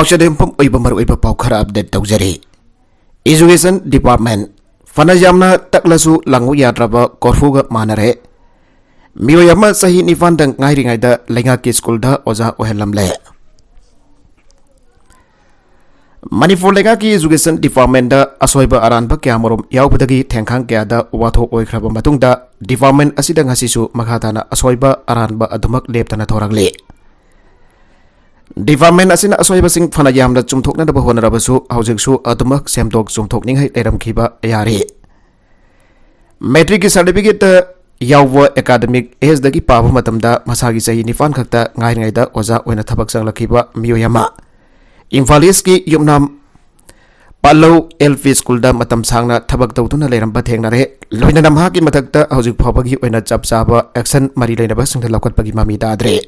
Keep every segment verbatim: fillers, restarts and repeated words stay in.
ꯄꯥꯎꯆꯦꯗ ꯌꯨꯝꯐꯝ ꯑꯣꯏꯕ ꯃꯔꯨꯑꯣꯏꯕ ꯄꯥꯎ ꯈꯔ ꯑꯞꯗꯦꯠ ꯇꯧꯖꯔꯤ꯫ ꯏꯖꯨꯀꯦꯁꯟ ꯗꯤꯄꯥꯔꯠꯃꯦꯟ ꯐꯅ ꯌꯥꯝꯅ ꯇꯛꯂꯁꯨ ꯂꯥꯡꯉꯨ ꯌꯥꯗ꯭ꯔꯕ ꯀꯣꯔꯐꯨꯒ ꯃꯥꯟꯅꯔꯦ꯫ ꯃꯤꯑꯣꯏ ꯑꯃ ꯆꯍꯤ ꯅꯤꯄꯥꯟꯗ ꯉꯥꯏꯔꯤꯉꯩꯗ ꯂꯩꯉꯥꯛꯀꯤ ꯁ꯭ꯀꯨꯜꯗ ꯑꯣꯖꯥ ꯑꯣꯏꯍꯜꯂꯝꯂꯦ꯫ ꯃꯅꯤꯄꯨꯔ ꯂꯩꯉꯥꯛꯀꯤ ꯏꯖꯨꯀꯦꯁꯟ ꯗꯤꯄꯥꯔꯠꯃꯦꯟꯗ ꯑꯁꯣꯏꯕ ꯑꯔꯥꯟꯕ ꯀꯌꯥꯃꯔꯨꯝ ꯌꯥꯎꯕꯗꯒꯤ ꯊꯦꯡꯈꯥꯡ ꯀꯌꯥꯗ ꯋꯥꯊꯣꯛ ꯑꯣꯏꯈ꯭ꯔꯕ ꯃꯇꯨꯡꯗ, ꯗꯤꯄꯥꯔꯠꯃꯦꯟ ꯑꯁꯤꯗ ꯉꯁꯤꯁꯨ ꯃꯈꯥ ꯇꯥꯅ ꯑꯁꯣꯏꯕ ꯑꯔꯥꯟꯕ ꯑꯗꯨꯃꯛ ꯂꯦꯞꯇꯅ ꯊꯣꯔꯛꯂꯤ꯫ ꯗꯤꯄꯥꯔꯠꯃꯦꯟ ꯑꯁꯤꯅ ꯑꯁꯣꯏꯕꯁꯤꯡ ꯐꯅ ꯌꯥꯝꯅ ꯆꯨꯝꯊꯣꯛꯅꯅꯕ ꯍꯣꯠꯅꯔꯕꯁꯨ, ꯍꯧꯖꯤꯛꯁꯨ ꯑꯗꯨꯃꯛ ꯁꯦꯝꯗꯣꯛ ꯆꯨꯝꯊꯣꯛꯅꯤꯡꯉꯥꯏ ꯂꯩꯔꯝꯈꯤꯕ ꯌꯥꯔꯤ꯫ ꯃꯦꯇ꯭ꯔꯤꯛꯀꯤ ꯁꯥꯔꯇꯤꯐꯤꯀꯦꯠꯇ ꯌꯥꯎꯕ ꯑꯦꯀꯥꯗꯃꯤꯛ ꯑꯦꯖꯗꯒꯤ ꯄꯥꯕ ꯃꯇꯝꯗ, ꯃꯁꯥꯒꯤ ꯆꯍꯤ ꯅꯤꯄꯥꯟ ꯈꯛꯇ ꯉꯥꯏꯔꯤꯉꯩꯗ ꯑꯣꯖꯥ ꯑꯣꯏꯅ ꯊꯕꯛ ꯆꯪꯂꯛꯈꯤꯕ ꯃꯤꯑꯣꯏ ꯑꯃ, ꯏꯝꯐꯥꯜ ꯏꯁꯀꯤ ꯌꯨꯝꯅꯥꯝ ꯄꯜꯂꯧ ꯑꯦꯜ ꯄꯤ ꯁ꯭ꯀꯨꯜꯗ ꯃꯇꯝ ꯁꯥꯡꯅ ꯊꯕꯛ ꯇꯧꯗꯨꯅ ꯂꯩꯔꯝꯕ ꯊꯦꯡꯅꯔꯦ꯫ ꯂꯣꯏꯅꯅ ꯃꯍꯥꯛꯀꯤ ꯃꯊꯛꯇ ꯍꯧꯖꯤꯛ ꯐꯥꯎꯕꯒꯤ ꯑꯣꯏꯅ ꯆꯞ ꯆꯥꯕ ꯑꯦꯛꯁꯟ ꯃꯔꯤ ꯂꯩꯅꯕꯁꯤꯡꯗ ꯂꯧꯈꯠꯄꯒꯤ ꯃꯃꯤ ꯇꯥꯗ꯭ꯔꯦ꯫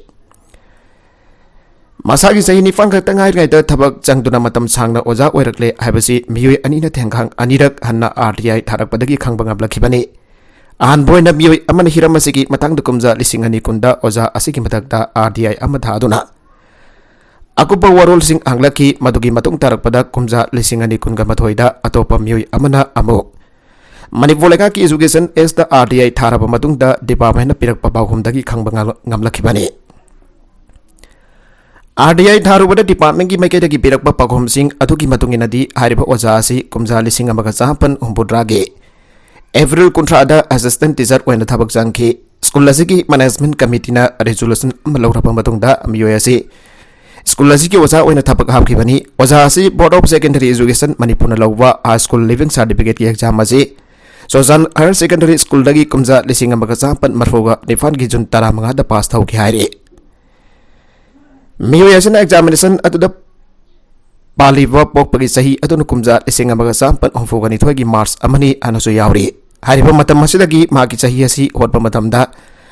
ꯃꯁꯥꯒꯤ ꯆꯍꯤ ꯅꯤꯄꯥꯟ ꯈꯛꯇ ꯉꯥꯏꯔꯤꯉꯩꯗ ꯊꯕꯛ ꯆꯪꯗꯨꯅ ꯃꯇꯝ ꯁꯥꯡꯅ ꯑꯣꯖꯥ ꯑꯣꯏꯔꯛꯂꯦ ꯍꯥꯏꯕꯁꯤ ꯃꯤꯑꯣꯏ ꯑꯅꯤꯅ ꯊꯦꯡꯈꯥꯡ ꯑꯅꯤꯔꯛ ꯍꯟꯅ ꯑꯥꯔ ꯇꯤ ꯑꯥꯏ ꯊꯥꯔꯛꯄꯗꯒꯤ ꯈꯪꯕ ꯉꯝꯂꯛꯈꯤꯕꯅꯤ꯫ ꯑꯍꯥꯟꯕ ꯑꯣꯏꯅ ꯃꯤꯑꯣꯏ ꯑꯃꯅ ꯍꯤꯔꯝ ꯑꯁꯤꯒꯤ ꯃꯇꯥꯡꯗ ꯀꯨꯝꯖꯥ ꯂꯤꯁꯤꯡ ꯑꯅꯤ ꯀꯨꯟꯗ ꯑꯣꯖꯥ ꯑꯁꯤꯒꯤ ꯃꯊꯛꯇ ꯑꯥꯔ ꯇꯤ ꯑꯥꯏ ꯑꯃ ꯊꯥꯗꯨꯅ ꯑꯀꯨꯞꯄ ꯋꯥꯔꯣꯜꯁꯤꯡ ꯍꯪꯂꯛꯈꯤ꯫ ꯃꯗꯨꯒꯤ ꯃꯇꯨꯡ ꯇꯥꯔꯛꯄꯗ ꯀꯨꯝꯖꯥ ꯂꯤꯁꯤꯡ ꯑꯅꯤ ꯀꯨꯟꯒ ꯃꯥꯊꯣꯏꯗ ꯑꯇꯣꯞꯄ ꯃꯤꯑꯣꯏ ꯑꯃꯅ ꯑꯃꯨꯛ ꯃꯅꯤꯄꯨꯔ ꯂꯩꯉꯥꯛꯀꯤ ꯏꯖꯨꯀꯦꯁꯟ ꯑꯦꯖꯗ ꯑꯥꯔ ꯇꯤ ꯑꯥꯏ ꯊꯥꯔꯕ ꯃꯇꯨꯡꯗ ꯗꯤꯄꯥꯔꯠꯃꯦꯟꯅ ꯄꯤꯔꯛꯄ ꯄꯥꯎꯈꯨꯝꯗꯒꯤ ꯈꯪꯕ ꯉꯝꯂꯛꯈꯤꯕꯅꯤ꯫ ꯑꯥꯔ ꯇꯤ ꯑꯥꯏ ꯊꯥꯔꯨꯕꯗ ꯗꯤꯄꯥꯔꯠꯃꯦꯟꯒꯤ ꯃꯥꯏꯀꯩꯗꯒꯤ ꯄꯤꯔꯛꯄ ꯄꯥꯎꯈꯨꯝꯁꯤꯡ ꯑꯗꯨꯒꯤ ꯃꯇꯨꯡ ꯏꯟꯅꯗꯤ, ꯍꯥꯏꯔꯤꯕ ꯑꯣꯖꯥ ꯑꯁꯤ ꯀꯨꯝꯖꯥ ꯂꯤꯁꯤꯡ ꯑꯃꯒ ꯆꯥꯃꯥꯄꯟ ꯍꯨꯝꯐꯨꯇꯔꯥꯒꯤ ꯑꯦꯄ꯭ꯔꯤꯜ ꯀꯨꯟꯊ꯭ꯔꯥꯗ ꯑꯦꯁꯤꯁꯇꯦꯟꯠ ꯇꯤꯆꯔ ꯑꯣꯏꯅ ꯊꯕꯛ ꯆꯪꯈꯤ꯫ ꯁ꯭ꯀꯨꯜ ꯑꯁꯤꯒꯤ ꯃꯦꯅꯦꯖꯃꯦꯟꯠ ꯀꯃꯤꯇꯤꯅ ꯔꯤꯖꯣꯂꯨꯁꯟ ꯑꯃ ꯂꯧꯔꯕ ꯃꯇꯨꯡꯗ ꯃꯤꯑꯣꯏ ꯑꯁꯤ ꯁ꯭ꯀꯨꯜ ꯑꯁꯤꯒꯤ ꯑꯣꯖꯥ ꯑꯣꯏꯅ ꯊꯕꯛ ꯍꯥꯞꯈꯤꯕꯅꯤ꯫ ꯑꯣꯖꯥ ꯑꯁꯤ ꯕꯣꯔꯗ ꯑꯣꯐ ꯁꯦꯀꯦꯟꯗꯔꯤ ꯏꯖꯨꯀꯦꯁꯟ ꯃꯅꯤꯄꯨꯔꯅ ꯂꯧꯕ ꯍꯥꯏ ꯁ꯭ꯀꯨꯜ ꯂꯤꯚꯤꯡ ꯁꯥꯔꯇꯤꯐꯤꯀꯦꯠꯀꯤ ꯑꯦꯛꯖꯥꯝ ꯑꯁꯤ ꯆꯣꯖꯥꯟ ꯍꯥꯌꯔ ꯁꯦꯀꯦꯟꯗꯔꯤ ꯁ꯭ꯀꯨꯜꯗꯒꯤ ꯀꯨꯝꯖꯥ ꯂꯤꯁꯤꯡ ꯑꯃꯒ ꯆꯥꯃꯥꯄꯟ ꯃꯔꯤꯐꯨꯒ ꯅꯤꯄꯥꯟꯒꯤ ꯖꯨꯟ ꯇꯔꯥꯃꯉꯥꯗ ꯄꯥꯁ ꯇꯧꯈꯤ ꯍꯥꯏꯔꯤ꯫ ꯃꯤꯑꯣꯏ ꯑꯁꯤꯅ ꯑꯦꯛꯖꯥꯃꯤꯅꯦꯁꯟ ꯑꯗꯨꯗ ꯄꯥꯜꯂꯤꯕ ꯄꯣꯛꯄꯒꯤ ꯆꯍꯤ ꯑꯗꯨꯅ ꯀꯨꯝꯖꯥ ꯂꯤꯁꯤꯡ ꯑꯃꯒ ꯆꯥꯃꯥꯄꯟ ꯍꯨꯝꯐꯨꯒ ꯅꯤꯊꯣꯏꯒꯤ ꯃꯥꯔꯆ ꯑꯃꯅꯤ ꯍꯥꯏꯅꯁꯨ ꯌꯥꯎꯔꯤ꯫ ꯍꯥꯏꯔꯤꯕ ꯃꯇꯝ ꯑꯁꯤꯗꯒꯤ ꯃꯍꯥꯛꯀꯤ ꯆꯍꯤ ꯑꯁꯤ ꯍꯣꯠꯄ ꯃꯇꯝꯗ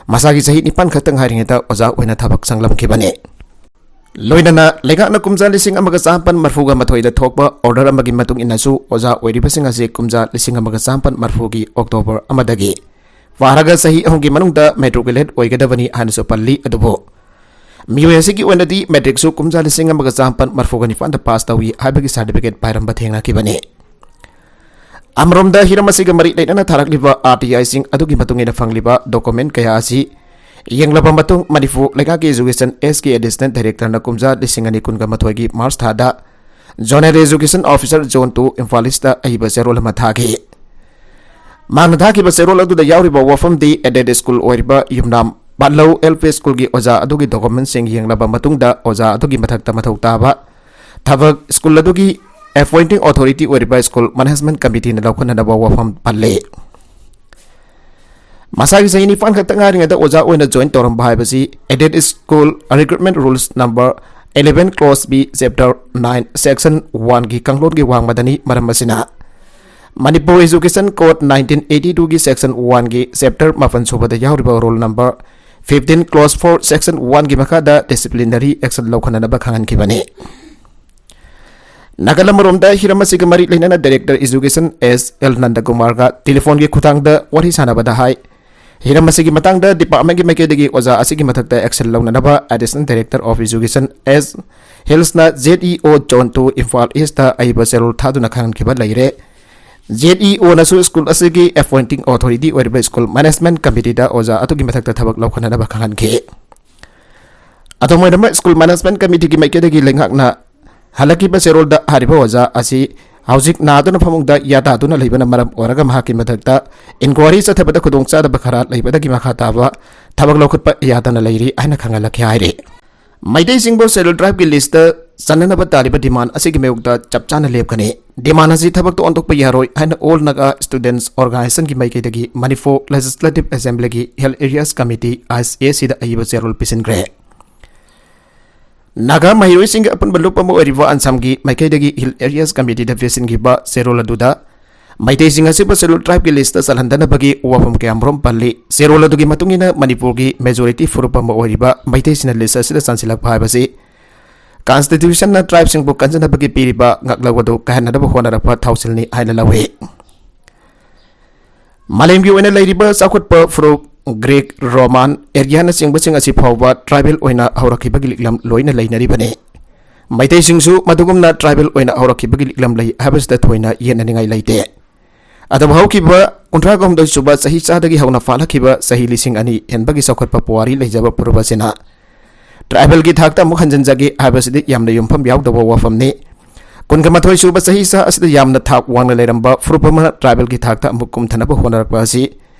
ꯃꯁꯥꯒꯤ ꯆꯍꯤ ꯅꯤꯄꯥꯟ ꯈꯛꯇ ꯉꯥꯏꯔꯤꯉꯩꯗ ꯑꯣꯖꯥ ꯑꯣꯏꯅ ꯊꯕꯛ ꯆꯪꯂꯝꯈꯤꯕꯅꯤ꯫ ꯂꯣꯏꯅꯅ ꯂꯩꯉꯥꯛꯅ ꯀꯨꯝꯖꯥ ꯂꯤꯁꯤꯡ ꯑꯃꯒ ꯆꯥꯃꯥꯄꯟ ꯃꯔꯤꯐꯨꯒ ꯃꯥꯊꯣꯏꯗ ꯊꯣꯛꯄ ꯑꯣꯔꯗꯔ ꯑꯃꯒꯤ ꯃꯇꯨꯡ ꯏꯟꯅꯁꯨ ꯑꯣꯖꯥ ꯑꯣꯏꯔꯤꯕꯁꯤꯡ ꯑꯁꯤ ꯀꯨꯝꯖꯥ ꯂꯤꯁꯤꯡ ꯑꯃꯒ ꯆꯥꯃꯥꯄꯟ ꯃꯔꯤꯐꯨꯒꯤ ꯑꯣꯛꯇꯣꯕꯔ ꯑꯃꯗꯒꯤ ꯄꯥꯔꯒ ꯆꯍꯤ ꯑꯍꯨꯝꯒꯤ ꯃꯅꯨꯡꯗ ꯃꯦꯇ꯭ꯔꯤꯀꯨꯂꯦꯠ ꯑꯣꯏꯒꯗꯕꯅꯤ ꯍꯥꯏꯅꯁꯨ ꯄꯜꯂꯤ꯫ ꯑꯗꯨꯕꯨ ꯃꯤꯑꯣꯏ ꯑꯁꯤꯒꯤ ꯑꯣꯏꯅꯗꯤ ꯃꯦꯇ꯭ꯔꯤꯛꯁꯨ ꯀꯨꯝꯖꯥ ꯂꯤꯁꯤꯡ ꯑꯃꯒ ꯆꯥꯃꯥꯄꯟ ꯃꯔꯤꯐꯨꯒ ꯅꯤꯄꯥꯟꯗ ꯄꯥꯁ ꯇꯧꯏ ꯍꯥꯏꯕꯒꯤ ꯁꯥꯔꯇꯤꯐꯤꯀꯦꯠ ꯄꯥꯏꯔꯝꯕ ꯊꯦꯡꯅꯈꯤꯕꯅꯤ꯫ ꯑꯃꯔꯣꯝꯗ ꯍꯤꯔꯝ ꯑꯁꯤꯒ ꯃꯔꯤ ꯂꯩꯅꯅ ꯊꯥꯔꯛꯂꯤꯕ ꯑꯥꯔ ꯇꯤ ꯑꯥꯏꯁꯤꯡ ꯑꯗꯨꯒꯤ ꯃꯇꯨꯡ ꯏꯟꯅ ꯐꯪꯂꯤꯕ ꯗꯣꯀꯨꯃꯦꯟ ꯀꯌꯥ ꯑꯁꯤ ꯌꯦꯡꯂꯕ ꯃꯇꯨꯡ ꯃꯅꯤꯄꯨꯔ ꯂꯩꯉꯥꯛꯀꯤ ꯏꯖꯨꯀꯦꯁꯟ ꯑꯦꯁꯀꯤ ꯑꯦꯗꯤꯁꯅꯦꯜ ꯗꯥꯏꯔꯦꯛꯇꯔꯅ ꯀꯨꯝꯖꯥ ꯂꯤꯁꯤꯡ ꯑꯅꯤ ꯀꯨꯟꯒ ꯃꯥꯊꯣꯏꯒꯤ ꯃꯥꯔꯆ ꯊꯥꯗ zonal education officer zone two Imphal east ꯑꯏꯕ ꯆꯦꯔꯣꯜ ꯑꯃ ꯊꯥꯈꯤ꯫ ꯃꯍꯥꯛꯅ ꯊꯥꯈꯤꯕ ꯆꯦꯔꯣꯜ ꯑꯗꯨꯗ ꯌꯥꯎꯔꯤꯕ ꯋꯥꯐꯝꯗꯤ ꯑꯦꯗꯦꯗ ꯁ꯭ꯀꯨꯜ ꯑꯣꯏꯔꯤꯕ ꯌꯨꯝꯅꯥꯝ ꯄꯥꯠꯂꯧ ꯑꯦꯜ ꯄꯤ ꯁ꯭ꯀꯨꯜꯒꯤ ꯑꯣꯖꯥ ꯑꯗꯨꯒꯤ ꯗꯣꯀꯨꯃꯦꯟꯁꯤꯡ ꯌꯦꯡꯂꯕ ꯃꯇꯨꯡꯗ ꯑꯣꯖꯥ ꯑꯗꯨꯒꯤ ꯃꯊꯛꯇ ꯃꯊꯧ ꯇꯥꯕ ꯊꯕꯛ ꯁ꯭ꯀꯨꯜ ꯑꯗꯨꯒꯤ ꯑꯦꯄꯣꯏꯟꯇꯤꯡ ꯑꯣꯊꯣꯔꯤꯇꯤ ꯑꯣꯏꯔꯤꯕ ꯁ꯭ꯀꯨꯜ ꯃꯦꯅꯦꯖꯃꯦꯟꯠ ꯀꯃꯤꯇꯤꯅ ꯂꯧꯈꯠꯅꯅꯕ ꯋꯥꯐꯝ ꯄꯜꯂꯤ꯫ ꯃꯁꯥꯒꯤ ꯆꯍꯤ ꯅꯤꯄꯥꯟ ꯈꯛꯇ ꯉꯥꯏꯔꯤꯉꯩꯗ ꯑꯣꯖꯥ ꯑꯣꯏꯅ ꯖꯣꯏꯟ ꯇꯧꯔꯝꯕ ꯍꯥꯏꯕꯁꯤ aided school recruitment rules number eleven clause B chapter nine section oneꯒꯤ ꯀꯥꯡꯂꯣꯟꯒꯤ ꯋꯥꯡꯃꯗꯅꯤ꯫ ꯃꯔꯝ ꯑꯁꯤꯅ Manipur education code nineteen eighty twoꯒꯤ section oneꯒꯤ chapter ꯃꯥꯄꯟ ꯁꯨꯕꯗ ꯌꯥꯎꯔꯤꯕ rule number fifteen clause four section oneꯒꯤ ꯃꯈꯥꯗ ꯗꯤꯁꯤꯄ꯭ꯂꯤꯅꯔꯤ ꯑꯦꯛꯁꯟ ꯂꯧꯈꯠꯅꯅꯕ ꯈꯪꯍꯟꯈꯤꯕꯅꯤ꯫ ꯅꯥꯀꯜ ꯑꯃꯔꯣꯝꯗ ꯍꯤꯔꯝ ꯑꯁꯤꯒ ꯃꯔꯤ ꯂꯩꯅꯅ ꯗꯥꯏꯔꯦꯛꯇꯔ ꯏꯖꯨꯀꯦꯁꯟ ꯑꯦꯁ ꯑꯦꯜ ꯅꯟꯗꯀꯨꯃꯥꯔꯒ ꯇꯦꯂꯤꯐꯣꯟꯒꯤ ꯈꯨꯠꯊꯥꯡꯗ ꯋꯥꯔꯤ ꯁꯥꯟꯅꯕꯗ ꯍꯥꯏ, ꯍꯤꯔꯝ ꯑꯁꯤꯒꯤ ꯃꯇꯥꯡꯗ ꯗꯤꯄꯥꯔꯠꯃꯦꯟꯠꯀꯤ ꯃꯥꯏꯀꯩꯗꯒꯤ ꯑꯣꯖꯥ ꯑꯁꯤꯒꯤ ꯃꯊꯛꯇ ꯑꯦꯛꯁꯟ ꯂꯧꯅꯅꯕ additional director of education S ꯍꯤꯜꯁꯅ Z E O zone two Imphal east ꯑꯏꯕ ꯆꯦꯔꯣꯜ ꯊꯥꯗꯨꯅ ꯈꯪꯍꯟꯈꯤꯕ ꯂꯩꯔꯦ꯫ ꯖꯦꯠ ꯏ ꯑꯣꯅꯁꯨ ꯁ꯭ꯀꯨꯜ ꯑꯁꯤꯒꯤ ꯑꯦꯄꯣꯏꯟꯇꯤꯡ ꯑꯣꯊꯣꯔꯤꯇꯤ ꯑꯣꯏꯔꯤꯕ ꯁ꯭ꯀꯨꯜ ꯃꯦꯅꯦꯖꯃꯦꯟꯠ ꯀꯃꯤꯇꯤꯗ ꯑꯣꯖꯥ ꯑꯗꯨꯒꯤ ꯃꯊꯛꯇ ꯊꯕꯛ ꯂꯧꯈꯠꯅꯅꯕ ꯈꯪꯍꯟꯈꯤ꯫ ꯑꯗꯨꯝ ꯑꯣꯏꯅꯃꯛ, ꯁ꯭ꯀꯨꯜ ꯃꯦꯅꯦꯖꯃꯦꯟꯠ ꯀꯃꯤꯇꯤꯒꯤ ꯃꯥꯏꯀꯩꯗꯒꯤ ꯂꯩꯉꯥꯛꯅ ꯍꯜꯂꯛꯈꯤꯕ ꯆꯦꯔꯣꯜꯗ ꯍꯥꯏꯔꯤꯕ ꯑꯣꯖꯥ ꯑꯁꯤ ꯍꯧꯖꯤꯛ ꯅꯥꯗꯨꯅ ꯐꯃꯨꯡꯗ ꯌꯥꯇꯥꯗꯨꯅ ꯂꯩꯕꯅ ꯃꯔꯝ ꯑꯣꯏꯔꯒ ꯃꯍꯥꯛꯀꯤ ꯃꯊꯛꯇ ꯏꯟꯀ꯭ꯋꯥꯔꯤ ꯆꯠꯊꯕꯗ ꯈꯨꯗꯣꯡꯆꯥꯗꯕ ꯈꯔ ꯂꯩꯕꯗꯒꯤ ꯃꯈꯥ ꯇꯥꯕ ꯊꯕꯛ ꯂꯧꯈꯠꯄ ꯌꯥꯗꯅ ꯂꯩꯔꯤ ꯍꯥꯏꯅ ꯈꯪꯍꯜꯂꯛꯈꯤ ꯍꯥꯏꯔꯤ꯫ ꯃꯩꯇꯩꯁꯤꯡꯕꯨ ꯁꯦꯗ꯭ꯌꯨꯜ ꯇ꯭ꯔꯥꯏꯕꯀꯤ ꯂꯤꯁꯇ ꯆꯟꯅꯅꯕ ꯇꯥꯔꯤꯕ ꯗꯤꯃꯥꯟ ꯑꯁꯤꯒꯤ ꯃꯥꯌꯣꯛꯇ ꯆꯞ ꯆꯥꯅ ꯂꯦꯞꯀꯅꯤ꯫ ꯗꯤꯃꯥꯟ ꯑꯁꯤ ꯊꯕꯛꯇ ꯑꯣꯟꯊꯣꯛꯄ ꯌꯥꯔꯣꯏ ꯍꯥꯏꯅ ꯑꯣꯜ ꯅꯥꯒꯥ ꯁ꯭ꯇꯨꯗꯦꯟꯠꯁ ꯑꯣꯔꯒꯅꯥꯏꯖꯦꯁꯟꯒꯤ ꯃꯥꯏꯀꯩꯗꯒꯤ ꯃꯅꯤꯄꯨꯔ ꯂꯦꯖꯤꯁꯂꯦꯇꯤꯚ ꯑꯦꯁꯦꯝꯕ꯭ꯂꯤꯒꯤ hill areas committee, I S ꯑꯦꯁꯤꯗ ꯑꯏꯕ ꯆꯦꯔꯣꯜ ꯄꯤꯁꯤꯟꯈ꯭ꯔꯦ꯫ ꯅꯥꯒꯥ ꯃꯍꯩꯔꯣꯏꯁꯤꯡꯒꯤ ꯑꯄꯨꯟꯕ ꯂꯨꯞ ꯑꯃ ꯑꯣꯏꯔꯤꯕ ꯑꯟꯁꯥꯝꯒꯤ ꯃꯥꯏꯀꯩꯗꯒꯤ ꯍꯤꯜ ꯑꯦꯔꯤꯌꯥꯁ ꯀꯃꯤꯇꯤꯗ ꯄꯤꯁꯤꯟꯈꯤꯕ ꯆꯦꯔꯣꯜ ꯑꯗꯨꯗ ꯃꯩꯇꯩꯁꯤꯡ ꯑꯁꯤꯕꯨ ꯁꯦꯗ꯭ꯌꯨꯜ ꯇ꯭ꯔꯥꯏꯕꯀꯤ ꯂꯤꯁꯇ ꯆꯜꯍꯟꯗꯅꯕꯒꯤ ꯋꯥꯐꯝ ꯀꯌꯥꯃꯔꯨꯝ ꯄꯜꯂꯤ꯫ ꯆꯦꯔꯣꯜ ꯑꯗꯨꯒꯤ ꯃꯇꯨꯡ ꯏꯟꯅ ꯃꯅꯤꯄꯨꯔꯒꯤ ꯃꯦꯖꯣꯔꯤꯇꯤ ꯐꯨꯔꯨꯞ ꯑꯃ ꯑꯣꯏꯔꯤꯕ ꯃꯩꯇꯩꯁꯤꯡꯅ ꯂꯤꯁ ꯑꯁꯤꯗ ꯆꯟꯁꯤꯜꯂꯛꯄ ꯍꯥꯏꯕꯁꯤ ꯀꯟꯁꯇꯤꯇ꯭ꯌꯨꯁꯟꯅ ꯇ꯭ꯔꯥꯏꯕꯁꯤꯡꯕꯨ ꯀꯟꯖꯅꯕꯒꯤ ꯄꯤꯔꯤꯕ ꯉꯥꯛꯂꯧ ꯑꯗꯨ ꯀꯥꯏꯍꯟꯅꯅꯕ ꯍꯣꯠꯅꯔꯛꯄ ꯊꯧꯁꯤꯜꯅꯤ ꯍꯥꯏꯅ ꯂꯧꯏ꯫ ꯃꯥꯂꯦꯝꯒꯤ ꯑꯣꯏꯅ ꯂꯩꯔꯤꯕ ꯆꯥꯎꯈꯠꯄ ꯐꯨꯔꯨꯞ ꯒ꯭ꯔꯤꯛ, ꯔꯣꯃꯥꯟ, ꯑꯦꯔꯤꯌꯥꯅꯆꯤꯡꯕꯁꯤꯡ ꯑꯁꯤ ꯐꯥꯎꯕ ꯇ꯭ꯔꯥꯏꯕꯦꯜ ꯑꯣꯏꯅ ꯍꯧꯔꯛꯈꯤꯕꯒꯤ ꯂꯤꯛꯂꯝ ꯂꯣꯏꯅ ꯂꯩꯅꯔꯤꯕꯅꯤ꯫ ꯃꯩꯇꯩꯁꯤꯡꯁꯨ ꯃꯗꯨꯒꯨꯝꯅ ꯇ꯭ꯔꯥꯏꯕꯦꯜ ꯑꯣꯏꯅ ꯍꯧꯔꯛꯈꯤꯕꯒꯤ ꯂꯤꯛꯂꯝ ꯂꯩ ꯍꯥꯏꯕꯁꯤꯗ ꯊꯣꯏꯅ ꯌꯦꯠꯅꯅꯤꯡꯉꯥꯏ ꯂꯩꯇꯦ꯫ ꯑꯗꯨꯕꯨ ꯍꯧꯈꯤꯕ ꯀꯨꯟꯊ꯭ꯔꯥꯒ ꯍꯨꯝꯗꯣꯏ ꯁꯨꯕ ꯆꯍꯤ ꯆꯥꯗꯒꯤ ꯍꯧꯅ ꯐꯥꯜꯂꯛꯈꯤꯕ ꯆꯍꯤ ꯂꯤꯁꯤꯡ ꯑꯅꯤ ꯍꯦꯟꯕꯒꯤ ꯆꯥꯎꯈꯠꯄ ꯄꯨꯋꯥꯔꯤ ꯂꯩꯖꯕ ꯐꯨꯔꯨꯞ ꯑꯁꯤꯅ ꯇ꯭ꯔꯥꯏꯕꯦꯜꯒꯤ ꯊꯥꯛꯇ ꯑꯃꯨꯛ ꯍꯟꯖꯤꯟꯖꯒꯦ ꯍꯥꯏꯕꯁꯤꯗꯤ ꯌꯥꯝꯅ ꯌꯨꯝꯐꯝ ꯌꯥꯎꯗꯕ ꯋꯥꯐꯝꯅꯤ꯫ ꯀꯨꯟꯒ ꯃꯥꯊꯣꯏ ꯁꯨꯕ ꯆꯍꯤ ꯆꯥ ꯑꯁꯤꯗ ꯌꯥꯝꯅ ꯊꯥꯛ ꯋꯥꯡꯅ ꯂꯩꯔꯝꯕ ꯐꯨꯔꯨꯞ ꯑꯃꯅ ꯇ꯭ꯔꯥꯏꯕꯦꯜꯒꯤ ꯊꯥꯛꯇ ꯑꯃꯨꯛ ꯀꯨꯝꯊꯅꯕ ꯍꯣꯠꯅꯔꯛꯄ ꯑꯁꯤ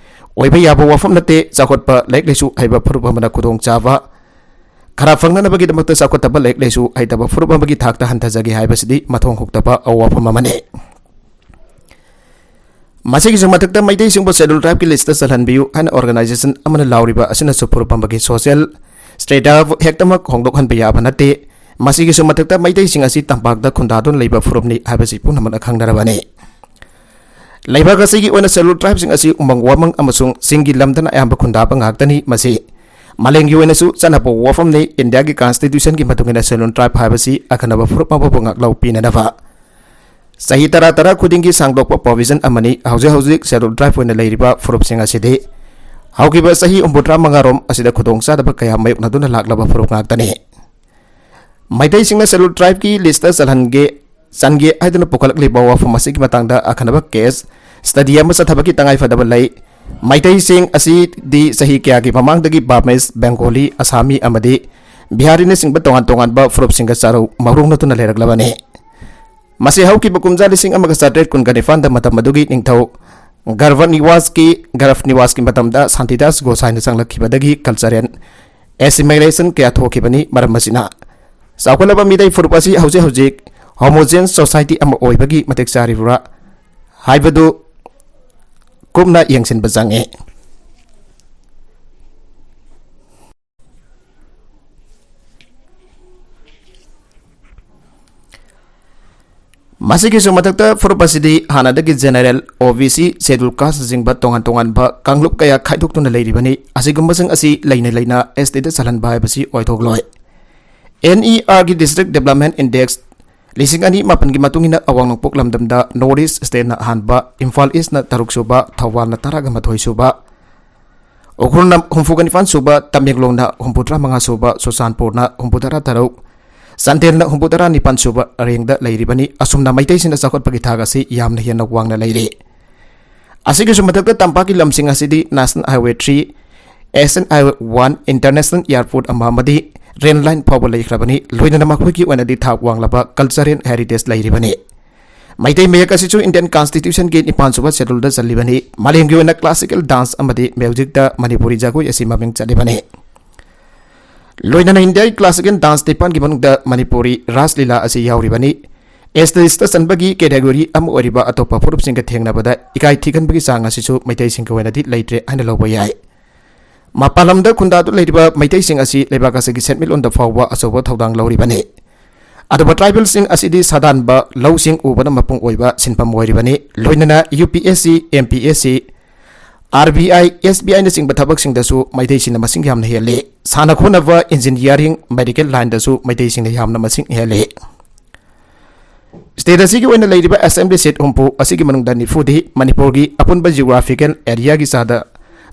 ꯑꯣꯏꯕ ꯌꯥꯕ ꯋꯥꯐꯝ ꯅꯠꯇꯦ꯫ ꯆꯥꯎꯈꯠꯄ ꯂꯥꯏꯔꯤꯛ ꯂꯥꯏꯁꯨ ꯍꯩꯕ ꯐꯨꯔꯨꯞ ꯑꯃꯅ ꯈꯨꯗꯣꯡꯆꯥꯕ ꯈꯔ ꯐꯪꯅꯅꯕꯒꯤꯗꯃꯛꯇ ꯆꯥꯎꯈꯠꯇꯕ ꯂꯥꯏꯔꯤꯛ ꯂꯥꯏꯁꯨ ꯍꯩꯇꯕ ꯐꯨꯔꯨꯞ ꯑꯃꯒꯤ ꯊꯥꯛꯇ ꯍꯟꯊꯖꯒꯦ ꯍꯥꯏꯕꯁꯤꯗꯤ ꯃꯊꯣꯡ ꯍꯨꯛꯇꯕ ꯋꯥꯐꯝ ꯑꯃꯅꯤ꯫ ꯃꯁꯤꯒꯤꯁꯨ ꯃꯊꯛꯇ ꯃꯩꯇꯩꯁꯤꯡꯕꯨ ꯁꯦꯗꯨꯜ ꯇ꯭ꯔꯥꯏꯕꯀꯤ ꯂꯤꯁꯇ ꯆꯜꯍꯟꯕꯤꯌꯨ ꯍꯥꯏꯅ ꯑꯣꯔꯒꯅꯥꯏꯖꯦꯁꯟ ꯑꯃꯅ ꯂꯥꯎꯔꯤꯕ ꯑꯁꯤꯅꯁꯨ ꯐꯨꯔꯨꯞ ꯑꯃꯒꯤ ꯁꯣꯁꯤꯌꯦꯜ ꯁ꯭ꯇꯦꯇꯁ ꯍꯦꯛꯇꯃꯛ ꯍꯣꯡꯗꯣꯛꯍꯟꯕ ꯌꯥꯕ ꯅꯠꯇꯦ꯫ ꯃꯁꯤꯒꯤꯁꯨ ꯃꯊꯛꯇ ꯃꯩꯇꯩꯁꯤꯡ ꯑꯁꯤ ꯇꯝꯄꯥꯛꯇ ꯈꯨꯟꯗꯥꯗꯨꯅ ꯂꯩꯕ ꯐꯨꯔꯨꯞꯅꯤ ꯍꯥꯏꯕꯁꯤ ꯄꯨꯝꯅꯃꯛꯅ ꯈꯪꯅꯔꯕꯅꯤ꯫ ꯂꯩꯕꯥꯛ ꯑꯁꯤꯒꯤ ꯑꯣꯏꯅ ꯁꯦꯗꯨꯜ ꯇ꯭ꯔꯥꯏꯕꯁꯤꯡ ꯑꯁꯤ ꯎꯃꯪ ꯋꯥꯃꯪ ꯑꯃꯁꯨꯡ ꯆꯤꯡꯒꯤ ꯂꯝꯗꯅ ꯑꯌꯥꯝꯕ ꯈꯨꯟꯗꯥꯕ ꯉꯥꯛꯇꯅꯤ꯫ ꯃꯁꯤ ꯃꯥꯂꯦꯝꯒꯤ ꯑꯣꯏꯅꯁꯨ ꯆꯠꯅꯕ ꯋꯥꯐꯝꯅꯤ꯫ ꯏꯟꯗꯤꯌꯥꯒꯤ ꯀꯟꯁꯇꯤꯇ꯭ꯌꯨꯁꯟꯒꯤ ꯃꯇꯨꯡ ꯏꯟꯅ ꯁꯦꯗꯨꯜ ꯇ꯭ꯔꯥꯏꯕ ꯍꯥꯏꯕꯁꯤ ꯑꯈꯟꯅꯕ ꯐꯨꯔꯨꯞ ꯑꯃꯕꯨ ꯉꯥꯛꯂꯧ ꯄꯤꯅꯅꯕ ꯆꯍꯤ ꯇꯔꯥ ꯇꯔꯥ ꯈꯨꯗꯤꯡꯒꯤ ꯁꯥꯡꯗꯣꯛꯄ ꯄ꯭ꯔꯣꯚꯤꯖꯟ ꯑꯃꯅꯤ꯫ ꯍꯧꯖꯤꯛ ꯍꯧꯖꯤꯛ ꯁꯦꯗꯨꯜ ꯇ꯭ꯔꯥꯏꯕ ꯑꯣꯏꯅ ꯂꯩꯔꯤꯕ ꯐꯨꯔꯨꯞꯁꯤꯡ ꯑꯁꯤꯗꯤ ꯍꯧꯈꯤꯕ ꯆꯍꯤ ꯍꯨꯝꯐꯨꯇꯔꯥ ꯃꯉꯥꯔꯣꯝ ꯑꯁꯤꯗ ꯈꯨꯗꯣꯡꯆꯥꯗꯕ ꯀꯌꯥ ꯃꯥꯌꯣꯛꯅꯗꯨꯅ ꯂꯥꯛꯂꯕ ꯐꯨꯔꯨꯞ ꯉꯥꯛꯇꯅꯤ꯫ ꯃꯩꯇꯩꯁꯤꯡꯅ ꯁꯦꯗꯨꯜ ꯇ꯭ꯔꯥꯏꯕꯀꯤ ꯂꯤꯁꯇ ꯆꯜꯍꯟꯒꯦ, ꯆꯟꯒꯦ ꯍꯥꯏꯗꯨꯅ ꯄꯨꯈꯠꯂꯛꯂꯤꯕ ꯋꯥꯐꯝ ꯑꯁꯤꯒꯤ ꯃꯇꯥꯡꯗ ꯑꯈꯟꯅꯕ ꯀꯦꯁ ꯁ꯭ꯇꯗꯤ ꯑꯃ ꯆꯠꯊꯕꯒꯤ ꯇꯉꯥꯏꯐꯗꯕ ꯂꯩ꯫ ꯃꯩꯇꯩꯁꯤꯡ ꯑꯁꯤꯗꯤ ꯆꯍꯤ ꯀꯌꯥꯒꯤ ꯃꯃꯥꯡꯗꯒꯤ ꯕꯥꯃꯦꯁ, ꯕꯦꯡꯒꯣꯂꯤ, ꯑꯁꯥꯃꯤ ꯑꯃꯗꯤ ꯕꯤꯍꯥꯔꯤꯅꯆꯤꯡꯕ ꯇꯣꯉꯥꯟ ꯇꯣꯉꯥꯟꯕ ꯐꯨꯔꯨꯞꯁꯤꯡꯒ ꯆꯥꯔꯧ ꯃꯧꯔꯧꯅꯗꯨꯅ ꯂꯩꯔꯛꯂꯕꯅꯤ꯫ ꯃꯁꯤ ꯍꯧꯈꯤꯕ ꯀꯨꯝꯖꯥ ꯂꯤꯁꯤꯡ ꯑꯃꯒ ꯆꯥꯇ꯭ꯔꯦꯠ ꯀꯨꯟꯒ ꯅꯤꯄꯥꯟꯗ ꯃꯇꯝ ꯑꯗꯨꯒꯤ ꯅꯤꯡꯊꯧ ꯒꯔꯚ ꯅꯤꯋꯥꯁꯀꯤ, ꯒꯔꯚ ꯅꯤꯋꯥꯁꯀꯤ ꯃꯇꯝꯗ ꯁꯥꯟꯇꯤꯗꯥꯁ ꯒꯣꯁꯥꯏꯅ ꯆꯪꯂꯛꯈꯤꯕꯗꯒꯤ ꯀꯜꯆꯔꯦꯜ ꯑꯦꯁꯤꯃꯤꯂꯦꯁꯟ ꯀꯌꯥ ꯊꯣꯛꯈꯤꯕꯅꯤ꯫ ꯃꯔꯝ ꯑꯁꯤꯅ ꯆꯥꯎꯈꯠꯂꯕ ꯃꯤꯇꯩ ꯐꯨꯔꯨꯞ ꯑꯁꯤ ꯍꯧꯖꯤꯛ ꯍꯧꯖꯤꯛ ꯍꯣꯃꯣꯖꯦꯟ ꯁꯣꯁꯥꯏꯇꯤ ꯑꯃ ꯑꯣꯏꯕꯒꯤ ꯃꯇꯤꯛ ꯆꯥꯔꯤꯕ꯭ꯔꯥ ꯍꯥꯏꯕꯗꯨ ꯀꯨꯞꯅ ꯌꯦꯡꯁꯤꯟꯕ ꯆꯪꯏ꯫ ꯃꯁꯤꯒꯤꯁꯨ ꯃꯊꯛꯇ ꯐꯨꯔꯨꯞ ꯑꯁꯤꯗꯤ ꯍꯥꯟꯅꯗꯒꯤ ꯖꯦꯅꯔꯦꯜ, ꯑꯣ ꯕꯤ ꯁꯤ, ꯁꯦꯗꯨꯜ ꯀꯥꯁꯅꯆꯤꯡꯕ ꯇꯣꯉꯥꯟ ꯇꯣꯉꯥꯟꯕ ꯀꯥꯡꯂꯨꯞ ꯀꯌꯥ ꯈꯥꯏꯗꯣꯛꯇꯨꯅ ꯂꯩꯔꯤꯕꯅꯤ꯫ ꯑꯁꯤꯒꯨꯝꯕꯁꯤꯡ ꯑꯁꯤ ꯂꯩꯅ ꯂꯩꯅ ꯑꯦꯁ ꯇꯤꯗ ꯆꯜꯍꯟꯕ ꯍꯥꯏꯕꯁꯤ ꯑꯣꯏꯊꯣꯛꯂꯣꯏ꯫ ꯑꯦꯟ ꯏ ꯑꯥꯔꯒꯤ ꯗꯤꯁꯇ꯭ꯔꯤꯛ ꯗꯦꯕꯂꯞꯃꯦꯟ ꯏꯟꯗꯦꯛꯁ ꯂꯤꯁꯤꯡ ꯑꯅꯤ ꯃꯥꯄꯟꯒꯤ ꯃꯇꯨꯡ ꯏꯟꯅ ꯑꯋꯥꯡ ꯅꯣꯡꯄꯣꯛ ꯂꯝꯗꯝꯗ ꯅꯣꯔꯠ ꯏꯁ ꯁ꯭ꯇꯦꯠꯅ ꯑꯍꯥꯟꯕ, ꯏꯝꯐꯥꯜ ꯏꯁꯅ ꯇꯔꯨꯛ ꯁꯨꯕ, ꯊꯧꯕꯥꯜꯅ ꯇꯔꯥꯒ ꯃꯥꯊꯣꯏ ꯁꯨꯕ, ꯎꯈ꯭ꯔꯨꯜꯅ ꯍꯨꯝꯐꯨꯒ ꯅꯤꯄꯥꯟ ꯁꯨꯕ, ꯇꯃꯦꯡꯂꯣꯡꯅ ꯍꯨꯝꯐꯨꯇꯔꯥ ꯃꯉꯥ ꯁꯨꯕ, ꯆꯨꯔꯆꯥꯟꯄꯨꯔꯅ ꯍꯨꯝꯐꯨꯇꯔꯥ ꯇꯔꯨꯛ, ꯆꯥꯟꯗꯦꯜꯅ ꯍꯨꯝꯐꯨꯇꯔꯥ ꯅꯤꯄꯥꯟ ꯁꯨꯕ ꯔꯦꯡꯗ ꯂꯩꯔꯤꯕꯅꯤ꯫ ꯑꯁꯨꯝꯅ ꯃꯩꯇꯩꯁꯤꯡꯅ ꯆꯥꯎꯈꯠꯄꯒꯤ ꯊꯥꯛ ꯑꯁꯤ ꯌꯥꯝꯅ ꯍꯦꯟꯅ ꯋꯥꯡꯅ ꯂꯩꯔꯤ꯫ ꯑꯁꯤꯒꯤꯁꯨ ꯃꯊꯛꯇ ꯇꯝꯄꯥꯛꯀꯤ ꯂꯝꯁꯤꯡ ꯑꯁꯤꯗꯤ National Highway three, Asian Highway one, International Airport ꯑꯃ ꯑꯃꯗꯤ rail line ꯐꯥꯎꯕ ꯂꯩꯈ꯭ꯔꯕꯅꯤ꯫ ꯂꯣꯏꯅꯅ ꯃꯈꯣꯏꯒꯤ ꯑꯣꯏꯅꯗꯤ ꯊꯥꯛ ꯋꯥꯡꯂꯕ cultural heritage ꯂꯩꯔꯤꯕꯅꯤ꯫ ꯃꯩꯇꯩ ꯃꯌꯦꯛ ꯑꯁꯤꯁꯨ Indian Constitution ꯒꯤ ꯅꯤꯄꯥꯟ ꯁꯨꯕ schedule ꯗ ꯆꯜꯂꯤꯕꯅꯤ꯫ ꯃꯥꯂꯦꯝꯒꯤ ꯑꯣꯏꯅ classical dance ꯑꯃꯗꯤ music ꯇ ꯃꯅꯤꯄꯨꯔꯤ ꯖꯒꯣꯏ ꯑꯁꯤ ꯃꯃꯤꯡ ꯆꯠꯂꯤꯕꯅꯤ꯫ ꯂꯣꯏꯅꯅ ꯏꯟꯗꯤꯌꯥꯒꯤ classical dance ꯅꯤꯄꯥꯟꯒꯤ ꯃꯅꯨꯡꯗ ꯃꯅꯤꯄꯨꯔꯤ ꯔꯥꯁ ꯂꯤꯂꯥ ꯑꯁꯤ ꯌꯥꯎꯔꯤꯕꯅꯤ꯫ Aesthetics ꯇ ꯆꯟꯕꯒꯤ category ꯑꯃ ꯑꯣꯏꯔꯤꯕ ꯑꯇꯣꯞꯄ ꯐꯨꯔꯨꯞꯁꯤꯡꯒ ꯊꯦꯡꯅꯕꯗ ꯏꯀꯥꯏ ꯊꯤꯒꯟꯕꯒꯤ ꯆꯥꯡ ꯑꯁꯤꯁꯨ ꯃꯩꯇꯩꯁꯤꯡꯒꯤ ꯑꯣꯏꯅꯗꯤ ꯂꯩꯇ꯭ꯔꯦ ꯍꯥꯏꯅ ꯂꯧꯕ ꯌꯥꯏ꯫ ꯃꯄꯥꯟ ꯂꯝꯗ ꯈꯨꯟꯗꯥꯗꯨꯅ ꯂꯩꯔꯤꯕ ꯃꯩꯇꯩꯁꯤꯡ ꯑꯁꯤ ꯂꯩꯕꯥꯛ ꯑꯁꯤꯒꯤ ꯁꯦꯟꯃꯤꯠꯂꯣꯟꯗ ꯐꯥꯎꯕ ꯑꯆꯧꯕ ꯊꯧꯗꯥꯡ ꯂꯧꯔꯤꯕꯅꯤ꯫ ꯑꯗꯨꯕꯨ tribal ꯁꯤꯡ ꯑꯁꯤꯗꯤ ꯁꯥꯗꯥꯟꯕ ꯂꯧꯁꯤꯡ ꯎꯕꯅ ꯃꯄꯨꯡ ꯑꯣꯏꯕ ꯁꯤꯟꯐꯝ ꯑꯣꯏꯔꯤꯕꯅꯤ꯫ ꯂꯣꯏꯅꯅ UPSC, MPSC, RBI, SBI ꯅꯆꯤꯡꯕ ꯊꯕꯛꯁꯤꯡꯗꯁꯨ ꯃꯩꯇꯩꯁꯤꯡꯅ ꯃꯁꯤꯡ ꯌꯥꯝꯅ ꯍꯦꯜꯂꯤ꯫ ꯁꯥꯟꯅ ꯈꯣꯠꯅꯕ, engineering, medical line ꯗꯁꯨ ꯃꯩꯇꯩꯁꯤꯡꯅ ꯌꯥꯝꯅ ꯃꯁꯤꯡ ꯍꯦꯜꯂꯤ꯫ State ꯑꯁꯤꯒꯤ ꯑꯣꯏꯅ ꯂꯩꯔꯤꯕ assembly seat ꯍꯨꯝꯐꯨ ꯑꯁꯤꯒꯤ ꯃꯅꯨꯡꯗ ꯅꯤꯐꯨꯗꯤ ꯃꯅꯤꯄꯨꯔꯒꯤ ꯑꯄꯨꯟꯕ geographical area ꯒꯤ ꯆꯥꯗ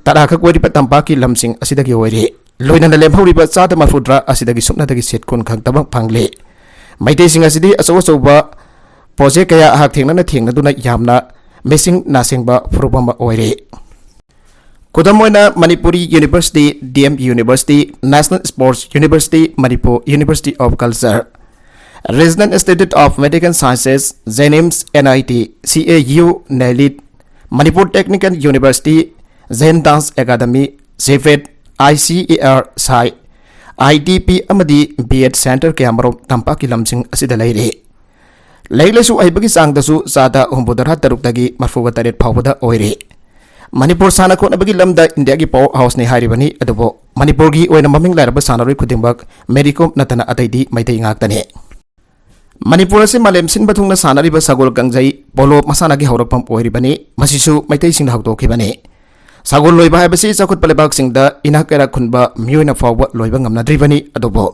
ꯇꯔꯥ ꯈꯛ ꯑꯣꯏꯔꯤꯕ ꯇꯝꯄꯥꯛꯀꯤ ꯂꯝꯁꯤꯡ ꯑꯁꯤꯗꯒꯤ ꯑꯣꯏꯔꯤ꯫ ꯂꯣꯏꯅꯅ ꯂꯦꯝꯍꯧꯔꯤꯕ ꯆꯥꯗ ꯃꯔꯐꯨꯇꯔꯥ ꯑꯁꯤꯗꯒꯤ ꯁꯨꯞꯅꯇꯒꯤ seat ꯀꯨꯟ ꯈꯛꯇꯃꯛ ꯐꯪꯂꯤ꯫ ꯃꯩꯇꯩꯁꯤꯡ ꯑꯁꯤꯗꯤ ꯑꯆꯧ ꯑꯆꯧꯕ project ꯀꯌꯥ ꯍꯛꯊꯦꯡꯅꯅ ꯊꯦꯡꯅꯗꯨꯅ ꯌꯥꯝꯅ ꯃꯤꯁꯤꯡ ꯅꯥꯁꯤꯡꯕ ꯐꯨꯔꯨꯞ ꯑꯃ ꯑꯣꯏꯔꯤ꯫ ꯈꯨꯗꯝ ꯑꯣꯏꯅ Manipuri University, DM University, National Sports University, Manipur University of Culture, Regional Institute of Medical Sciences, JNIMS, NIT, CAU, NELIT, Manipur Technical University, Zen Dance Academy, CFET, ICAR, SAI, IDP ꯑꯃꯗꯤ B.Ed center ꯀꯌꯥꯃꯔꯨꯝ ꯇꯝꯄꯥꯛꯀꯤ ꯂꯝꯁꯤꯡ ꯑꯁꯤꯗ ꯂꯩꯔꯤ꯫ ꯂꯥꯏꯔꯤꯛ ꯂꯥꯏꯁꯨ ꯍꯩꯕꯒꯤ ꯆꯥꯡꯗꯁꯨ ꯆꯥꯗ ꯍꯨꯝꯐꯨꯇꯔꯥ ꯇꯔꯨꯛꯇꯒꯤ ꯃꯔꯐꯨꯒ ꯇꯔꯦꯠ ꯐꯥꯎꯕꯗ ꯑꯣꯏꯔꯤ꯫ ꯃꯅꯤꯄꯨꯔ ꯁꯥꯟꯅ ꯈꯣꯠꯅꯕꯒꯤ ꯂꯝꯗ ꯏꯟꯗꯤꯌꯥꯒꯤ power house ꯅꯤ ꯍꯥꯏꯔꯤꯕꯅꯤ, ꯑꯗꯨꯕꯨ ꯃꯅꯤꯄꯨꯔꯒꯤ ꯑꯣꯏꯅ ꯃꯃꯤꯡ ꯂꯩꯔꯕ ꯁꯥꯟꯅꯔꯣꯏ ꯈꯨꯗꯤꯡꯃꯛ ꯃꯦꯔꯤ ꯀꯣꯝ ꯅꯠꯇꯅ ꯑꯇꯩꯗꯤ ꯃꯩꯇꯩ ꯉꯥꯛꯇꯅꯤ꯫ ꯃꯅꯤꯄꯨꯔ ꯑꯁꯤ ꯃꯥꯂꯦꯝ ꯁꯤꯟꯕ ꯊꯨꯡꯅ ꯁꯥꯟꯅꯔꯤꯕ ꯁꯒꯣꯜ ꯀꯥꯡꯖꯩ ꯄꯣꯂꯣ ꯃꯁꯥꯟꯅꯒꯤ ꯍꯧꯔꯛꯐꯝ ꯑꯣꯏꯔꯤꯕꯅꯤ꯫ ꯃꯁꯤꯁꯨ ꯃꯩꯇꯩꯁꯤꯡꯅ ꯍꯧꯗꯣꯛꯈꯤꯕꯅꯤ꯫ ꯁꯒꯣꯜ ꯂꯣꯏꯕ ꯍꯥꯏꯕꯁꯤ ꯆꯥꯎꯈꯠꯄ ꯂꯩꯕꯥꯛꯁꯤꯡꯗ ꯏꯅꯥꯛ ꯀꯩꯔꯥꯛ ꯈꯨꯟꯕ ꯃꯤꯑꯣꯏꯅ ꯐꯥꯎꯕ ꯂꯣꯏꯕ ꯉꯝꯅꯗ꯭ꯔꯤꯕꯅꯤ꯫ ꯑꯗꯨꯕꯨ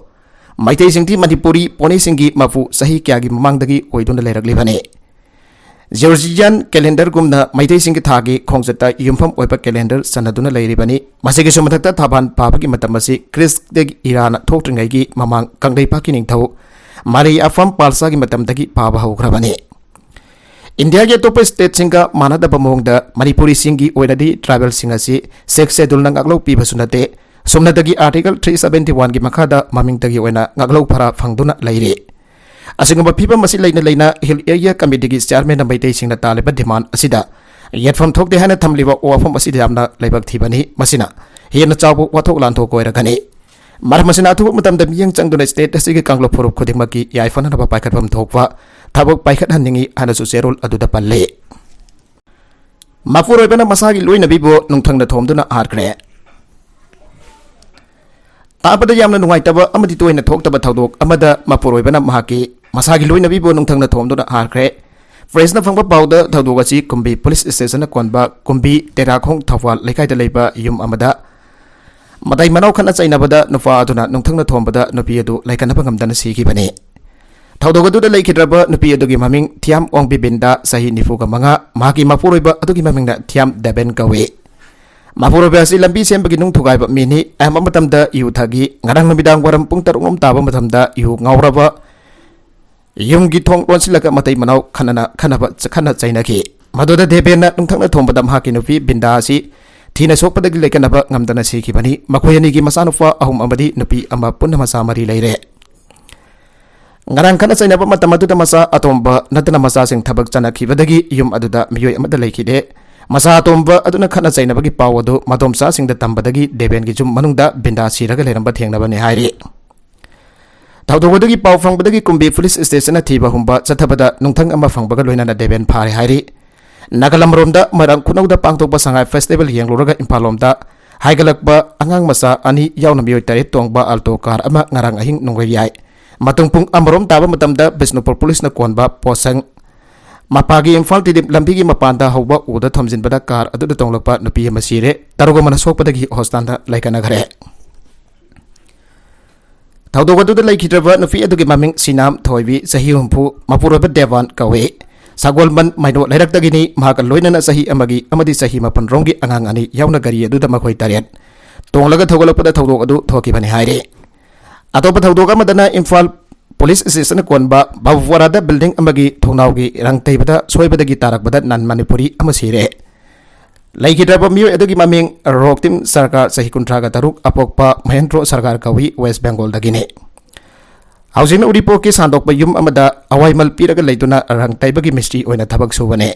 ꯃꯩꯇꯩꯁꯤꯡꯗꯤ ꯃꯅꯤꯄꯨꯔꯤ ꯄꯣꯅꯤꯁꯤꯡꯒꯤ ꯃꯄꯨ ꯆꯍꯤ ꯀꯌꯥꯒꯤ ꯃꯃꯥꯡꯗꯒꯤ ꯑꯣꯏꯗꯨꯅ ꯂꯩꯔꯛꯂꯤꯕꯅꯤ꯫ ꯖꯣꯔꯖꯤꯌꯥꯟ ꯀꯦꯂꯦꯟꯗꯔꯒꯨꯝꯅ ꯃꯩꯇꯩꯁꯤꯡꯒꯤ ꯊꯥꯒꯤ ꯈꯣꯡꯆꯠꯇ ꯌꯨꯝꯐꯝ ꯑꯣꯏꯕ ꯀꯦꯂꯦꯟꯗꯔ ꯆꯟꯅꯗꯨꯅ ꯂꯩꯔꯤꯕꯅꯤ꯫ ꯃꯁꯤꯒꯤꯁꯨ ꯃꯊꯛꯇ ꯊꯥꯕꯥꯟ ꯄꯥꯕꯒꯤ ꯃꯇꯝ ꯑꯁꯤ ꯈ꯭ꯔꯤꯁꯇꯒꯤ ꯏꯔꯥꯅ ꯊꯣꯛꯇ꯭ꯔꯤꯉꯩꯒꯤ ꯃꯃꯥꯡ ꯀꯪꯂꯩꯄꯥꯛꯀꯤ ꯅꯤꯡꯊꯧ ꯃꯔꯤ ꯑꯐꯝ ꯄꯥꯜꯁꯥꯒꯤ ꯃꯇꯝꯗꯒꯤ ꯄꯥꯕ ꯍꯧꯈ꯭ꯔꯕꯅꯤ꯫ ꯏꯟꯗꯤꯌꯥꯒꯤ ꯑꯇꯣꯞꯄ ꯁ꯭ꯇꯦꯠꯁꯤꯡꯒ ꯃꯥꯟꯅꯗꯕ ꯃꯑꯣꯡꯗ ꯃꯅꯤꯄꯨꯔꯤꯁꯤꯡꯒꯤ ꯑꯣꯏꯅꯗꯤ ꯇ꯭ꯔꯥꯏꯕꯦꯜꯁꯤꯡ ꯑꯁꯤ ꯁꯤꯛꯁ ꯁꯦꯗꯨꯜꯅ ꯉꯥꯛꯂꯧ ꯄꯤꯕꯁꯨ ꯅꯠꯇꯦ꯫ ꯁꯨꯞꯅꯇꯒꯤ ꯑꯥꯔꯇꯤꯀꯜ ꯊ꯭ꯔꯤ ꯁꯕꯦꯟꯇꯤ ꯋꯥꯟꯒꯤ ꯃꯈꯥꯗ ꯃꯃꯤꯡꯗꯒꯤ ꯑꯣꯏꯅ ꯉꯥꯛꯂꯧ ꯐꯔꯥ ꯐꯪꯗꯨꯅ ꯂꯩꯔꯤ꯫ ꯑꯁꯤꯒꯨꯝꯕ ꯐꯤꯕꯝ ꯑꯁꯤ ꯂꯩꯅ ꯂꯩꯅ ꯍꯤꯜ ꯑꯦꯔꯤꯌꯥ ꯀꯃꯤꯇꯤꯒꯤ ꯆꯤꯌꯥꯔꯃꯦꯟꯅ ꯃꯩꯇꯩꯁꯤꯡꯅ ꯇꯥꯜꯂꯤꯕ ꯗꯤꯃꯥꯟ ꯑꯁꯤꯗ ꯌꯦꯠꯐꯝ ꯊꯣꯛꯇꯦ ꯍꯥꯏꯅ ꯊꯝꯂꯤꯕ ꯋꯥꯐꯝ ꯑꯁꯤꯗ ꯌꯥꯝꯅ ꯂꯥꯏꯕꯛ ꯊꯤꯕꯅꯤ꯫ ꯃꯁꯤꯅ ꯍꯦꯟꯅ ꯆꯥꯎꯕ ꯋꯥꯊꯣꯛ ꯂꯥꯟꯊꯣꯛꯄ ꯑꯣꯏꯔꯒꯅꯤ꯫ ꯃꯔꯝ ꯑꯁꯤꯅ ꯑꯊꯨꯕ ꯃꯇꯝꯗ ꯃꯤꯠꯌꯦꯡ ꯆꯪꯗꯨꯅ ꯁ꯭ꯇꯦꯠ ꯑꯁꯤꯒꯤ ꯀꯥꯡꯂꯨꯞ ꯐꯨꯔꯨꯞ ꯈꯨꯗꯤꯡꯃꯛꯀꯤ ꯌꯥꯏꯐꯅꯅꯕ ꯄꯥꯏꯈꯠꯐꯝ ꯊꯣꯛꯄ ꯊꯕꯛ ꯄꯥꯏꯈꯠꯍꯟꯅꯤꯡꯏ ꯍꯥꯏꯅꯁꯨ ꯆꯦꯔꯣꯜ ꯑꯗꯨꯗ ꯄꯜꯂꯤ꯫ ꯃꯄꯨꯔꯣꯏꯕꯅ ꯃꯁꯥꯒꯤ ꯂꯣꯏꯅꯕꯤꯕꯨ ꯅꯨꯡꯊꯪꯅ ꯊꯣꯝꯗꯨꯅ ꯍꯥꯠꯈ꯭ꯔꯦ꯫ ꯇꯥꯕꯗ ꯌꯥꯝꯅ ꯅꯨꯡꯉꯥꯏꯇꯕ ꯑꯃꯗꯤ ꯇꯣꯏꯅ ꯊꯣꯛꯇꯕ ꯊꯧꯗꯣꯛ ꯑꯃꯗ ꯃꯄꯨꯔꯣꯏꯕꯅ ꯃꯍꯥꯛꯀꯤ ꯃꯁꯥꯒꯤ ꯂꯣꯏꯅꯕꯤꯕꯨ ꯅꯨꯡꯊꯪꯅ ꯊꯣꯝꯗꯨꯅ ꯍꯥꯠꯈ꯭ꯔꯦ꯫ ꯄ꯭ꯔꯦꯁꯅ ꯐꯪꯕ ꯄꯥꯎꯗ ꯊꯧꯗꯣꯛ ꯑꯁꯤ ꯀꯨꯝꯕꯤ ꯄꯨꯂꯤꯁ ꯁ꯭ꯇꯦꯁꯟꯅ ꯀꯣꯟꯕ ꯀꯨꯝꯕꯤ ꯇꯦꯔꯥꯈꯣꯡ ꯊꯧꯕꯥꯜ ꯂꯩꯀꯥꯏꯗ ꯂꯩꯕ ꯌꯨꯝ ꯑꯃꯗ ꯃꯇꯩ ꯃꯅꯥꯎ ꯈꯠꯅ ꯆꯩꯅꯕꯗ ꯅꯨꯄꯥ ꯑꯗꯨꯅ ꯅꯨꯡꯊꯪꯅ ꯊꯣꯝꯕꯗ ꯅꯨꯄꯤ ꯑꯗꯨ ꯂꯩꯈꯠꯅꯕ ꯉꯝꯗꯅ ꯁꯤꯈꯤꯕꯅꯤ꯫ ꯊꯧꯗꯣꯛ ꯑꯗꯨꯗ ꯂꯩꯈꯤꯗ꯭ꯔꯕ ꯅꯨꯄꯤ ꯑꯗꯨꯒꯤ ꯃꯃꯤꯡ ꯊꯤꯌꯥꯝ ꯑꯣꯡꯕꯤ ꯕꯤꯟꯗꯥ, ꯆꯍꯤ ꯅꯤꯐꯨꯒ ꯃꯉꯥ, ꯃꯍꯥꯛꯀꯤ ꯃꯄꯨꯔꯣꯏꯕ ꯑꯗꯨꯒꯤ ꯃꯃꯤꯡꯅ ꯊꯤꯌꯥꯝ ꯗꯦꯕꯦꯟ ꯀꯧꯏ꯫ ꯃꯄꯨꯔꯣꯏꯕ ꯑꯁꯤ ꯂꯝꯕꯤ ꯁꯦꯝꯕꯒꯤ ꯅꯨꯡ ꯊꯨꯒꯥꯏꯕ ꯃꯤꯅꯤ꯫ ꯑꯌꯥꯝꯕ ꯃꯇꯝꯗ ꯌꯨ ꯊꯛꯏ꯫ ꯉꯔꯥꯡ ꯅꯨꯃꯤꯗꯥꯡ ꯋꯥꯏꯔꯝ ꯄꯨꯡ ꯇꯔꯨꯛ ꯂꯣꯝ ꯇꯥꯕ ꯃꯇꯝꯗ ꯌꯨ ꯉꯥꯎꯔꯕ ꯌꯨꯝꯒꯤ ꯊꯣꯡ ꯂꯣꯟꯁꯤꯜꯂꯒ ꯃꯇꯩ ꯃꯅꯥꯎ ꯈꯠꯅꯅ, ꯈꯠꯅꯕ, ꯈꯠꯅ ꯆꯩꯅꯈꯤ꯫ ꯃꯗꯨꯗ ꯗꯦꯕꯦꯟꯅ ꯅꯨꯡꯊꯛꯅ ꯊꯣꯝꯕꯗ ꯃꯍꯥꯛꯀꯤ ꯅꯨꯄꯤ ꯕꯤꯟꯗꯥ ꯑꯁꯤ ꯊꯤꯅ ꯁꯣꯛꯄꯗꯒꯤ ꯂꯩꯀꯠꯅꯕ ꯉꯝꯗꯅ ꯁꯤꯈꯤꯕꯅꯤ꯫ ꯃꯈꯣꯏ ꯑꯅꯤꯒꯤ ꯃꯆꯥꯅꯨꯄꯥ ꯑꯍꯨꯝ ꯑꯃꯗꯤ ꯅꯨꯄꯤ ꯑꯃ ꯄꯨꯟꯅ ꯃꯆꯥ ꯃꯔꯤ ꯂꯩꯔꯦ꯫ ꯉꯔꯥꯡ ꯈꯠꯅ ꯆꯩꯅꯕ ꯃꯇꯝ ꯑꯗꯨꯗ ꯃꯆꯥ ꯑꯇꯣꯝꯕ ꯅꯠꯇꯅ ꯃꯆꯥꯁꯤꯡ ꯊꯕꯛ ꯆꯠꯅꯈꯤꯕꯗꯒꯤ ꯌꯨꯝ ꯑꯗꯨꯗ ꯃꯤꯑꯣꯏ ꯑꯃꯠꯇ ꯂꯩꯈꯤꯗꯦ꯫ ꯃꯆꯥ ꯑꯇꯣꯝꯕ ꯑꯗꯨꯅ ꯈꯠꯅ ꯆꯩꯅꯕꯒꯤ ꯄꯥꯎ ꯑꯗꯨ ꯃꯗꯣꯝꯆꯥꯁꯤꯡꯗ ꯇꯝꯕꯗꯒꯤ ꯗꯦꯕꯦꯟꯒꯤ ꯌꯨꯝ ꯃꯅꯨꯡꯗ ꯕꯤꯟꯗꯥ ꯁꯤꯔꯒ ꯂꯩꯔꯝꯕ ꯊꯦꯡꯅꯕꯅꯤ ꯍꯥꯏꯔꯤ꯫ ꯊꯧꯗꯣꯛ ꯑꯗꯨꯒꯤ ꯄꯥꯎ ꯐꯪꯕꯗꯒꯤ ꯀꯨꯝꯕꯤ ꯄꯨꯂꯤꯁ ꯁ꯭ꯇꯦꯁꯟꯅ ꯊꯤꯕ ꯍꯨꯝꯕ ꯆꯠꯊꯕꯗ ꯅꯨꯡꯊꯪ ꯑꯃ ꯐꯪꯕꯒ ꯂꯣꯏꯅꯅ ꯗꯦꯕꯦꯟ ꯐꯥꯔꯦ ꯍꯥꯏꯔꯤ꯫ ꯅꯥꯒꯥꯂꯝꯔꯣꯝꯗ ꯃꯣꯏꯔꯥꯡ ꯈꯨꯅꯧꯗ ꯄꯥꯡꯊꯣꯛꯄ ꯁꯉꯥꯏ ꯐꯦꯁꯇꯤꯚꯦꯜ ꯌꯦꯡꯂꯨꯔꯒ ꯏꯝꯐꯥꯜ ꯂꯣꯝꯗ ꯍꯥꯏꯒꯠꯂꯛꯄ ꯑꯉꯥꯡ ꯃꯆꯥ ꯑꯅꯤ ꯌꯥꯎꯅ ꯃꯤꯑꯣꯏ ꯇꯔꯦꯠ ꯇꯣꯡꯕ ꯑꯜꯇꯣ ꯀꯥꯔ ꯑꯃ ꯉꯔꯥꯡ ꯑꯍꯤꯡ ꯅꯣꯡꯂꯩ ꯌꯥꯏ꯫ ꯃꯇꯨꯡ ꯄꯨꯡ ꯑꯃꯔꯣꯝ ꯇꯥꯕ ꯃꯇꯝꯗ ꯕꯤꯁꯅꯨꯄꯨꯔ ꯄꯨꯂꯤꯁꯅ ꯀꯣꯟꯕ ꯄꯣꯠꯁꯪ ꯃꯄꯥꯒꯤ ꯏꯝꯐꯥꯜ ꯇꯤꯗꯤꯝ ꯂꯝꯕꯤꯒꯤ ꯃꯄꯥꯟꯗ ꯍꯧꯕ ꯎꯗ ꯊꯣꯝꯖꯤꯟꯕꯗ ꯀꯥꯔ ꯑꯗꯨꯗ ꯇꯣꯡꯂꯛꯄ ꯅꯨꯄꯤ ꯑꯃ ꯁꯤꯔꯦ, ꯇꯔꯨꯛ ꯑꯃꯅ ꯁꯣꯛꯄꯗꯒꯤ ꯍꯣꯁꯄꯤꯇꯥꯜꯗ ꯂꯩꯈꯠꯅꯈ꯭ꯔꯦ꯫ ꯊꯧꯗꯣꯛ ꯑꯗꯨꯗ ꯂꯩꯈꯤꯗ꯭ꯔꯕ ꯅꯨꯄꯤ ꯑꯗꯨꯒꯤ ꯃꯃꯤꯡ ꯁꯤꯅꯥꯝ ꯊꯣꯏꯕꯤ, ꯆꯍꯤ ꯍꯨꯝꯐꯨ, ꯃꯄꯨꯔꯣꯏꯕ ꯗꯦꯕꯥꯟ ꯀꯧꯏ꯫ ꯁꯒꯣꯜꯕꯟ ꯃꯥꯏꯅꯣ ꯂꯩꯔꯛꯇꯒꯤꯅꯤ꯫ ꯃꯍꯥꯛꯀ ꯂꯣꯏꯅꯅ ꯆꯍꯤ ꯑꯃꯒꯤ ꯑꯃꯗꯤ ꯆꯍꯤ ꯃꯥꯄꯟ ꯔꯣꯝꯒꯤ ꯑꯉꯥꯡ ꯑꯅꯤ ꯌꯥꯎꯅ ꯒꯥꯔꯤ ꯑꯗꯨꯗ ꯃꯈꯣꯏ ꯇꯔꯦꯠ ꯇꯣꯡꯂꯒ ꯊꯧꯒꯠꯂꯛꯄꯗ ꯊꯧꯗꯣꯛ ꯑꯗꯨ ꯊꯣꯛꯈꯤꯕꯅꯤ ꯍꯥꯏꯔꯤ꯫ ꯑꯇꯣꯞꯄ ꯊꯧꯗꯣꯛ ꯑꯃꯗꯅ ꯏꯝꯐꯥꯜ ꯄꯨꯂꯤꯁ ꯁ꯭ꯇꯦꯁꯟꯅ ꯀꯣꯟꯕ ꯚꯕ꯭ꯋꯥꯔꯥꯗ ꯕꯤꯜꯗꯤꯡ ꯑꯃꯒꯤ ꯊꯣꯡꯅꯥꯎꯒꯤ ꯔꯪ ꯇꯩꯕꯗ ꯁꯣꯏꯕꯗꯒꯤ ꯇꯥꯔꯛꯄꯗ ꯅꯟ ꯃꯅꯤꯄꯨꯔꯤ ꯑꯃ ꯁꯤꯔꯦ꯫ ꯂꯩꯈꯤꯗ꯭ꯔꯕ ꯃꯤꯑꯣꯏ ꯑꯗꯨꯒꯤ ꯃꯃꯤꯡ ꯔꯣꯛꯇꯤꯝ ꯁꯔꯀꯥꯔ, ꯆꯍꯤ ꯀꯨꯟꯊ꯭ꯔꯥꯒ ꯇꯔꯨꯛ, ꯑꯄꯣꯛꯄ ꯃꯍꯦꯟꯗ꯭ꯔꯣ ꯁꯔꯀꯥꯔ ꯀꯧꯏ, ꯋꯦꯁ ꯕꯦꯡꯒꯣꯜꯗꯒꯤꯅꯤ꯫ ꯍꯧꯖꯤꯛꯅ ꯎꯔꯤꯄꯣꯛꯀꯤ ꯁꯥꯟꯗꯣꯛꯄ ꯌꯨꯝ ꯑꯃꯗ ꯑꯋꯥꯏꯃꯜ ꯄꯤꯔꯒ ꯂꯩꯗꯨꯅ ꯔꯪ ꯇꯩꯕꯒꯤ ꯃꯤꯁꯇ꯭ꯔꯤ ꯑꯣꯏꯅ ꯊꯕꯛ ꯁꯨꯕꯅꯦ꯫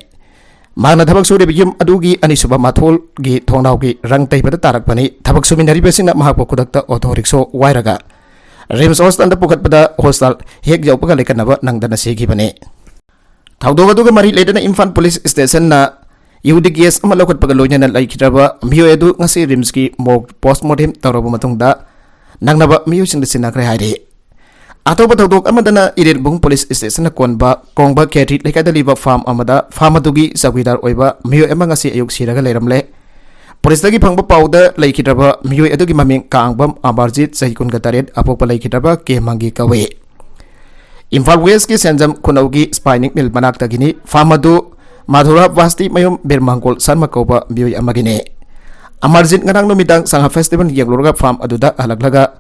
ꯃꯍꯥꯛꯅ ꯊꯕꯛ ꯁꯨꯔꯤꯕ ꯌꯨꯝ ꯑꯗꯨꯒꯤ ꯑꯅꯤꯁꯨꯕ ꯃꯊꯣꯜꯒꯤ ꯊꯣꯡꯅꯥꯎꯒꯤ ꯔꯪ ꯇꯩꯕꯗ ꯇꯥꯔꯛꯄꯅꯤ꯫ ꯊꯕꯛ ꯁꯨꯃꯤꯟꯅꯔꯤꯕꯁꯤꯡꯅ ꯃꯍꯥꯛꯄꯨ ꯈꯨꯗꯛꯇ ꯑꯣꯇꯣ ꯔꯤꯛꯁꯣ ꯋꯥꯏꯔꯒ ꯔꯤꯝꯁ ꯍꯣꯁꯄꯤꯇꯥꯜꯗ ꯄꯨꯈꯠꯄꯗ ꯍꯣꯁꯄꯤꯇꯥꯜ ꯍꯦꯛ ꯌꯧꯕꯒ ꯂꯩꯈꯠꯅꯕ ꯅꯪꯗꯅ ꯁꯤꯈꯤꯕꯅꯤ꯫ ꯊꯧꯗꯣꯛ ꯑꯗꯨꯒ ꯃꯔꯤ ꯂꯩꯅꯅ ꯏꯝꯐꯥꯜ ꯄꯨꯂꯤꯁ ꯁ꯭ꯇꯦꯁꯟꯅ ꯌꯨ ꯗꯤ ꯀꯦꯁ ꯑꯃ ꯂꯧꯈꯠꯄꯒ ꯂꯣꯏꯅꯅ ꯂꯩꯈꯤꯗ꯭ꯔꯕ ꯃꯤꯑꯣꯏ ꯑꯗꯨ ꯉꯁꯤ ꯔꯤꯝꯁꯀꯤ ꯃꯣꯔꯒ ꯄꯣꯁ꯭ꯠꯃꯣꯔꯇꯦꯝ ꯇꯧꯔꯕ ꯃꯇꯨꯡꯗ ꯅꯪꯅꯕ ꯃꯤꯑꯣꯏꯁꯤꯡꯗ ꯁꯤꯟꯅꯈ꯭ꯔꯦ ꯍꯥꯏꯔꯤ꯫ ꯑꯇꯣꯞꯄ ꯊꯧꯗꯣꯛ ꯑꯃꯗꯅ ꯏꯔꯦꯜꯕꯨꯡ ꯄꯨꯂꯤꯁ ꯁ꯭ꯇꯦꯁꯟꯅ ꯀꯣꯟꯕ ꯀꯣꯡꯕ ꯈꯦꯇ꯭ꯔꯤ ꯂꯩꯀꯥꯏꯗ ꯂꯩꯕ ꯐꯥꯔꯝ ꯑꯃꯗ ꯐꯥꯔꯝ ꯑꯗꯨꯒꯤ ꯆꯧꯀꯤꯗꯥꯔ ꯑꯣꯏꯕ ꯃꯤꯑꯣꯏ ꯑꯃ ꯉꯁꯤ ꯑꯌꯨꯛ ꯁꯤꯔꯒ ꯂꯩꯔꯝꯂꯦ꯫ ꯄꯨꯂꯤꯁꯇꯒꯤ ꯐꯪꯕ ꯄꯥꯎꯗ ꯂꯩꯈꯤꯗ꯭ꯔꯕ ꯃꯤꯑꯣꯏ ꯑꯗꯨꯒꯤ ꯃꯃꯤꯡ ꯀꯥꯡꯕꯝ ꯑꯃꯔꯖꯤꯠ, ꯆꯍꯤ ꯀꯨꯟꯒ ꯇꯔꯦꯠ, ꯑꯄꯣꯛꯄ ꯂꯩꯈꯤꯗ꯭ꯔꯕ ꯀꯦ ꯃꯪꯒꯤ ꯀꯧꯏ꯫ ꯏꯝꯐꯥꯜ ꯋꯦꯁꯀꯤ ꯁꯦꯟꯖꯝ ꯈꯨꯅꯧꯒꯤ ꯁ꯭ꯄꯥꯏꯅꯤꯡ ꯃꯤꯜ ꯃꯅꯥꯛꯇꯒꯤꯅꯤ꯫ ꯐꯥꯔꯝ ꯑꯗꯨ ꯃꯥꯙꯨꯔꯥ ꯕꯥꯁꯇꯤ ꯃꯌꯨꯝ ꯕꯤꯔꯃꯪꯒꯣꯜ ꯁꯔꯃ ꯀꯧꯕ ꯃꯤꯑꯣꯏ ꯑꯃꯒꯤꯅꯤ꯫ ꯑꯃꯔꯖꯤꯠ ꯉꯔꯥꯡ ꯅꯨꯃꯤꯗꯥꯡ ꯁꯉꯥ ꯐꯦꯁꯇꯤꯚꯦꯜ ꯌꯦꯡꯂꯨꯔꯒ ꯐꯥꯔꯝ ꯑꯗꯨꯗ ꯍꯜꯂꯛꯂꯒ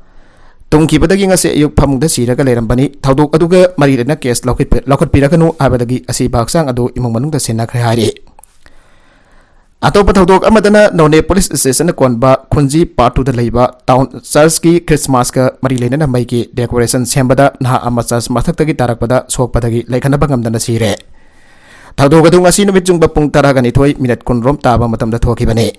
ꯇꯨꯝꯈꯤꯕꯗꯒꯤ ꯉꯁꯤ ꯑꯌꯨꯛ ꯐꯃꯨꯡꯗ ꯁꯤꯔꯒ ꯂꯩꯔꯝꯕꯅꯤ꯫ ꯊꯧꯗꯣꯛ ꯑꯗꯨꯒ ꯃꯔꯤ ꯂꯩꯅꯅ ꯀꯦꯁ ꯂꯧꯈꯠꯄ-, ꯂꯧꯈꯠꯄꯤꯔꯒꯅꯨ ꯍꯥꯏꯕꯗꯒꯤ ꯑꯁꯤꯕ ꯍꯛꯆꯥꯡ ꯑꯗꯨ ꯏꯃꯨꯡ ꯃꯅꯨꯡꯗ ꯁꯤꯟꯅꯈ꯭ꯔꯦ ꯍꯥꯏꯔꯤ꯫ ꯑꯇꯣꯞꯄ ꯊꯧꯗꯣꯛ ꯑꯃꯗꯅ ꯅꯣꯅꯦ ꯄꯨꯂꯤꯁ ꯁ꯭ꯇꯦꯁꯟꯅ ꯀꯣꯟꯕ ꯈꯨꯟꯖꯤ ꯄꯥꯔꯠ ꯇꯨꯗ ꯂꯩꯕ ꯇꯥꯎꯟ ꯆꯔꯆꯀꯤ ꯈ꯭ꯔꯤꯁꯃꯥꯁꯀ ꯃꯔꯤ ꯂꯩꯅꯅ ꯃꯩꯒꯤ ꯗꯦꯀꯣꯔꯦꯁꯟ ꯁꯦꯝꯕꯗ ꯅꯍꯥ ꯑꯃ ꯆꯔꯆ ꯃꯊꯛꯇꯒꯤ ꯇꯥꯔꯛꯄꯗ ꯁꯣꯛꯄꯗꯒꯤ ꯂꯩꯈꯠꯅꯕ ꯉꯝꯗꯅ ꯁꯤꯔꯦ꯫ ꯊꯧꯗꯣꯛ ꯑꯗꯨ ꯉꯁꯤ ꯅꯨꯃꯤꯠ ꯆꯨꯡꯕ ꯄꯨꯡ ꯇꯔꯥꯒ ꯅꯤꯊꯣꯏ ꯃꯤꯅꯠ ꯀꯨꯟ ꯔꯣꯝ ꯇꯥꯕ ꯃꯇꯝꯗ ꯊꯣꯛꯈꯤꯕꯅꯤ꯫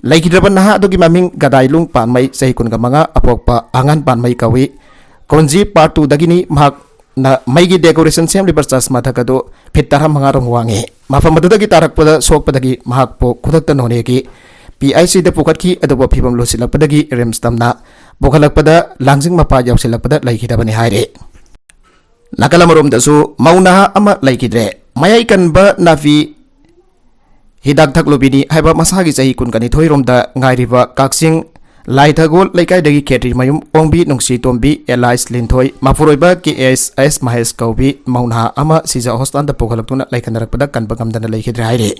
ꯂꯩꯈꯤꯗ꯭ꯔꯕ ꯅꯍꯥ ꯑꯗꯨꯒꯤ ꯃꯃꯤꯡ ꯒꯗꯥꯏꯂꯨꯡ ꯄꯥꯟꯃꯩ, ꯆꯍꯤ ꯀꯨꯟꯒ ꯃꯉꯥ, ꯑꯄꯣꯛꯄ ꯑꯉꯥꯟ ꯄꯥꯟꯃꯩ ꯀꯧꯏ꯫ ꯈꯨꯟꯖꯤ ꯄꯥꯔꯠ ꯇꯨꯗꯒꯤꯅꯤ꯫ ꯃꯍꯥꯛꯅ ꯃꯩꯒꯤ ꯗꯦꯀꯣꯔꯦꯁꯟ ꯁꯦꯝꯂꯤꯕ ꯆꯔꯆ ꯃꯊꯛ ꯑꯗꯨ ꯐꯤꯠ ꯇꯔꯥꯃꯉꯥ ꯔꯣꯝ ꯋꯥꯡꯉꯤ꯫ ꯃꯐꯝ ꯑꯗꯨꯗꯒꯤ ꯇꯥꯔꯛꯄꯗ ꯁꯣꯛꯄꯗꯒꯤ ꯃꯍꯥꯛꯄꯨ ꯈꯨꯗꯛꯇ ꯅꯣꯅꯦꯒꯤ ꯄꯤ ꯑꯥꯏ ꯁꯤꯗ ꯄꯨꯈꯠꯈꯤ, ꯑꯗꯨꯕꯨ ꯐꯤꯕꯝ ꯂꯨꯁꯤꯜꯂꯛꯄꯗꯒꯤ ꯔꯤꯝꯁ ꯇꯝꯅ ꯄꯨꯈꯠꯂꯛꯄꯗ ꯂꯥꯡꯖꯤꯡ ꯃꯄꯥ ꯌꯧꯁꯤꯜꯂꯛꯄꯗ ꯂꯩꯈꯤꯗꯕꯅꯤ ꯍꯥꯏꯔꯤ꯫ ꯅꯥꯀꯜ ꯑꯃꯔꯣꯝꯗꯁꯨ ꯃꯧ ꯅꯍꯥ ꯑꯃ ꯂꯩꯈꯤꯗ꯭ꯔꯦ꯫ ꯃꯌꯥꯏ ꯀꯟꯕ ꯅꯥꯄꯤ ꯍꯤꯗꯥꯛ ꯊꯛꯂꯨꯕꯤꯅꯤ ꯍꯥꯏꯕ ꯃꯁꯥꯒꯤ ꯆꯍꯤ ꯀꯨꯟꯒ ꯅꯤꯊꯣꯏ ꯔꯣꯝꯗ ꯉꯥꯏꯔꯤꯕ ꯀꯛꯆꯤꯡ ꯂꯥꯏꯊꯒꯣꯜ ꯂꯩꯀꯥꯏꯗꯒꯤ ꯈꯦꯇ꯭ꯔꯤ ꯃꯌꯨꯝ ꯑꯣꯡꯕꯤ ꯅꯨꯡꯁꯤ ꯇꯣꯝꯕꯤ ꯑꯦꯂꯥꯏꯁ ꯂꯤꯟꯊꯣꯏ ꯃꯄꯨꯔꯣꯏꯕ ꯀꯦ ꯑꯦꯁ ꯑꯦꯁ ꯃꯍꯦꯁ ꯀꯧꯕꯤ ꯃꯧ ꯅꯍꯥ ꯑꯃ ꯁꯤꯖ ꯍꯣꯁꯄꯤꯇꯥꯜꯗ ꯄꯨꯈꯠꯂꯛꯇꯨꯅ ꯂꯩꯈꯠꯅꯔꯛꯄꯗ ꯀꯟꯕ ꯉꯝꯗꯅ ꯂꯩꯈꯤꯗ꯭ꯔꯦ ꯍꯥꯏꯔꯤ꯫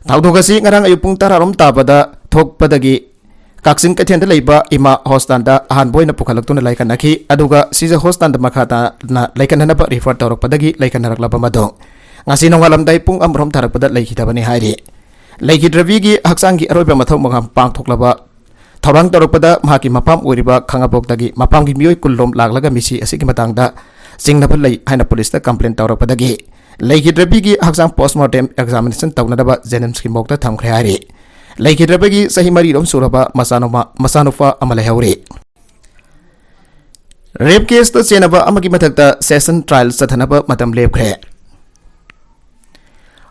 ꯊꯧꯗꯣꯛ ꯑꯁꯤ ꯉꯔꯥꯡ ꯑꯌꯨꯛ ꯄꯨꯡ ꯇꯔꯥꯔꯣꯝ ꯇꯥꯕꯗ ꯊꯣꯛꯄꯗꯒꯤ ꯀꯛꯆꯤꯡ ꯀꯩꯊꯦꯜꯗ ꯂꯩꯕ ꯏꯃꯥ ꯍꯣꯁꯄꯤꯇꯥꯜꯗ ꯑꯍꯥꯟꯕ ꯑꯣꯏꯅ ꯄꯨꯈꯠꯂꯛꯇꯨꯅ ꯂꯥꯏꯀꯠꯅꯈꯤ꯫ ꯑꯗꯨꯒ ꯁꯤꯖ ꯍꯣꯁꯄꯤꯇꯥꯜꯗ ꯃꯈꯥ ꯇꯥꯅ ꯂꯥꯏꯀꯠꯅꯅꯕ ꯔꯤꯐꯔ ꯇꯧꯔꯛꯄꯗꯒꯤ ꯂꯥꯏꯀꯠꯅꯔꯛꯂꯕ ꯃꯇꯨꯡ ꯉꯁꯤ ꯅꯣꯡꯉꯥꯜꯂꯝꯗꯥꯏ ꯄꯨꯡ ꯑꯃꯔꯣꯝ ꯊꯥꯔꯛꯄꯗ ꯂꯩꯈꯤꯗꯕꯅꯤ ꯍꯥꯏꯔꯤ꯫ ꯂꯩꯈꯤꯗ꯭ꯔꯕꯤꯒꯤ ꯍꯛꯆꯥꯡꯒꯤ ꯑꯔꯣꯏꯕ ꯃꯊꯧ ꯃꯉꯝ ꯄꯥꯡꯊꯣꯛꯂꯕ ꯊꯧꯔꯥꯡ ꯇꯧꯔꯛꯄꯗ ꯃꯍꯥꯛꯀꯤ ꯃꯐꯝ ꯑꯣꯏꯔꯤꯕ ꯈꯥꯉꯕꯣꯛꯇꯒꯤ ꯃꯐꯝꯒꯤ ꯃꯤꯑꯣꯏ ꯀꯨꯟꯂꯣꯝ ꯂꯥꯛꯂꯒ ꯃꯤꯁꯤ ꯑꯁꯤꯒꯤ ꯃꯇꯥꯡꯗ ꯆꯤꯡꯅꯕ ꯂꯩ ꯍꯥꯏꯅ ꯄꯨꯂꯤꯁꯇ ꯀꯝꯄ꯭ꯂꯦꯟ ꯇꯧꯔꯛꯄꯗꯒꯤ ꯂꯩꯈꯤꯗ꯭ꯔꯕꯤꯒꯤ ꯍꯛꯆꯥꯡ ꯄꯣꯁꯃꯣꯔꯇꯦꯝ ꯑꯦꯛꯖꯥꯃꯤꯅꯦꯁꯟ ꯇꯧꯅꯅꯕ ꯖꯦꯅꯤꯝꯁꯀꯤ ꯃꯣꯔꯒꯇ ꯊꯝꯈ꯭ꯔꯦ ꯍꯥꯏꯔꯤ꯫ ꯂꯩꯈꯤꯗ꯭ꯔꯕꯒꯤ ꯆꯍꯤ ꯃꯔꯤꯔꯣꯝ ꯁꯨꯔꯕ ꯃꯆꯥꯅꯨꯄꯥ, ꯃꯆꯥꯅꯨꯄꯥ ꯑꯃ ꯂꯩꯍꯧꯔꯤ꯫ ꯔꯦꯞ ꯀꯦꯁꯇ ꯆꯦꯟꯅꯕ ꯑꯃꯒꯤ ꯃꯊꯛꯇ ꯁꯦꯁꯟ ꯇ꯭ꯔꯥꯏꯜ ꯆꯠꯊꯅꯕ ꯃꯇꯝ ꯂꯦꯞꯈ꯭ꯔꯦ꯫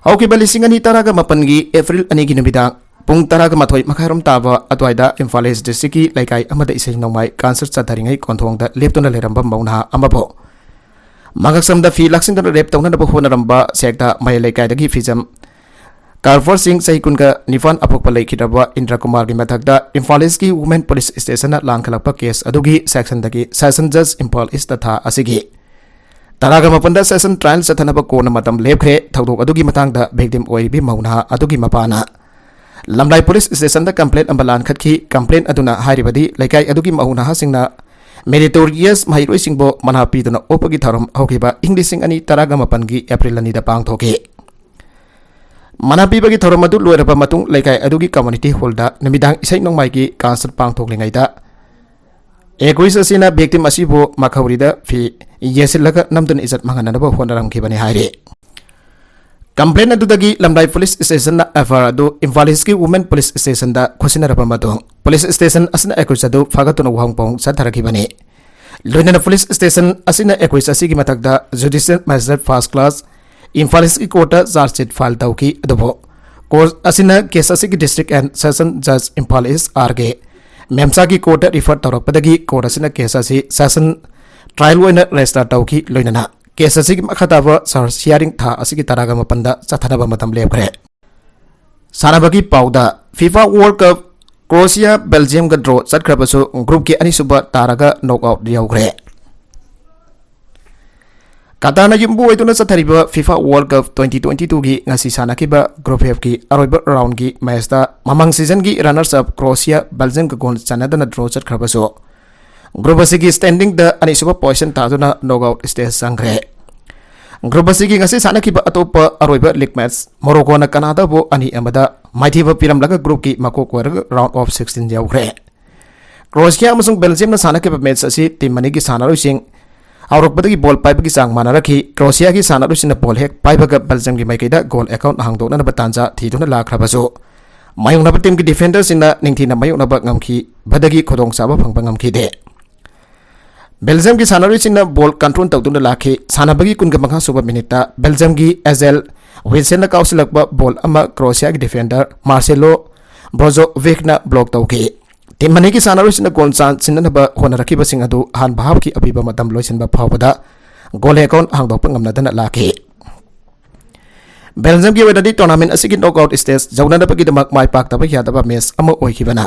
ꯍꯧꯈꯤꯕ ꯂꯤꯁꯤꯡ ꯑꯅꯤ ꯇꯔꯥꯒ ꯃꯥꯄꯟꯒꯤ ꯑꯦꯄ꯭ꯔꯤꯜ ꯑꯅꯤꯒꯤ ꯅꯨꯃꯤꯗꯥꯡ ꯄꯨꯡ ꯇꯔꯥꯒ ꯃꯥꯊꯣꯏ ꯃꯈꯥꯏꯔꯣꯝ ꯇꯥꯕ ꯑꯗꯨꯋꯥꯏꯗ ꯏꯝꯐꯥꯜ ꯏꯁ ꯗꯤꯁꯇ꯭ꯔꯤꯛꯀꯤ ꯂꯩꯀꯥꯏ ꯑꯃꯗ ꯏꯁꯩ ꯅꯣꯡꯃꯥꯏ ꯀꯟꯁꯔꯠ ꯆꯠꯊꯔꯤꯉꯩ ꯀꯣꯟꯊꯣꯡꯗ ꯂꯦꯞꯇꯨꯅ ꯂꯩꯔꯝꯕ ꯃꯧ ꯅꯍꯥ ꯑꯃꯕꯨ ꯃꯉꯛꯁꯝꯗ ꯐꯤ ꯂꯥꯛꯁꯤꯟꯗꯨꯅ ꯔꯦꯞ ꯇꯧꯅꯅꯕ ꯍꯣꯠꯅꯔꯝꯕ ꯁꯦꯛꯇ ꯃꯌꯥꯏ ꯂꯩꯀꯥꯏꯗꯒꯤ ꯐꯤꯖꯝ ꯀꯥꯔꯐꯔꯁꯤꯡ ꯆꯍꯤ ꯀꯨꯟꯒ ꯅꯤꯄꯥꯟ ꯑꯄꯣꯛꯄ ꯂꯩꯈꯤꯗ꯭ꯔꯕ ꯏꯟꯗ꯭ꯔ ꯀꯨꯃꯥꯔꯒꯤ ꯃꯊꯛꯇ ꯏꯝꯐꯥꯜ ꯏꯁꯀꯤ ꯋꯨꯃꯦꯟ ꯄꯨꯂꯤꯁ ꯁ꯭ꯇꯦꯁꯟꯅ ꯂꯥꯟꯈꯠꯂꯛꯄ ꯀꯦꯁ ꯑꯗꯨꯒꯤ ꯁꯦꯛꯁꯟꯗꯒꯤ ꯁꯦꯁꯟ ꯖꯖ ꯏꯝꯐꯥꯜ ꯏꯁꯇ ꯊꯥ ꯑꯁꯤꯒꯤ ꯇꯔꯥꯒ ꯃꯥꯄꯟꯗ ꯁꯦꯁꯟ ꯇ꯭ꯔꯥꯏꯜ ꯆꯠꯊꯅꯕ ꯀꯣꯟꯅ ꯃꯇꯝ ꯂꯦꯞꯈ꯭ꯔꯦ꯫ ꯊꯧꯗꯣꯛ ꯑꯗꯨꯒꯤ ꯃꯇꯥꯡꯗ ꯚꯤꯛꯇꯤꯝ ꯑꯣꯏꯔꯤꯕꯤ ꯃꯧ ꯅꯍꯥ ꯑꯗꯨꯒꯤ ꯃꯄꯥꯅ ꯂꯝꯂꯥꯏ ꯄꯨꯂꯤꯁ ꯁ꯭ꯇꯦꯁꯟꯗ ꯀꯝꯄ꯭ꯂꯦꯟ ꯑꯃ ꯂꯥꯟꯈꯠꯈꯤ꯫ ꯀꯝꯄ꯭ꯂꯦꯟ ꯑꯗꯨꯅ ꯍꯥꯏꯔꯤꯕꯗꯤ ꯂꯩꯀꯥꯏ ꯑꯗꯨꯒꯤ ꯃꯧ ꯅꯍꯥꯁꯤꯡꯅ ꯃꯦꯔꯤꯇꯣꯔꯤꯌꯁ ꯃꯍꯩꯔꯣꯏꯁꯤꯡꯕꯨ ꯃꯅꯥ ꯄꯤꯗꯨꯅ ꯑꯣꯛꯄꯒꯤ ꯊꯧꯔꯝ ꯍꯧꯈꯤꯕ ꯏꯪ ꯂꯤꯁꯤꯡ ꯑꯅꯤ ꯇꯔꯥꯒ ꯃꯥꯄꯟꯒꯤ ꯑꯦꯄ꯭ꯔꯤꯜ ꯑꯅꯤꯗ ꯄꯥꯡꯊꯣꯛꯈꯤ꯫ ꯃꯅꯥ ꯄꯤꯕꯒꯤ ꯊꯧꯔꯝ ꯑꯗꯨ ꯂꯣꯏꯔꯕ ꯃꯇꯨꯡ ꯂꯩꯀꯥꯏ ꯑꯗꯨꯒꯤ ꯀꯝꯃꯨꯅꯤꯇꯤ ꯍꯣꯜꯗ ꯅꯨꯃꯤꯗꯥꯡ ꯏꯁꯩ ꯅꯣꯡꯃꯥꯏꯒꯤ ꯀꯟꯁꯔꯠ ꯄꯥꯡꯊꯣꯛꯂꯤꯉꯩꯗ ꯑꯦꯀ꯭ꯌꯨꯁ ꯑꯁꯤꯅ ꯚꯤꯛꯇꯤꯝ ꯑꯁꯤꯕꯨ ꯃꯈꯧꯔꯤꯗ ꯐꯤ ꯌꯦꯠꯁꯤꯜꯂꯒ ꯅꯝꯗꯨꯅ ꯏꯖꯠ ꯃꯥꯡꯍꯟꯅꯅꯕ ꯍꯣꯠꯅꯔꯝꯈꯤꯕꯅꯤ ꯍꯥꯏꯔꯤ꯫ ꯀꯝꯄ꯭ꯂꯦꯟ ꯑꯗꯨꯗꯒꯤ ꯂꯝꯂꯥꯏ ꯄꯨꯂꯤꯁ ꯁ꯭ꯇꯦꯁꯟꯅ ꯑꯦꯐ ꯑꯥꯏ ꯑꯥꯔ ꯑꯗꯨ ꯏꯝꯐꯥꯜ ꯏꯁꯀꯤ ꯋꯨꯃꯦꯟ ꯄꯨꯂꯤꯁ ꯁ꯭ꯇꯦꯁꯟꯗ ꯈꯣꯠꯆꯤꯟꯅꯔꯕ ꯃꯇꯨꯡ ꯄꯨꯂꯤꯁ ꯁ꯭ꯇꯦꯁꯟ ꯑꯁꯤꯅ ꯑꯦꯀ꯭ꯌꯨꯁ ꯑꯗꯨ ꯐꯥꯒꯠꯇꯨꯅ ꯋꯥꯍꯪ ꯄꯥꯎꯍꯪ ꯆꯠꯊꯔꯛꯈꯤꯕꯅꯤ꯫ ꯂꯣꯏꯅꯅ ꯄꯨꯂꯤꯁ ꯁ꯭ꯇꯦꯁꯟ ꯑꯁꯤꯅ ꯑꯦꯀ꯭ꯌꯨꯁ ꯑꯁꯤꯒꯤ ꯃꯊꯛꯇ ꯖꯨꯗꯤꯁꯤꯌꯦꯜ ꯃꯦꯖꯤꯁꯇ꯭ꯔꯦꯠ ꯐꯥꯔꯁ ꯀ꯭ꯂꯥꯁ ꯏꯝꯐꯥꯜ ꯏꯁꯀꯤ ꯀꯣꯔꯠꯇ ꯆꯥꯔꯖ ꯁꯤꯠ ꯐꯥꯏꯜ ꯇꯧꯈꯤ꯫ ꯑꯗꯨꯕꯨ ꯀꯣꯔꯠ ꯑꯁꯤꯅ ꯀꯦꯁ ꯑꯁꯤꯒꯤ ꯗꯤꯁꯇ꯭ꯔꯤꯛ ꯑꯦꯟ ꯁꯦꯁꯟ ꯖꯖ ꯏꯝꯐꯥꯜ ꯏꯁ ꯑꯥꯔ ꯀꯦ ꯃꯦꯝꯁꯥꯒꯤ ꯀꯣꯔꯠꯇ ꯔꯤꯐꯔ ꯇꯧꯔꯛꯄꯗꯒꯤ ꯀꯣꯔꯠ ꯑꯁꯤꯅ ꯀꯦꯁ ꯑꯁꯤ ꯁꯦꯁꯟ ꯇ꯭ꯔꯥꯏꯜ ꯑꯣꯏꯅ ꯔꯦꯖꯤꯁꯇꯔ ꯇꯧꯈꯤ꯫ ꯂꯣꯏꯅꯅ ꯀꯦꯁ ꯑꯁꯤꯒꯤ ꯃꯈꯥ ꯇꯥꯕ ꯆꯥꯔꯖ ꯍꯤꯌꯥꯔꯤꯡ ꯊꯥ ꯑꯁꯤꯒꯤ ꯇꯔꯥꯒ ꯃꯥꯄꯟꯗ ꯆꯠꯊꯅꯕ ꯃꯇꯝ ꯂꯦꯞꯈ꯭ꯔꯦ꯫ ꯁꯥꯟꯅꯕꯒꯤ ꯄꯥꯎꯗ, ꯐꯤꯐꯥ ꯋꯥꯔꯜ ꯀꯞ ꯀ꯭ꯔꯣꯁꯤꯌꯥ ꯕꯦꯜꯖꯤꯌꯝꯒ ꯗ꯭ꯔꯣ ꯆꯠꯈ꯭ꯔꯕꯁꯨ ꯒ꯭ꯔꯨꯞꯀꯤ ꯑꯅꯤꯁꯨꯕ ꯇꯥꯔꯒ ꯅꯣꯛꯑꯥꯎꯠ ꯌꯧꯈ꯭ꯔꯦ꯫ ꯀꯇꯥꯔꯅ ꯌꯨꯝꯕꯨ ꯑꯣꯏꯗꯨꯅ ꯆꯠꯊꯔꯤꯕ FIFA world cup twenty twenty ꯇꯨꯒꯤ ꯉꯁꯤ ꯁꯥꯟꯅꯈꯤꯕ ꯒ꯭ꯔꯨꯞ ꯑꯦꯐꯀꯤ ꯑꯔꯣꯏꯕ ꯔꯥꯎꯟꯒꯤ ꯃꯦꯆꯇ ꯃꯃꯥꯡ ꯁꯤꯖꯟꯒꯤ ꯔꯅꯔꯁ ꯑꯞ ꯀ꯭ꯔꯣꯁꯤꯌꯥ ꯕꯦꯜꯖꯤꯌꯝꯒ ꯒꯣꯜ ꯆꯟꯅꯗꯅ ꯗ꯭ꯔꯣ ꯆꯠꯈ꯭ꯔꯕꯁꯨ, ꯒ꯭ꯔꯨꯞ ꯑꯁꯤꯒꯤ ꯁ꯭ꯇꯦꯟꯗꯤꯡꯗ ꯑꯅꯤꯁꯨꯕ ꯄꯣꯖꯤꯁꯟ ꯇꯥꯗꯨꯅ ꯅꯣꯛꯑꯥꯎꯠ ꯁ꯭ꯇꯦꯖ ꯆꯪꯈ꯭ꯔꯦ꯫ ꯒ꯭ꯔꯨꯞ ꯑꯁꯤꯒꯤ ꯉꯁꯤ ꯁꯥꯟꯅꯈꯤꯕ ꯑꯇꯣꯞꯄ ꯑꯔꯣꯏꯕ ꯂꯤꯒ ꯃꯦꯆ ꯃꯣꯔꯣꯀꯣꯅ ꯀꯅꯥꯗꯥꯕꯨ ꯑꯅꯤ ꯑꯃꯗ ꯃꯥꯏꯊꯤꯕ ꯄꯤꯔꯝꯂꯒ ꯒ꯭ꯔꯨꯞꯀꯤ ꯃꯀꯣꯛ ꯑꯣꯏꯔꯒ ꯔꯥꯎꯟ ꯑꯣꯐ ꯁꯤꯛꯁꯇꯤꯟ ꯌꯧꯈ꯭ꯔꯦ꯫ ꯀ꯭ꯔꯣꯁꯤꯌꯥ ꯑꯃꯁꯨꯡ ꯕꯦꯜꯖꯤꯌꯝꯅ ꯁꯥꯟꯅꯈꯤꯕ ꯃꯦꯆ ꯑꯁꯤ ꯇꯤꯝ ꯑꯅꯤꯒꯤ ꯁꯥꯟꯅꯔꯣꯏꯁꯤꯡ ꯍꯧꯔꯛꯄꯗꯒꯤ ꯕꯣꯜ ꯄꯥꯏꯕꯒꯤ ꯆꯥꯡ ꯃꯥꯟꯅꯔꯛꯈꯤ꯫ ꯀ꯭ꯔꯣꯁꯤꯌꯥꯒꯤ ꯁꯥꯟꯅꯔꯣꯏꯁꯤꯡꯅ ꯕꯣꯜ ꯍꯦꯛ ꯄꯥꯏꯕꯒ ꯕꯦꯜꯖꯤꯌꯝꯒꯤ ꯃꯥꯏꯀꯩꯗ ꯒꯣꯜ ꯑꯦꯀꯥꯎꯟ ꯍꯥꯡꯗꯣꯛꯅꯅꯕ ꯇꯥꯟꯖꯥ ꯊꯤꯗꯨꯅ ꯂꯥꯛꯈ꯭ꯔꯕꯁꯨ, ꯃꯥꯌꯣꯛꯅꯕ ꯇꯤꯝꯒꯤ ꯗꯤꯐꯦꯟꯗꯔꯁꯤꯡꯅ ꯅꯤꯡꯊꯤꯅ ꯃꯥꯌꯣꯛꯅꯕ ꯉꯝꯈꯤꯕꯗꯒꯤ ꯈꯨꯗꯣꯡꯆꯥꯕ ꯐꯪꯕ ꯉꯝꯈꯤꯗꯦ꯫ ꯕꯦꯜꯖꯤꯌꯝꯒꯤ ꯁꯥꯟꯅꯔꯣꯏꯁꯤꯡꯅ ꯕꯣꯜ ꯀꯟꯇ꯭ꯔꯣꯜ ꯇꯧꯗꯨꯅ ꯂꯥꯛꯈꯤ꯫ ꯁꯥꯟꯅꯕꯒꯤ ꯀꯨꯟꯒ ꯃꯉꯥ ꯁꯨꯕ ꯃꯤꯅꯤꯠꯇ ꯕꯦꯜꯖꯤꯌꯝꯒꯤ ꯑꯦꯖꯦꯜ ꯋꯤꯟꯁꯦꯜꯅ ꯀꯥꯎꯁꯤꯜꯂꯛꯄ ꯕꯣꯜ ꯑꯃ ꯀ꯭ꯔꯣꯁꯤꯌꯥꯒꯤ ꯗꯤꯐꯦꯟꯗꯔ ꯃꯥꯔꯁꯦꯂꯣ ꯕ꯭ꯔꯣꯖꯣꯚꯤꯛꯅ ꯕ꯭ꯂꯣꯛ ꯇꯧꯈꯤ꯫ ꯇꯤꯝ ꯑꯅꯤꯒꯤ ꯁꯥꯟꯅꯔꯣꯏꯁꯤꯡꯅ ꯒꯣꯜ ꯆꯥꯟꯁꯤꯟꯅꯅꯕ ꯍꯣꯠꯅꯔꯛꯈꯤꯕꯁꯤꯡ ꯑꯗꯨ ꯑꯍꯥꯟꯕ ꯍꯥꯐꯀꯤ ꯑꯄꯤꯕ ꯃꯇꯝ ꯂꯣꯏꯁꯤꯟꯕ ꯐꯥꯎꯕꯗ ꯒꯣꯜ ꯑꯦꯀꯥꯎꯟ ꯍꯥꯡꯗꯣꯛꯄ ꯉꯝꯅꯗꯅ ꯂꯥꯛꯈꯤ꯫ ꯕꯦꯜꯖꯤꯌꯝꯒꯤ ꯑꯣꯏꯅꯗꯤ ꯇꯣꯔꯅꯥꯃꯦꯟ ꯑꯁꯤꯒꯤ ꯅꯣꯛꯑꯥꯎꯠ ꯁ꯭ꯇꯦꯖ ꯌꯧꯅꯅꯕꯒꯤꯗꯃꯛ ꯃꯥꯏ ꯄꯥꯛꯇꯕ ꯌꯥꯗꯕ ꯃꯦꯆ ꯑꯃ ꯑꯣꯏꯈꯤꯕꯅ,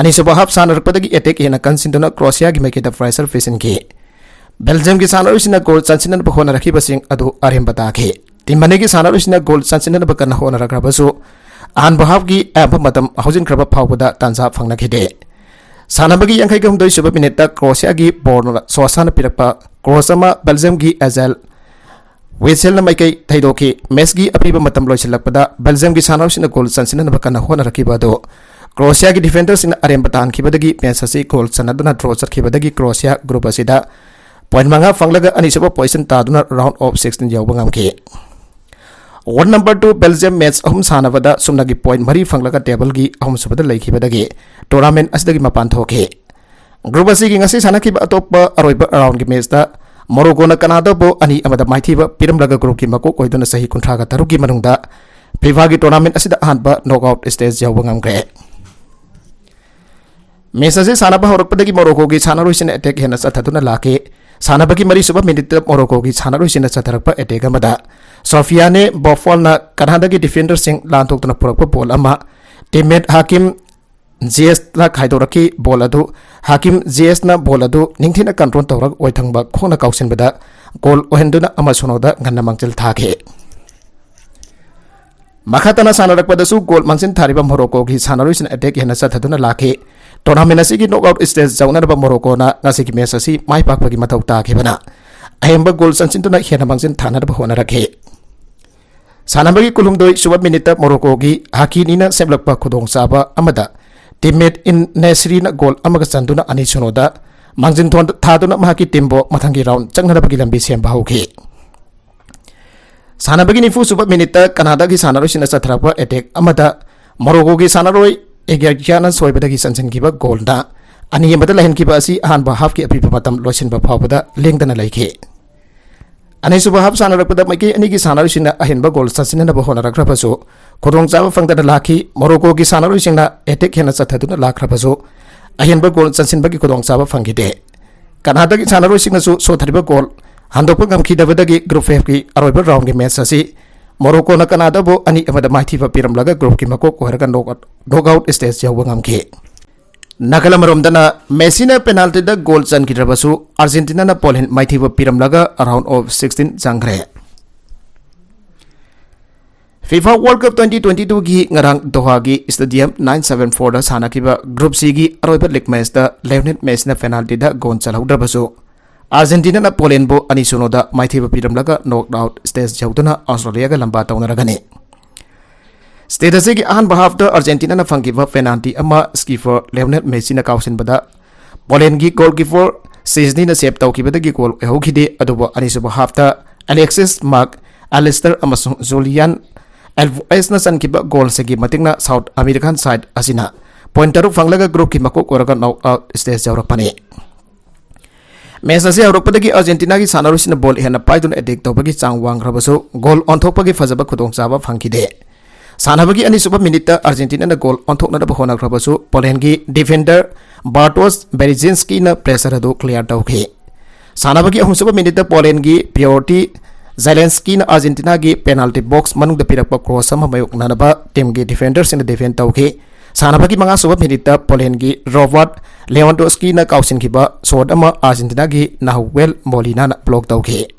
ꯑꯅꯤꯁꯨꯕ ꯍꯥꯐ ꯁꯥꯟꯅꯔꯛꯄꯗꯒꯤ ꯑꯦꯇꯦꯛ ꯍꯦꯟꯅ ꯀꯟꯁꯤꯟꯗꯨꯅ ꯀ꯭ꯔꯣꯁꯤꯌꯥꯒꯤ ꯃꯥꯏꯀꯩꯗ ꯄ꯭ꯔꯦꯁꯔ ꯄꯤꯁꯤꯟꯈꯤ꯫ ꯕꯦꯜꯖꯤꯌꯝꯒꯤ ꯁꯥꯟꯅꯔꯣꯏꯁꯤꯡꯅ ꯒꯣꯜ ꯆꯟꯁꯤꯟꯅꯅꯕ ꯍꯣꯠꯅꯔꯛꯈꯤꯕꯁꯤꯡ ꯑꯗꯨ ꯑꯔꯦꯝꯕ ꯇꯥꯈꯤ꯫ ꯇꯤꯝ ꯑꯅꯤꯒꯤ ꯁꯥꯟꯅꯔꯣꯏꯁꯤꯡꯅ ꯒꯣꯜ ꯆꯟꯁꯤꯟꯅꯅꯕ ꯀꯟꯅ ꯍꯣꯠꯅꯔꯛꯈ꯭ꯔꯕꯁꯨ, ꯑꯍꯥꯟꯕ ꯍꯥꯐꯀꯤ ꯑꯌꯥꯝꯕ ꯃꯇꯝ ꯍꯧꯖꯤꯟꯈ꯭ꯔꯕ ꯐꯥꯎꯕꯗ ꯇꯥꯟꯖꯥ ꯐꯪꯅꯈꯤꯗꯦ꯫ ꯁꯥꯟꯅꯕꯒꯤ ꯌꯥꯡꯈꯩꯒ ꯍꯨꯝꯗꯣꯏ ꯁꯨꯕ ꯃꯤꯅꯤꯠꯇ ꯀ꯭ꯔꯣꯁꯤꯌꯥꯒꯤ ꯕꯣꯔꯅ ꯁꯣꯁꯥꯅ ꯄꯤꯔꯛꯄ ꯀ꯭ꯔꯣꯁ ꯑꯃ ꯕꯦꯜꯖꯤꯌꯝꯒꯤ ꯑꯦꯖꯦꯜ ꯋꯤꯠꯁꯦꯜꯅ ꯃꯥꯏꯀꯩ ꯊꯩꯗꯣꯛꯈꯤ꯫ ꯃꯦꯆꯀꯤ ꯑꯄꯤꯕ ꯃꯇꯝ ꯂꯣꯏꯁꯤꯜꯂꯛꯄꯗ ꯕꯦꯜꯖꯤꯌꯝꯒꯤ ꯁꯥꯟꯅꯔꯣꯏꯁꯤꯡꯅ ꯒꯣꯜ ꯆꯟꯁꯤꯟꯅꯅꯕ ꯀꯟꯅ ꯍꯣꯠꯅꯔꯛꯈꯤꯕ ꯑꯗꯨ ꯀ꯭ꯔꯣꯁꯤꯌꯥꯒꯤ ꯗꯤꯐꯦꯟꯗꯔꯁꯤꯡꯅ ꯑꯔꯦꯝꯕ ꯇꯥꯍꯟꯈꯤꯕꯗꯒꯤ ꯃꯦꯆ ꯑꯁꯤ ꯒꯣꯜ ꯆꯟꯅꯗꯨꯅ ꯗ꯭ꯔꯣ ꯆꯠꯈꯤꯕꯗꯒꯤ ꯀ꯭ꯔꯣꯁꯤꯌꯥ ꯒ꯭ꯔꯨꯞ ꯑꯁꯤꯗ ꯄꯣꯏꯟ ꯃꯉꯥ ꯐꯪꯂꯒ ꯑꯅꯤꯁꯨꯕ ꯄꯣꯖꯤꯁꯟ ꯇꯥꯗꯨꯅ ꯔꯥꯎꯟ ꯑꯣꯐ ꯁꯤꯛꯁꯇꯤꯟ ꯌꯧꯕ ꯉꯝꯈꯤ꯫ World number two Belgium match ꯑꯍꯨꯝ ꯁꯥꯟꯅꯕꯗ ꯆꯨꯝꯅꯒꯤ ꯄꯣꯏꯟ ꯃꯔꯤ ꯐꯪꯂꯒ ꯇꯦꯕꯜꯒꯤ ꯑꯍꯨꯝꯁꯨꯕꯗ ꯂꯩꯈꯤꯕꯗꯒꯤ ꯇꯣꯔꯅꯥꯃꯦꯟ ꯑꯁꯤꯗꯒꯤ ꯃꯄꯥꯟ ꯊꯣꯛꯈꯤ꯫ ꯒ꯭ꯔꯨꯞ ꯑꯁꯤꯒꯤ ꯉꯁꯤ ꯁꯥꯟꯅꯈꯤꯕ ꯑꯇꯣꯞꯄ ꯑꯔꯣꯏꯕ ꯔꯥꯎꯟꯒꯤ ꯃꯦꯆꯇ ꯃꯣꯔꯣꯀꯣꯅ ꯀꯅꯥꯗꯥꯕꯨ ꯑꯅꯤ ꯑꯃꯗ ꯃꯥꯏꯊꯤꯕ ꯄꯤꯔꯝꯂꯒ ꯒ꯭ꯔꯨꯞꯀꯤ ꯃꯀꯣꯛ ꯑꯣꯏꯗꯨꯅ ꯆꯍꯤ ꯀꯨꯟꯊ꯭ꯔꯥꯒ ꯇꯔꯨꯛꯀꯤ ꯃꯅꯨꯡꯗ ꯐꯤꯐꯥꯒꯤ ꯇꯣꯔꯅꯥꯃꯦꯟ ꯑꯁꯤꯗ ꯑꯍꯥꯟꯕ ꯅꯣꯛꯑꯥꯎꯠ ꯁ꯭ꯇꯦꯖ ꯌꯧꯕ ꯉꯝꯈ꯭ꯔꯦ꯫ ꯃꯦꯆ ꯑꯁꯤ ꯁꯥꯟꯅꯕ ꯍꯧꯔꯛꯄꯗꯒꯤ ꯃꯣꯔꯣꯀꯣꯒꯤ ꯁꯥꯟꯅꯔꯣꯏꯁꯤꯡꯅ ꯑꯦꯇꯦꯛ ꯍꯦꯟꯅ ꯆꯠꯊꯗꯨꯅ ꯂꯥꯛꯈꯤ꯫ ꯁꯥꯟꯅꯕꯒꯤ ꯃꯔꯤꯁꯨꯕ ꯃꯤꯅꯤꯠꯇ ꯃꯣꯔꯣꯀꯣꯒꯤ ꯁꯥꯟꯅꯔꯣꯏꯁꯤꯡꯅ ꯆꯠꯊꯔꯛꯄ ꯑꯦꯇꯦꯛ ꯑꯃꯗ ꯁꯣꯐꯤꯌꯥꯅꯦ ꯕꯣꯐꯣꯜꯅ ꯀꯅꯥꯗꯥꯒꯤ ꯗꯤꯐꯦꯟꯗꯔꯁꯤꯡ ꯂꯥꯟꯊꯣꯛꯇꯨꯅ ꯄꯨꯔꯛꯄ ꯕꯣꯜ ꯑꯃ ꯇꯤꯝꯃꯦꯠ ꯍꯥꯀꯤꯝ ꯖꯤꯌꯦꯁꯅ ꯈꯥꯏꯗꯣꯔꯛꯈꯤ꯫ ꯕꯣꯜ ꯑꯗꯨ ꯍꯥꯀꯤꯝ ꯖꯤꯌꯦꯁꯅ ꯕꯣꯜ ꯑꯗꯨ ꯅꯤꯡꯊꯤꯅ ꯀꯟꯇ꯭ꯔꯣꯜ ꯇꯧꯔꯒ ꯑꯣꯏꯊꯪꯕ ꯈꯣꯡꯅ ꯀꯥꯎꯁꯤꯟꯕꯗ ꯒꯣꯜ ꯑꯣꯏꯍꯟꯗꯨꯅ ꯑꯃ ꯁꯤꯅꯣꯗ ꯉꯟꯅ ꯃꯥꯡꯖꯤꯜ ꯊꯥꯈꯤ꯫ ꯃꯈꯥ ꯇꯥꯅ ꯁꯥꯟꯅꯔꯛꯄꯗꯁꯨ ꯒꯣꯜ ꯃꯥꯡꯖꯤꯟ ꯊꯥꯔꯤꯕ ꯃꯣꯔꯣꯀꯣꯒꯤ ꯁꯥꯟꯅꯔꯣꯏꯁꯤꯡꯅ ꯑꯦꯇꯦꯛ ꯍꯦꯟꯅ ꯆꯠꯊꯗꯨꯅ ꯂꯥꯛꯈꯤ꯫ ꯇꯣꯔꯅꯥꯃꯦꯟ ꯑꯁꯤꯒꯤ ꯅꯣꯛꯑꯥꯎꯠ ꯁ꯭ꯇꯦꯖ ꯌꯧꯅꯅꯕ ꯃꯣꯔꯣꯀꯣꯅ ꯉꯁꯤꯒꯤ ꯃꯦꯆ ꯑꯁꯤ ꯃꯥꯏ ꯄꯥꯛꯄꯒꯤ ꯃꯊꯧ ꯇꯥꯈꯤꯕꯅ ꯑꯍꯦꯟꯕ ꯒꯣꯜ ꯆꯟꯁꯤꯟꯗꯨꯅ ꯍꯦꯟꯅ ꯃꯥꯡꯖꯤꯟ ꯊꯥꯅꯅꯕ ꯍꯣꯠꯅꯔꯛꯈꯤ꯫ ꯁꯥꯟꯅꯕꯒꯤ ꯀꯨꯟꯍꯨꯝꯗꯣꯏ ꯁꯨꯕ ꯃꯤꯅꯤꯠꯇ ꯃꯣꯔꯣꯀꯣꯒꯤ ꯍꯥꯀꯤꯅꯤꯅ ꯁꯦꯝꯂꯛꯄ ꯈꯨꯗꯣꯡꯆꯥꯕ ꯑꯃꯗ ꯇꯤꯝꯃꯦꯠ ꯏꯟ ꯅꯦꯁ꯭ꯔꯤꯅ ꯒꯣꯜ ꯑꯃꯒ ꯆꯟꯗꯨꯅ ꯑꯅꯤ ꯁꯤꯅꯣꯗ ꯃꯥꯡꯖꯤꯟ ꯊꯣꯟ-, ꯊꯥꯗꯨꯅ ꯃꯍꯥꯛꯀꯤ ꯇꯤꯝꯕꯨ ꯃꯊꯪꯒꯤ ꯔꯥꯎꯟ ꯆꯪꯅꯅꯕꯒꯤ ꯂꯝꯕꯤ ꯁꯦꯝꯕ ꯍꯧꯈꯤ꯫ ꯁꯥꯟꯅꯕꯒꯤ ꯅꯤꯐꯨ ꯁꯨꯕ ꯃꯤꯅꯤꯠꯇ ꯀꯅꯥꯗꯥꯒꯤ ꯁꯥꯟꯅꯔꯣꯏꯁꯤꯡꯅ ꯆꯠꯊꯔꯛꯄ ꯑꯦꯇꯦꯛ ꯑꯃꯗ ꯃꯣꯔꯣꯀꯣꯒꯤ ꯁꯥꯟꯅꯔꯣꯏ ꯑꯦꯒꯤꯌꯥꯅ ꯁꯣꯏꯕꯗꯒꯤ ꯆꯟꯁꯤꯟꯈꯤꯕ ꯒꯣꯜꯅ ꯑꯅꯤ ꯑꯃꯗ ꯂꯩꯍꯟꯈꯤꯕ ꯑꯁꯤ ꯑꯍꯥꯟꯕ ꯍꯥꯐꯀꯤ ꯑꯄꯤꯕ ꯃꯇꯝ ꯂꯣꯏꯁꯤꯟꯕ ꯐꯥꯎꯕꯗ ꯂꯦꯡꯗꯅ ꯂꯩꯈꯤ꯫ ꯑꯅꯤꯁꯨꯕ ꯍꯥꯐ ꯁꯥꯟꯅꯔꯛꯄꯗ ꯃꯥꯏꯀꯩ ꯑꯅꯤꯒꯤ ꯁꯥꯟꯅꯔꯣꯏꯁꯤꯡꯅ ꯑꯍꯦꯟꯕ ꯒꯣꯜ ꯆꯟꯁꯤꯟꯅꯅꯕ ꯍꯣꯠꯅꯔꯛꯈ꯭ꯔꯕꯁꯨ ꯈꯨꯗꯣꯡꯆꯥꯕ ꯐꯪꯗꯅ ꯂꯥꯛꯈꯤ꯫ ꯃꯣꯔꯣꯀꯣꯒꯤ ꯁꯥꯟꯅꯔꯣꯏꯁꯤꯡꯅ ꯑꯦꯇꯦꯛ ꯍꯦꯟꯅ ꯆꯠꯊꯗꯨꯅ ꯂꯥꯛꯈ꯭ꯔꯕꯁꯨ ꯑꯍꯦꯟꯕ ꯒꯣꯜ ꯆꯟꯁꯤꯟꯕꯒꯤ ꯈꯨꯗꯣꯡꯆꯥꯕ ꯐꯪꯈꯤꯗꯦ꯫ ꯀꯅꯥꯗꯥꯒꯤ ꯁꯥꯟꯅꯔꯣꯏꯁꯤꯡꯅꯁꯨ ꯁꯣꯠꯊꯔꯤꯕ ꯒꯣꯜ ꯍꯟꯗꯣꯛꯄ ꯉꯝꯈꯤꯗꯕꯗꯒꯤ ꯒ꯭ꯔꯨꯞ ꯑꯦꯐꯀꯤ ꯑꯔꯣꯏꯕ ꯔꯥꯎꯟꯒꯤ ꯃꯦꯆ ꯑꯁꯤ ꯃꯣꯔꯣꯀꯣꯅ ꯀꯅꯥꯗꯥꯕꯨ ꯑꯅꯤ ꯑꯃꯗ ꯃꯥꯏꯊꯤꯕ ꯄꯤꯔꯝꯂꯒ ꯒ꯭ꯔꯨꯞꯀꯤ ꯃꯀꯣꯛ ꯑꯣꯏꯔꯒ ꯅꯣꯛ-, ꯅꯣꯛꯑꯥꯎꯠ ꯁ꯭ꯇꯦꯖ ꯌꯧꯕ ꯉꯝꯈꯤ꯫ ꯅꯥꯀꯜ ꯑꯃꯔꯣꯝꯗꯅ ꯃꯦꯁꯤꯅ ꯄꯦꯅꯥꯜꯇꯤꯗ ꯒꯣꯜ ꯆꯟꯈꯤꯗ꯭ꯔꯕꯁꯨ ꯑꯥꯔꯖꯦꯟꯇꯤꯅꯥꯅ ꯄꯣꯂꯦꯟ ꯃꯥꯏꯊꯤꯕ ꯄꯤꯔꯝꯂꯒ ꯔꯥꯎꯟ ꯑꯣꯐ ꯁꯤꯛꯁꯇꯤꯟ ꯆꯪꯈ꯭ꯔꯦ꯫ FIFA world cup twenty twenty ꯇꯨꯒꯤ ꯉꯔꯥꯡ ꯗꯣꯍꯥꯒꯤ ꯁ꯭ꯇꯦꯗꯤꯌꯝ ꯅꯥꯏꯟ ꯁꯚꯦꯟ ꯐꯣꯔꯗ ꯁꯥꯟꯅꯈꯤꯕ ꯒ꯭ꯔꯨꯞ ꯁꯤꯒꯤ ꯑꯔꯣꯏꯕ ꯂꯤꯒ ꯃꯦꯆꯇ ꯂꯦꯑꯣꯅꯦꯜ ꯃꯦꯁꯤꯅ ꯄꯦꯅꯥꯜꯇꯤꯗ ꯒꯣꯜ ꯆꯜꯍꯧꯗ꯭ꯔꯕꯁꯨ ꯑꯥꯔꯖꯦꯟꯇꯤꯅꯥꯅ ꯄꯣꯂꯦꯟꯕꯨ ꯑꯅꯤ ꯁꯤꯅꯣꯗ ꯃꯥꯏꯊꯤꯕ ꯄꯤꯔꯝꯂꯒ ꯅꯣꯛ ꯑꯥꯎꯠ ꯁ꯭ꯇꯦꯖ ꯌꯧꯗꯨꯅ ꯑꯣꯁꯇ꯭ꯔꯦꯂꯤꯌꯥꯒ ꯂꯝꯕꯥ ꯇꯧꯅꯔꯒꯅꯤ꯫ ꯁ꯭ꯇꯦꯠ ꯑꯁꯤꯒꯤ ꯑꯍꯥꯟꯕ ꯍꯥꯐꯇ ꯑꯥꯔꯖꯦꯟꯇꯤꯅꯥꯅ ꯐꯪꯈꯤꯕ ꯄꯦꯅꯥꯜꯇꯤ ꯑꯃ ꯁ꯭ꯀꯤꯄꯔ ꯂꯦꯑꯣꯅꯦꯜ ꯃꯦꯁꯤꯅ ꯀꯥꯎꯁꯤꯟꯕꯗ ꯄꯣꯂꯦꯟꯒꯤ ꯒꯣꯜꯀꯤꯄꯔ ꯁꯦꯖꯅꯤꯅ ꯁꯦꯚ ꯇꯧꯈꯤꯕꯗꯒꯤ ꯒꯣꯜ ꯑꯣꯏꯍꯧꯈꯤꯗꯦ꯫ ꯑꯗꯨꯕꯨ ꯑꯅꯤꯁꯨꯕ ꯍꯥꯐꯇ ꯑꯂꯦꯛꯁꯤꯁ ꯃꯥꯛ ꯑꯦꯂꯤꯁꯇꯔ ꯑꯃꯁꯨꯡ ꯖꯨꯂꯤꯌꯥꯟ ꯑꯦꯜꯚꯥꯔꯦꯖꯅ ꯆꯟꯈꯤꯕ ꯒꯣꯜꯁꯤꯡꯒꯤ ꯃꯇꯤꯛꯅ ꯁꯥꯎꯠ ꯑꯃꯦꯔꯤꯀꯥꯟ ꯁꯥꯏꯠ ꯑꯁꯤꯅ ꯄꯣꯏꯟ ꯇꯔꯨꯛ ꯐꯪꯂꯒ ꯒ꯭ꯔꯨꯞꯀꯤ ꯃꯀꯣꯛ ꯑꯣꯏꯔꯒ ꯅꯣꯛ ꯑꯥꯎꯠ ꯁ꯭ꯇꯦꯖ ꯌꯧꯔꯛꯄꯅꯤ꯫ ꯃꯦꯆ ꯑꯁꯤ ꯍꯧꯔꯛꯄꯗꯒꯤ ꯑꯥꯔꯖꯦꯟꯇꯤꯅꯥꯒꯤ ꯁꯥꯟꯅꯔꯣꯏꯁꯤꯡꯅ ꯕꯣꯜ ꯍꯦꯟꯅ ꯄꯥꯏꯗꯨꯅ ꯑꯦꯇꯦꯛ ꯇꯧꯕꯒꯤ ꯆꯥꯡ ꯋꯥꯡꯈ꯭ꯔꯕꯁꯨ ꯒꯣꯜ ꯑꯣꯟꯊꯣꯛꯄꯒꯤ ꯐꯖꯕ ꯈꯨꯗꯣꯡꯆꯥꯕ ꯐꯪꯈꯤꯗꯦ꯫ ꯁꯥꯟꯅꯕꯒꯤ ꯑꯅꯤꯁꯨꯕ ꯃꯤꯅꯤꯠꯇ ꯑꯥꯔꯖꯦꯟꯇꯤꯅꯥꯅ ꯒꯣꯜ ꯑꯣꯟꯊꯣꯛꯅꯅꯕ ꯍꯣꯠꯅꯈ꯭ꯔꯕꯁꯨ ꯄꯣꯂꯦꯟꯒꯤ ꯗꯤꯐꯦꯟꯗꯔ ꯕꯥꯔꯇꯣꯁ ꯕꯦꯔꯤꯖꯤꯟꯁꯀꯤꯅ ꯄ꯭ꯔꯦꯁꯔ ꯑꯗꯨ ꯀ꯭ꯂꯤꯌꯥꯔ ꯇꯧꯈꯤ꯫ ꯁꯥꯟꯅꯕꯒꯤ ꯑꯍꯨꯝꯁꯨꯕ ꯃꯤꯅꯤꯠꯇ ꯄꯣꯂꯦꯟꯒꯤ ꯄꯤꯌꯣꯔꯇꯤ ꯖꯦꯂꯦꯟꯁꯀꯤꯅ ꯑꯥꯔꯖꯦꯟꯇꯤꯅꯥꯒꯤ ꯄꯦꯅꯥꯜꯇꯤ ꯕꯣꯛꯁ ꯃꯅꯨꯡꯗ ꯄꯤꯔꯛꯄ ꯀ꯭ꯔꯣꯁ ꯑꯃ ꯃꯥꯌꯣꯛꯅꯅꯕ ꯇꯤꯝꯒꯤ ꯗꯤꯐꯦꯟꯗꯔꯁꯤꯡꯅ ꯗꯤꯐꯦꯟ ꯇꯧꯈꯤ꯫ ꯁꯥꯟꯅꯕꯒꯤ ꯃꯉꯥꯁꯨꯕ ꯃꯤꯅꯤꯠꯇ ꯄꯣꯂꯦꯟꯒꯤ ꯔꯣꯕꯥꯔꯠ ꯂꯦꯋꯥꯟꯗꯣꯁꯀꯤꯅ ꯀꯥꯎꯁꯤꯟꯈꯤꯕ ꯁꯣꯠ ꯑꯃ ꯑꯥꯔꯖꯦꯟꯇꯤꯅꯥꯒꯤ ꯅꯥꯍꯨꯋꯦꯜ ꯃꯣꯂꯤꯅꯥꯅ ꯕ꯭ꯂꯣꯛ ꯇꯧꯈꯤ꯫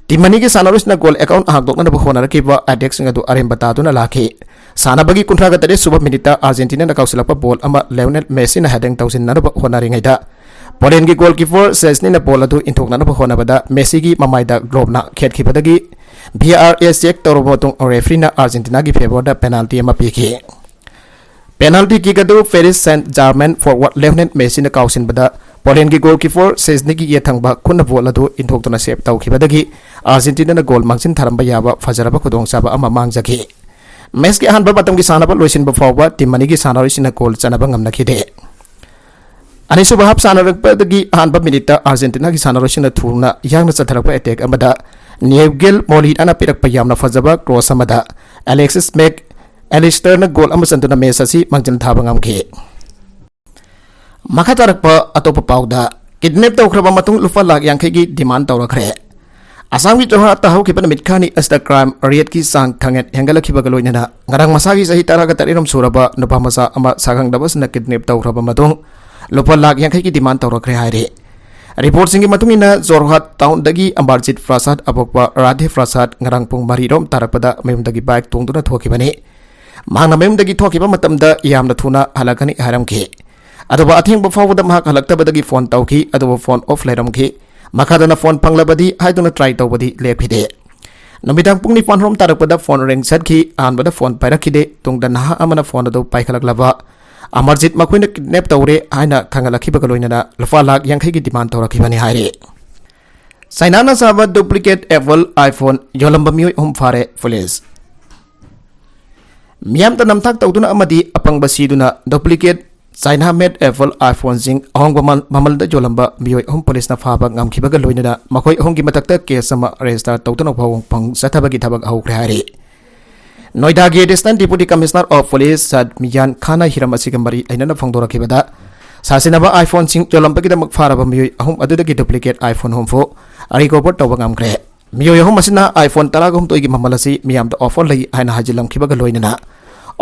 ꯇꯤꯝ ꯑꯅꯤꯒꯤ ꯁꯥꯟꯅꯔꯣꯏꯁꯤꯅ ꯒꯣꯜ ꯑꯦꯀꯥꯎꯟ ꯍꯥꯡꯗꯣꯛꯅꯅꯕ ꯍꯣꯠꯅꯔꯛꯈꯤꯕ ꯑꯦꯇꯦꯛꯁꯤꯡ ꯑꯗꯨ ꯑꯔꯦꯝꯕ ꯇꯥꯗꯨꯅ ꯂꯥꯛꯈꯤ꯫ ꯁꯥꯟꯅꯕꯒꯤ ꯀꯨꯟꯊ꯭ꯔꯥꯒ ꯇꯔꯦꯠ ꯁꯨꯕ ꯃꯤꯅꯤꯠꯇ ꯑꯥꯔꯖꯦꯟꯇꯤꯅꯥꯅ ꯀꯥꯎꯁꯤꯜꯂꯛꯄ ꯕꯣꯜ ꯑꯃ ꯂꯦꯑꯣꯅꯦꯜ ꯃꯦꯁꯤꯅ ꯍꯦꯗꯤꯡ ꯇꯧꯁꯤꯟꯅꯅꯕ ꯍꯣꯠꯅꯔꯤꯉꯩꯗ, ꯄꯣꯂꯦꯟꯒꯤ ꯒꯣꯜꯀꯤꯄꯔ ꯁꯦꯁꯅꯤꯅ ꯕꯣꯜ ꯑꯗꯨ ꯏꯟꯊꯣꯛꯅꯅꯕ ꯍꯣꯠꯅꯕꯗ ꯃꯦꯁꯤꯒꯤ ꯃꯃꯥꯏꯗ ꯒ꯭ꯂꯣꯕꯅ ꯈꯦꯠꯈꯤꯕꯗꯒꯤ ꯚꯤ ꯑꯥꯔ ꯑꯦꯁ ꯆꯦꯛ ꯇꯧꯔꯕ ꯃꯇꯨꯡ ꯔꯦꯐ꯭ꯔꯤꯅ ꯑꯥꯔꯖꯦꯟꯇꯤꯅꯥꯒꯤ ꯐꯦꯚꯔꯗ ꯄꯦꯅꯥꯜꯇꯤ ꯑꯃ ꯄꯤꯈꯤ꯫ ꯄꯦꯅꯥꯜꯇꯤ ꯀꯤꯛ ꯑꯗꯨ ꯄꯦꯔꯤꯁ ꯁꯦꯟꯠ ꯖꯥꯔꯃꯦꯟ ꯐꯣꯔꯋꯥꯔꯗ ꯂꯦꯑꯣꯅꯦꯜ ꯃꯦꯁꯤꯅ ꯀꯥꯎꯁꯤꯟꯕꯗ ꯄꯣꯂꯦꯟꯒꯤ ꯒꯣꯜꯀꯤꯄꯔ ꯁꯦꯁꯅꯤꯒꯤ ꯌꯦꯠ ꯊꯪꯕ ꯈꯨꯠꯅ ꯕꯣꯜ ꯑꯗꯨ ꯏꯟꯊꯣꯛꯇꯨꯅ ꯁꯦꯚ ꯇꯧꯈꯤꯕꯗꯒꯤ ꯑꯥꯔꯖꯦꯟꯇꯤꯅꯥꯅ ꯒꯣꯜ ꯃꯥꯡꯖꯤꯟ ꯊꯥꯔꯝꯕ ꯌꯥꯕ ꯐꯖꯔꯕ ꯈꯨꯗꯣꯡꯆꯥꯕ ꯑꯃ ꯃꯥꯡꯖꯈꯤ꯫ ꯃꯦꯁꯀꯤ ꯑꯍꯥꯟꯕ ꯃꯇꯝꯒꯤ ꯁꯥꯟꯅꯕ ꯂꯣꯏꯁꯤꯟꯕ ꯐꯥꯎꯕ ꯇꯤꯝ ꯑꯅꯤꯒꯤ ꯁꯥꯟꯅꯔꯣꯏꯁꯤꯡꯅ ꯒꯣꯜ ꯆꯟꯅꯕ ꯉꯝꯅꯈꯤꯗꯦ꯫ ꯑꯅꯤꯁꯨꯕ ꯍꯥꯞ ꯁꯥꯟꯅꯔꯛꯄꯗꯒꯤ ꯑꯍꯥꯟꯕ ꯃꯤꯅꯤꯠꯇ ꯑꯥꯔꯖꯦꯟꯇꯤꯅꯥꯒꯤ ꯁꯥꯟꯅꯔꯣꯏꯁꯤꯡꯅ ꯊꯨꯅ ꯌꯥꯡꯅ ꯆꯠꯊꯔꯛꯄ ꯑꯦꯇꯦꯛ ꯑꯃꯗ ꯅꯤꯌꯨꯒꯦꯜ ꯃꯣꯂꯤꯅꯥꯅ ꯄꯤꯔꯛꯄ ꯌꯥꯝꯅ ꯐꯖꯕ ꯀ꯭ꯔꯣꯁ ꯑꯃꯗ ꯑꯂꯦꯛꯁꯤꯁ ꯃꯦꯛ ꯑꯦꯂꯤꯁꯇꯔꯅ ꯒꯣꯜ ꯑꯃ ꯆꯟꯗꯨꯅ ꯃꯦꯁ ꯑꯁꯤ ꯃꯥꯡꯖꯤꯜ ꯊꯥꯕ ꯉꯝꯈꯤ꯫ ꯃꯈꯥ ꯇꯥꯔꯛꯄ ꯑꯇꯣꯞꯄ ꯄꯥꯎꯗ, ꯀꯤꯗꯅꯦꯞ ꯇꯧꯈ꯭ꯔꯕ ꯃꯇꯨꯡ ꯂꯨꯄꯥ ꯂꯥꯈ ꯌꯥꯡꯈꯩꯒꯤ ꯗꯤꯃꯥꯟ ꯇꯧꯔꯛꯈ꯭ꯔꯦ꯫ ꯑꯁꯥꯝꯒꯤ ꯖꯣꯔꯍꯥꯠꯇ ꯍꯧꯈꯤꯕ ꯅꯨꯃꯤꯠ ꯈꯔꯅꯤ ꯑꯁꯤꯗ ꯀ꯭ꯔꯥꯏꯝ ꯔꯦꯠꯀꯤ ꯆꯥꯡ ꯊꯥꯡꯒꯠ ꯍꯦꯟꯒꯠꯂꯛꯈꯤꯕꯒ ꯂꯣꯏꯅꯅ ꯉꯔꯥꯡ ꯃꯁꯥꯒꯤ ꯆꯍꯤ ꯇꯔꯥꯒ ꯇꯔꯦꯠ ꯁꯨꯔꯕ ꯅꯨꯄꯥ ꯃꯆꯥ ꯑꯃ ꯁꯥꯈꯪꯗꯕꯁꯤꯡꯅ ꯀꯤꯗꯅꯦꯞ ꯇꯧꯈ꯭ꯔꯕ ꯃꯇꯨꯡ ꯂꯨꯄꯥ ꯂꯥꯈ ꯌꯥꯡꯈꯩꯒꯤ ꯗꯤꯃꯥꯟ ꯇꯧꯔꯛꯈ꯭ꯔꯦ ꯍꯥꯏꯔꯤ꯫ ꯔꯤꯄꯣꯔꯠꯁꯤꯡꯒꯤ ꯃꯇꯨꯡ ꯏꯟꯅ, ꯖꯣꯔꯍꯥꯠ ꯇꯥꯎꯟꯗꯒꯤ ꯑꯝꯕꯥꯔꯖꯤꯠ ꯄ꯭ꯔꯁꯥꯗ ꯑꯕꯣꯛꯄ ꯔꯥꯙꯦ ꯄ꯭ꯔꯁꯥꯗ ꯉꯔꯥꯡ ꯄꯨꯡ ꯃꯔꯤ ꯔꯣꯝ ꯇꯥꯔꯛꯄꯗ ꯃꯌꯨꯝꯗꯒꯤ ꯕꯥꯏꯛ ꯇꯣꯡꯗꯨꯅ ꯊꯣꯛꯈꯤꯕꯅꯤ꯫ ꯃꯍꯥꯛꯅ ꯃꯌꯨꯝꯗꯒꯤ ꯊꯣꯛꯈꯤꯕ ꯃꯇꯝꯗ ꯌꯥꯝꯅ ꯊꯨꯅ ꯍꯜꯂꯛꯀꯅꯤ ꯍꯥꯏꯔꯝꯈꯤ꯫ ꯑꯗꯨꯕꯨ ꯑꯊꯦꯡꯕ ꯐꯥꯎꯕꯗ ꯃꯍꯥꯛ ꯍꯜꯂꯛꯇꯕꯗꯒꯤ ꯐꯣꯟ ꯇꯧꯈꯤ, ꯑꯗꯨꯕꯨ ꯐꯣꯟ ꯑꯣꯐ ꯂꯩꯔꯝꯈꯤ꯫ ꯃꯈꯥ ꯇꯥꯅ ꯐꯣꯟ ꯐꯪꯂꯕꯗꯤ ꯍꯥꯏꯗꯨꯅ ꯇ꯭ꯔꯥꯏ ꯇꯧꯕꯗꯤ ꯂꯦꯞꯈꯤꯗꯦ꯫ ꯅꯨꯃꯤꯗꯥꯡ ꯄꯨꯡ ꯅꯤꯄꯥꯟ ꯔꯣꯝ ꯇꯥꯔꯛꯄꯗ ꯐꯣꯟ ꯔꯤꯡ ꯆꯠꯈꯤ꯫ ꯑꯍꯥꯟꯕꯗ ꯐꯣꯟ ꯄꯥꯏꯔꯛꯈꯤꯗꯦ꯫ ꯇꯨꯡꯗ ꯅꯍꯥ ꯑꯃꯅ ꯐꯣꯟ ꯑꯗꯨ ꯄꯥꯏꯈꯠꯂꯛꯂꯕ, "ꯑꯃꯔꯖꯤꯠ ꯃꯈꯣꯏꯅ ꯀꯤꯗꯅꯦꯞ ꯇꯧꯔꯦ" ꯍꯥꯏꯅ ꯈꯪꯍꯜꯂꯛꯈꯤꯕꯒ ꯂꯣꯏꯅꯅ ꯂꯨꯄꯥ ꯂꯥꯈ ꯌꯥꯡꯈꯩꯒꯤ ꯗꯤꯃꯥꯟ ꯇꯧꯔꯛꯈꯤꯕꯅꯤ ꯍꯥꯏꯔꯤ꯫ ꯆꯥꯏꯅꯥꯅ ꯁꯥꯕ ꯗꯨꯄ꯭ꯂꯤꯀꯦꯠ ꯑꯦꯄꯜ ꯑꯥꯏꯐꯣꯟ ꯌꯣꯜꯂꯝꯕ ꯃꯤꯑꯣꯏ ꯑꯍꯨꯝ ꯐꯥꯔꯦ ꯄꯨꯂꯤꯁ꯫ ꯃꯤꯌꯥꯝꯗ ꯅꯝꯊꯥꯛ ꯇꯧꯗꯨꯅ ꯑꯃꯗꯤ ꯑꯄꯪꯕ ꯁꯤꯗꯨꯅ ꯗꯨꯄ꯭ꯂꯤꯀꯦꯠ ꯆꯥꯏꯅꯥ ꯃꯦꯗ ꯑꯦꯄꯜ ꯑꯥꯏꯐꯣꯟꯁꯤꯡ ꯑꯍꯣꯡꯕ ꯃꯃꯜ-, ꯃꯃꯜꯗ ꯌꯣꯜꯂꯝꯕ ꯃꯤꯑꯣꯏ ꯑꯍꯨꯝ ꯄꯨꯂꯤꯁꯅ ꯐꯥꯕ ꯉꯝꯈꯤꯕꯒ ꯂꯣꯏꯅꯅ ꯃꯈꯣꯏ ꯑꯍꯨꯝꯒꯤ ꯃꯊꯛꯇ ꯀꯦꯁ ꯑꯃ ꯔꯦꯖꯤꯁꯇꯥꯔ ꯇꯧꯗꯨꯅ ꯋꯥꯍꯣꯡ ꯐꯪ ꯆꯠꯊꯕꯒꯤ ꯊꯕꯛ ꯍꯧꯈ꯭ꯔꯦ ꯍꯥꯏꯔꯤ꯫ ꯅꯣꯏꯗꯥꯒꯤ additional deputy commissioner of police Saad Miyan ꯈꯥꯟꯅ ꯍꯤꯔꯝ ꯑꯁꯤꯒ ꯃꯔꯤ ꯂꯩꯅꯅ ꯐꯣꯡꯗꯣꯔꯛꯈꯤꯕꯗ, ꯁꯥꯁꯤꯟꯅꯕ ꯑꯥꯏꯐꯣꯟꯁꯤꯡ ꯌꯣꯜꯂꯝꯕꯒꯤꯗꯃꯛ ꯐꯥꯔꯕ ꯃꯤꯑꯣꯏ ꯑꯍꯨꯝ ꯑꯗꯨꯗꯒꯤ ꯗꯨꯄ꯭ꯂꯤꯀꯦꯠ ꯑꯥꯏꯐꯣꯟ ꯍꯨꯝꯐꯨ ꯔꯤꯀꯣꯚꯔ ꯇꯧꯕ ꯉꯝꯈ꯭ꯔꯦ꯫ ꯃꯤꯑꯣꯏ ꯑꯍꯨꯝ ꯑꯁꯤꯅ ꯑꯥꯏꯐꯣꯟ ꯇꯔꯥꯒ ꯍꯨꯝꯗꯣꯏꯒꯤ ꯃꯃꯜ ꯑꯁꯤ ꯃꯤꯌꯥꯝꯗ ꯑꯣꯐꯔ ꯂꯩ ꯍꯥꯏꯅ ꯍꯥꯏꯖꯤꯜꯂꯝꯈꯤꯕꯒ ꯂꯣꯏꯅꯅ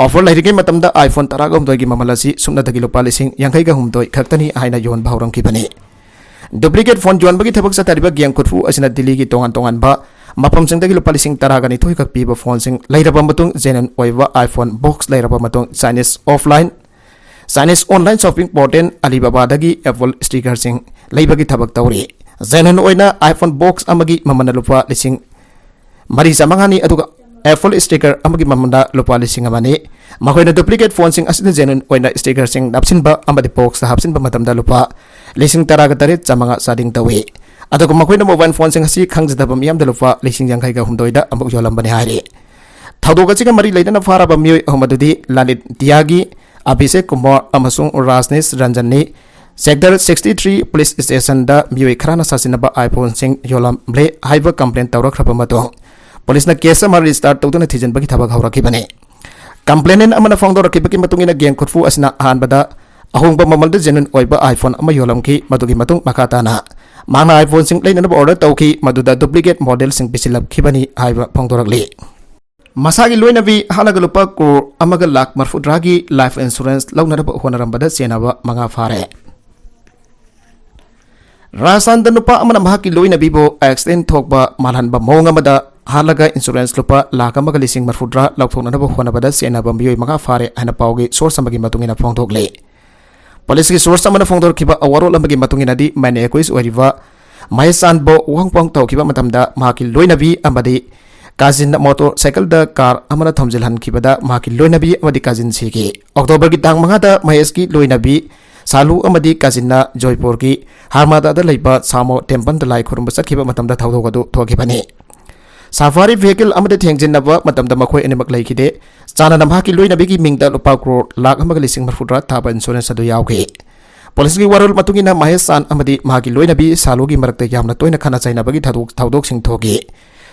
ꯑꯣꯐꯔ ꯂꯩꯔꯤꯉꯩ ꯃꯇꯝꯗ iPhone ꯇꯔꯥꯒ ꯍꯨꯝꯗꯣꯏꯒꯤ ꯃꯃꯜ ꯑꯁꯤ ꯁꯨꯞꯅꯇꯒꯤ ꯂꯨꯄꯥ ꯂꯤꯁꯤꯡ ꯌꯥꯡꯈꯩꯒ ꯍꯨꯝꯗꯣꯏ ꯈꯛꯇꯅꯤ ꯍꯥꯏꯅ ꯌꯣꯟꯕ ꯍꯧꯔꯝꯈꯤꯕꯅꯤ꯫ Duplicate phone ꯌꯣꯟꯕꯒꯤ ꯊꯕꯛ ꯆꯠꯊꯔꯤꯕ gang ꯈꯨꯠꯐꯨ ꯑꯁꯤꯅ ꯗꯤꯜꯂꯤꯒꯤ ꯇꯣꯉꯥꯟ ꯇꯣꯉꯥꯟꯕ ꯃꯐꯝꯁꯤꯡꯗꯒꯤ ꯂꯨꯄꯥ ꯂꯤꯁꯤꯡ ꯇꯔꯥꯒ ꯅꯤꯊꯣꯏ ꯈꯛ ꯄꯤꯕ phoneꯁꯤꯡ ꯂꯩꯔꯕ ꯃꯇꯨꯡ, genuine ꯑꯣꯏꯕ iPhone box ꯂꯩꯔꯕ ꯃꯇꯨꯡ, Chinese offline, Chinese online shopping portal Alibabaꯗꯒꯤ Apple stickerꯁꯤꯡ ꯂꯩꯕꯒꯤ ꯊꯕꯛ ꯇꯧꯔꯤ꯫ Genuine ꯑꯣꯏꯅ iPhone box ꯑꯃꯒꯤ ꯃꯃꯜꯅ ꯂꯨꯄꯥ ꯂꯤꯁꯤꯡ ꯃꯔꯤ ꯆꯥꯃꯉꯥꯅꯤ, ꯑꯗꯨꯒ Apple sticker ꯑꯃꯒꯤ ꯃꯃꯜꯗ ꯂꯨꯄꯥ ꯂꯤꯁꯤꯡ ꯑꯃꯅꯤ꯫ ꯃꯈꯣꯏꯅ duplicate phoneꯁꯤꯡ ꯑꯁꯤꯗ genuine ꯑꯣꯏꯅ stickerꯁꯤꯡ ꯅꯞꯁꯤꯟꯕ ꯑꯃꯗꯤ boxꯇ ꯍꯥꯞꯆꯤꯟꯕ ꯃꯇꯝꯗ ꯂꯨꯄꯥ ꯂꯤꯁꯤꯡ ꯇꯔꯥꯒ ꯇꯔꯦꯠ ꯆꯥꯃꯉꯥ charging ꯇꯧꯏ꯫ ꯑꯗꯨꯒ ꯃꯈꯣꯏꯅ mobile phoneꯁꯤꯡ ꯑꯁꯤ ꯈꯪꯖꯗꯕ ꯃꯤꯌꯥꯝꯗ ꯂꯨꯄꯥ ꯂꯤꯁꯤꯡ ꯌꯥꯡꯈꯩꯒ ꯍꯨꯝꯗꯣꯏꯗ ꯑꯃꯨꯛ ꯌꯣꯜꯂꯝꯕꯅꯤ ꯍꯥꯏꯔꯤ꯫ ꯊꯧꯗꯣꯛ ꯑꯁꯤꯒ ꯃꯔꯤ ꯂꯩꯅꯅ ꯐꯥꯔꯕ ꯃꯤꯑꯣꯏ ꯑꯍꯨꯝ ꯑꯗꯨꯗꯤ ꯂꯂꯤꯠ ꯇꯤꯌꯥꯒꯤ, ꯑꯚꯤꯁꯦꯛ ꯀꯨꯃꯥꯔ ꯑꯃꯁꯨꯡ ꯔꯥꯖꯅꯦꯁ ꯔꯟꯖꯟꯅꯤ꯫ Sector sixty three police stationꯗ ꯃꯤꯑꯣꯏ ꯈꯔꯅ ꯁꯥꯁꯤꯟꯅꯕ iPhoneꯁꯤꯡ ꯌꯣꯜꯂꯝꯂꯦ ꯍꯥꯏꯕ complaint ꯇꯧꯔꯛꯈ꯭ꯔꯕ ꯃꯇꯨꯡ, ꯄꯨꯂꯤꯁꯅ case ꯑꯃ register ꯇꯧꯗꯨꯅ ꯊꯤꯖꯤꯟꯕꯒꯤ ꯊꯕꯛ ꯍꯧꯔꯛꯈꯤꯕꯅꯤ꯫ Complainant ꯑꯃꯅ ꯐꯣꯡꯗꯣꯔꯛꯈꯤꯕꯒꯤ ꯃꯇꯨꯡ ꯏꯟꯅ, gang ꯈꯨꯠꯐꯨ ꯑꯁꯤꯅ ꯑꯍꯥꯟꯕꯗ ꯑꯍꯣꯡꯕ ꯃꯃꯜꯗ genuine ꯑꯣꯏꯕ iPhone ꯑꯃ ꯌꯣꯜꯂꯝꯈꯤ꯫ ꯃꯗꯨꯒꯤ ꯃꯇꯨꯡ ꯃꯈꯥ ꯇꯥꯅ ꯃꯍꯥꯛꯅ iPhoneꯁꯤꯡ ꯂꯩꯅꯅꯕ order ꯇꯧꯈꯤ, ꯃꯗꯨꯗ duplicate modelꯁꯤꯡ ꯄꯤꯁꯤꯜꯂꯛꯈꯤꯕꯅꯤ ꯍꯥꯏꯕ ꯐꯣꯡꯗꯣꯔꯛꯂꯤ꯫ ꯃꯁꯥꯒꯤ ꯂꯣꯏꯅꯕꯤ ꯍꯥꯠꯂꯒ ꯂꯨꯄꯥ ꯀ꯭ꯔꯣꯔ ꯑꯃꯒ ꯂꯥꯈ ꯃꯔꯐꯨꯇꯔꯥꯒꯤ life insurance ꯂꯧꯅꯅꯕ ꯍꯣꯠꯅꯔꯝꯕꯗ ꯆꯦꯟꯅꯕ ꯃꯉꯥ ꯐꯥꯔꯦ꯫ ꯔꯥꯖꯁꯊꯥꯟꯗ ꯅꯨꯄꯥ ꯑꯃꯅ ꯃꯍꯥꯛꯀꯤ ꯂꯣꯏꯅꯕꯤꯕꯨ accident ꯊꯣꯛꯄ ꯃꯥꯜꯍꯟꯕ ꯃꯑꯣꯡ ꯑꯃꯗ ꯍꯥꯠꯂꯒ insurance ꯂꯨꯄꯥ ꯂꯥꯈ ꯑꯃꯒ ꯂꯤꯁꯤꯡ ꯃꯔꯐꯨꯇꯔꯥ ꯂꯧꯊꯣꯛꯅꯅꯕ ꯍꯣꯠꯅꯕꯗ ꯆꯦꯟꯅꯕ ꯃꯤꯑꯣꯏ ꯃꯉꯥ ꯐꯥꯔꯦ ꯍꯥꯏꯅ ꯄꯥꯎꯒꯤ source ꯑꯃꯒꯤ ꯃꯇꯨꯡ ꯏꯟꯅ ꯐꯣꯡꯗꯣꯛꯂꯤ꯫ ꯄꯨꯂꯤꯁꯀꯤ source ꯑꯃꯅ ꯐꯣꯡꯗꯣꯔꯛꯈꯤꯕ ꯋꯥꯔꯣꯜ ꯑꯃꯒꯤ ꯃꯇꯨꯡ ꯏꯟꯅꯗꯤ, ꯃꯦꯟ ꯑꯦꯀ꯭ꯌꯨꯁ ꯑꯣꯏꯔꯤꯕ ꯃꯍꯦꯁ ꯆꯥꯟꯕꯨ ꯋꯥꯍꯪ ꯄꯥꯎ ꯇꯧꯈꯤꯕ ꯃꯇꯝꯗ ꯃꯍꯥꯛꯀꯤ ꯂꯣꯏꯅꯕꯤ ꯑꯃꯗꯤ ꯀꯥꯖꯤꯟꯅ ꯃꯣꯇꯣꯔ ꯁꯥꯏꯀꯜꯗ ꯀꯥꯔ ꯑꯃꯅ ꯊꯣꯝꯖꯤꯜꯍꯟꯈꯤꯕꯗ ꯃꯍꯥꯛꯀꯤ ꯂꯣꯏꯅꯕꯤ ꯑꯃꯗꯤ ꯀꯥꯖꯤꯟ ꯁꯤꯈꯤ꯫ ꯑꯣꯛꯇꯣꯕꯔꯒꯤ ꯇꯥꯡ ꯃꯉꯥꯗ ꯃꯍꯦꯁꯀꯤ ꯂꯣꯏꯅꯕꯤ ꯁꯥꯂꯨ ꯑꯃꯗꯤ ꯀꯥꯖꯤꯟꯅ ꯖꯣꯏꯄꯨꯔꯒꯤ ꯍꯔꯃꯥꯗꯥꯗ ꯂꯩꯕ ꯁꯥꯃꯣ ꯇꯦꯝꯄꯜꯗ ꯂꯥꯏ ꯈꯨꯔꯨꯝꯕ ꯆꯠꯈꯤꯕ ꯃꯇꯝꯗ ꯊꯧꯗꯣꯛ ꯑꯗꯨ ꯊꯣꯛꯈꯤꯕꯅꯤ꯫ ꯁꯥꯐꯥꯔꯤ vehicle ꯑꯃꯗ ꯊꯦꯡꯖꯤꯟꯅꯕ ꯃꯇꯝꯗ ꯃꯈꯣꯏ ꯑꯅꯤꯃꯛ ꯂꯩꯈꯤꯗꯦ꯫ ꯆꯥꯟꯅꯅ ꯃꯍꯥꯛꯀꯤ ꯂꯣꯏꯅꯕꯤꯒꯤ ꯃꯤꯡꯗ ꯂꯨꯄꯥ ꯀ꯭ꯔꯣꯔ ꯂꯥꯈ ꯑꯃꯒ ꯂꯤꯁꯤꯡ ꯃꯔꯐꯨꯇꯔꯥ ꯊꯥꯕ insurance ꯑꯗꯨ ꯌꯥꯎꯈꯤ꯫ ꯄꯨꯂꯤꯁꯀꯤ ꯋꯥꯔꯣꯜ ꯃꯇꯨꯡ ꯏꯟꯅ, ꯃꯍꯦꯁ ꯆꯥꯟ ꯑꯃꯗꯤ ꯃꯍꯥꯛꯀꯤ ꯂꯣꯏꯅꯕꯤ ꯁꯥꯂꯨꯒꯤ ꯃꯔꯛꯇ ꯌꯥꯝꯅ ꯇꯣꯏꯅ ꯈꯠꯅ ꯆꯩꯅꯕꯒꯤ ꯊꯧꯗꯣꯛ-, ꯊꯧꯗꯣꯛꯁꯤꯡ ꯊꯣꯛꯈꯤ꯫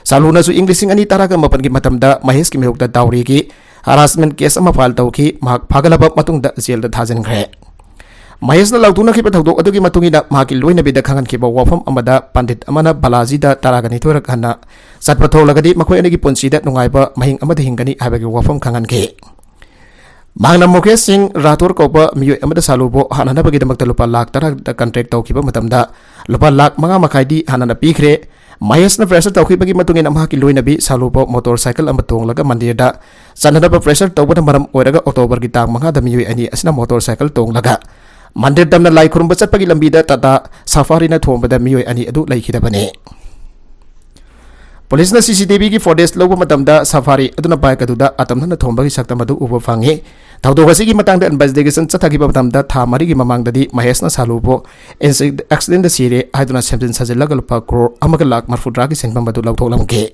ꯁꯥꯂꯨꯅꯁꯨ ꯏꯪ ꯂꯤꯁꯤꯡ ꯑꯅꯤ ꯇꯔꯥꯒ ꯃꯥꯄꯟꯒꯤ ꯃꯇꯝꯗ ꯃꯍꯦꯁꯀꯤ ꯃꯥꯌꯣꯛꯇ dowryꯒꯤ harassment case ꯑꯃ file ꯇꯧꯈꯤ꯫ ꯃꯍꯥꯛ ꯐꯥꯒꯠꯂꯕ ꯃꯇꯨꯡꯗ ꯖꯦꯜꯗ ꯊꯥꯖꯤꯟꯈ꯭ꯔꯦ꯫ ꯃꯍꯦꯁꯅ ꯂꯥꯎꯊꯣꯛꯅꯈꯤꯕ ꯊꯧꯗꯣꯛ ꯑꯗꯨꯒꯤ ꯃꯇꯨꯡ ꯏꯟꯅ, ꯃꯍꯥꯛꯀꯤ ꯂꯣꯏꯅꯕꯤꯗ ꯈꯪꯍꯟꯈꯤꯕ ꯋꯥꯐꯝ ꯑꯃꯗ, ꯄꯟꯗꯤꯠ ꯑꯃꯅ ꯕꯥꯂꯥꯖꯤꯗ ꯇꯔꯥꯒ ꯅꯤꯊꯣꯏꯔꯛ ꯍꯟꯅ ꯆꯠꯄ ꯊꯣꯛꯂꯒꯗꯤ ꯃꯈꯣꯏ ꯑꯅꯤꯒꯤ ꯄꯨꯟꯁꯤꯗ ꯅꯨꯡꯉꯥꯏꯕ ꯃꯍꯤꯡ ꯑꯃꯗ ꯍꯤꯡꯒꯅꯤ ꯍꯥꯏꯕꯒꯤ ꯋꯥꯐꯝ ꯈꯪꯍꯟꯈꯤ꯫ ꯃꯍꯥꯛꯅ ꯃꯨꯀꯦꯁ ꯁꯤꯡ ꯔꯥꯊꯣꯔ ꯀꯧꯕ ꯃꯤꯑꯣꯏ ꯑꯃꯗ ꯁꯥꯂꯨꯕꯨ ꯍꯥꯠꯅꯅꯕꯒꯤꯗꯃꯛꯇ ꯂꯨꯄꯥ ꯂꯥꯈ ꯇꯔꯥꯗ ꯀꯟꯇ꯭ꯔꯦꯛ ꯇꯧꯈꯤꯕ ꯃꯇꯝꯗ ꯂꯨꯄꯥ ꯂꯥꯈ ꯃꯉꯥ ꯃꯈꯥꯏꯗꯤ ꯍꯥꯟꯅꯅ ꯄꯤꯈ꯭ꯔꯦ꯫ ꯃꯍꯦꯁꯅ ꯐ꯭ꯔꯦꯁꯔ ꯇꯧꯈꯤꯕꯒꯤ ꯃꯇꯨꯡ ꯏꯟꯅ ꯃꯍꯥꯛꯀꯤ ꯂꯣꯏꯅꯕꯤ ꯁꯥꯂꯨꯕꯨ ꯃꯣꯇꯣꯔ ꯁꯥꯏꯀꯜ ꯑꯃ ꯇꯣꯡꯂꯒ ꯃꯟꯗꯤꯔꯗ ꯆꯠꯅꯅꯕ ꯐ꯭ꯔꯦꯁꯔ ꯇꯧꯕꯅ ꯃꯔꯝ ꯑꯣꯏꯔꯒ ꯑꯣꯛꯇꯣꯕꯔꯒꯤ ꯇꯥꯡ ꯃꯉꯥꯗ ꯃꯤꯑꯣꯏ ꯑꯅꯤ ꯑꯁꯤꯅ ꯃꯣꯇꯣꯔ ꯁꯥꯏꯀꯜ ꯇꯣꯡꯂꯒ ꯃꯟꯗꯤꯔ ꯇꯝꯅ ꯂꯥꯏ ꯈꯨꯔꯨꯝꯕ ꯆꯠꯄꯒꯤ ꯂꯝꯕꯤꯗ ꯇꯥꯇꯥ ꯁꯐꯥꯔꯤꯅ ꯊꯣꯝꯕꯗ ꯃꯤꯑꯣꯏ ꯑꯅꯤ ꯑꯗꯨ ꯂꯩꯈꯤꯗꯕꯅꯤ꯫ ꯄꯨꯂꯤꯁꯅ ꯁꯤ ꯁꯤ ꯇꯤ ꯚꯤꯒꯤ ꯐꯣꯇꯦꯖ ꯂꯧꯕ ꯃꯇꯝꯗ ꯁꯐꯥꯔꯤ ꯑꯗꯨꯅ ꯕꯥꯏꯛ ꯑꯗꯨꯗ ꯑꯇꯝꯅꯅ ꯊꯣꯝꯕꯒꯤ ꯁꯛꯇꯝ ꯑꯗꯨ ꯎꯕ ꯐꯪꯉꯤ꯫ ꯊꯧꯗꯣꯛ ꯑꯁꯤꯒꯤ ꯃꯇꯥꯡꯗ ꯏꯟꯚꯦꯁꯇꯤꯒꯦꯁꯟ ꯆꯠꯊꯈꯤꯕ ꯃꯇꯝꯗ ꯊꯥ ꯃꯔꯤꯒꯤ ꯃꯃꯥꯡꯗꯗꯤ ꯃꯍꯦꯁꯅ ꯁꯥꯂꯨꯕꯨ ꯑꯦꯛꯁꯤꯗꯦꯟꯗ ꯁꯤꯔꯦ ꯍꯥꯏꯗꯨꯅ ꯁꯦꯝꯖꯤꯟ ꯁꯥꯖꯤꯜꯂꯒ ꯂꯨꯄꯥ ꯀ꯭ꯔꯣꯔ ꯑꯃꯒ ꯂꯥꯈ ꯃꯔꯐꯨꯇꯔꯥꯒꯤ ꯁꯦꯟꯐꯝ ꯑꯗꯨ ꯂꯧꯊꯣꯛꯂꯝꯈꯤ꯫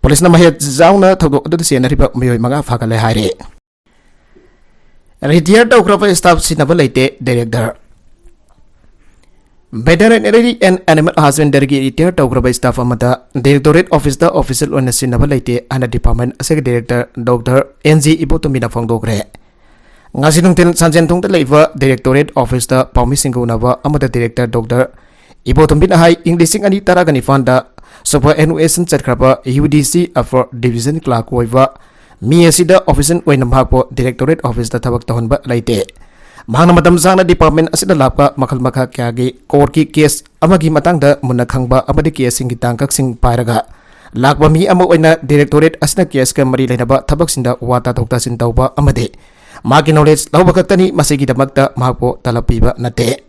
ꯄꯨꯂꯤꯁꯅ ꯃꯍꯦꯁ ꯌꯥꯎꯅ ꯊꯧꯗꯣꯛ ꯑꯗꯨꯗ ꯆꯦꯟꯅꯔꯤꯕ ꯃꯤꯑꯣꯏ ꯃꯉꯥ ꯐꯥꯒꯠꯂꯦ ꯍꯥꯏꯔꯦ꯫ ꯔꯤꯇꯤꯌꯔ ꯇꯧꯈ꯭ꯔꯕ ꯁ꯭ꯇꯥꯐ ꯁꯤꯟꯅꯕ ꯂꯩꯇꯦ, ꯗꯥꯏꯔꯦꯛꯇꯔ꯫ ꯚꯦꯇꯦꯔꯤꯅꯔꯤ ꯑꯦꯟ ꯑꯦꯅꯤꯃꯦꯜ ꯍꯁꯕꯦꯟꯗꯔꯤꯒꯤ ꯔꯤꯇꯤꯌꯔ ꯇꯧꯈ꯭ꯔꯕ ꯁ꯭ꯇꯥꯐ ꯑꯃꯗ ꯗꯥꯏꯔꯦꯛꯇꯣꯔꯦꯠ ꯑꯣꯐꯤꯁꯇ ꯑꯣꯐꯤꯁꯤꯌꯦꯜ ꯑꯣꯏꯅ ꯁꯤꯟꯅꯕ ꯂꯩꯇꯦ ꯍꯥꯏꯅ ꯗꯤꯄꯥꯔꯠꯃꯦꯟ ꯑꯁꯤꯒꯤ ꯗꯥꯏꯔꯦꯛꯇꯔ ꯗꯣꯛꯇꯔ ꯑꯦꯟ ꯖꯤ ꯏꯕꯣꯇꯣꯝꯕꯤꯅ ꯐꯣꯡꯗꯣꯛꯈ꯭ꯔꯦ꯫ ꯉꯁꯤ ꯅꯨꯡꯊꯤꯜ ꯁꯟꯖꯦꯟꯊꯣꯡꯗ ꯂꯩꯕ ꯗꯥꯏꯔꯦꯛꯇꯣꯔꯦꯠ ꯑꯣꯐꯤꯁꯇ ꯄꯥꯎꯃꯤꯁꯤꯡꯒ ꯎꯅꯕ ꯑꯃꯗ ꯗꯥꯏꯔꯦꯛꯇꯔ ꯗꯣꯛꯇꯔ ꯏꯕꯣꯇꯣꯝꯕꯤꯅ ꯍꯥꯏ, ꯏꯪ ꯂꯤꯁꯤꯡ ꯑꯅꯤ ꯇꯔꯥꯒ ꯅꯤꯄꯥꯟꯗ ꯁꯨꯄꯔ ꯑꯦꯅꯨꯑꯦꯁꯟ ꯆꯠꯈ꯭ꯔꯕ ꯌꯨ ꯗꯤ ꯁꯤ ꯑꯄꯔ ꯗꯤꯕꯤꯖꯟ ꯀ꯭ꯂꯥꯔꯛ ꯑꯣꯏꯕ ꯃꯤ ꯑꯁꯤꯗ ꯑꯣꯐꯤꯁꯤꯌꯦꯜ ꯑꯣꯏꯅ ꯃꯍꯥꯛꯄꯨ ꯗꯥꯏꯔꯦꯛꯇꯣꯔꯦꯠ ꯑꯣꯐꯤꯁꯇ ꯊꯕꯛ ꯇꯧꯍꯟꯕ ꯂꯩꯇꯦ꯫ ꯃꯍꯥꯛꯅ ꯃꯇꯝ ꯁꯥꯡꯅ ꯗꯤꯄꯥꯔꯠꯃꯦꯟ ꯑꯁꯤꯗ ꯂꯥꯛꯄ ꯃꯈꯜ ꯃꯈꯥ ꯀꯌꯥꯒꯤ ꯀꯣꯔꯠꯀꯤ ꯀꯦꯁ ꯑꯃꯒꯤ ꯃꯇꯥꯡꯗ ꯃꯨꯟꯅ ꯈꯪꯕ ꯑꯃꯗꯤ ꯀꯦꯁꯁꯤꯡꯒꯤ ꯇꯥꯡꯀꯛꯁꯤꯡ ꯄꯥꯏꯔꯒ ꯂꯥꯛꯄ ꯃꯤ ꯑꯃ ꯑꯣꯏꯅ ꯗꯥꯏꯔꯦꯛꯇꯣꯔꯦꯠ ꯑꯁꯤꯅ ꯀꯦꯁꯀ ꯃꯔꯤ ꯂꯩꯅꯕ ꯊꯕꯛꯁꯤꯡꯗ ꯋꯥ ꯇꯥꯊꯣꯛ ꯇꯥꯁꯤꯟ ꯇꯧꯕ ꯑꯃꯗꯤ ꯃꯍꯥꯛꯀꯤ ꯅꯣꯂꯦꯖ ꯂꯧꯕ ꯈꯛꯇꯅꯤ꯫ ꯃꯁꯤꯒꯤꯗꯃꯛꯇ ꯃꯍꯥꯛꯄꯨ ꯇꯂꯕ ꯄꯤꯕ ꯅꯠꯇꯦ꯫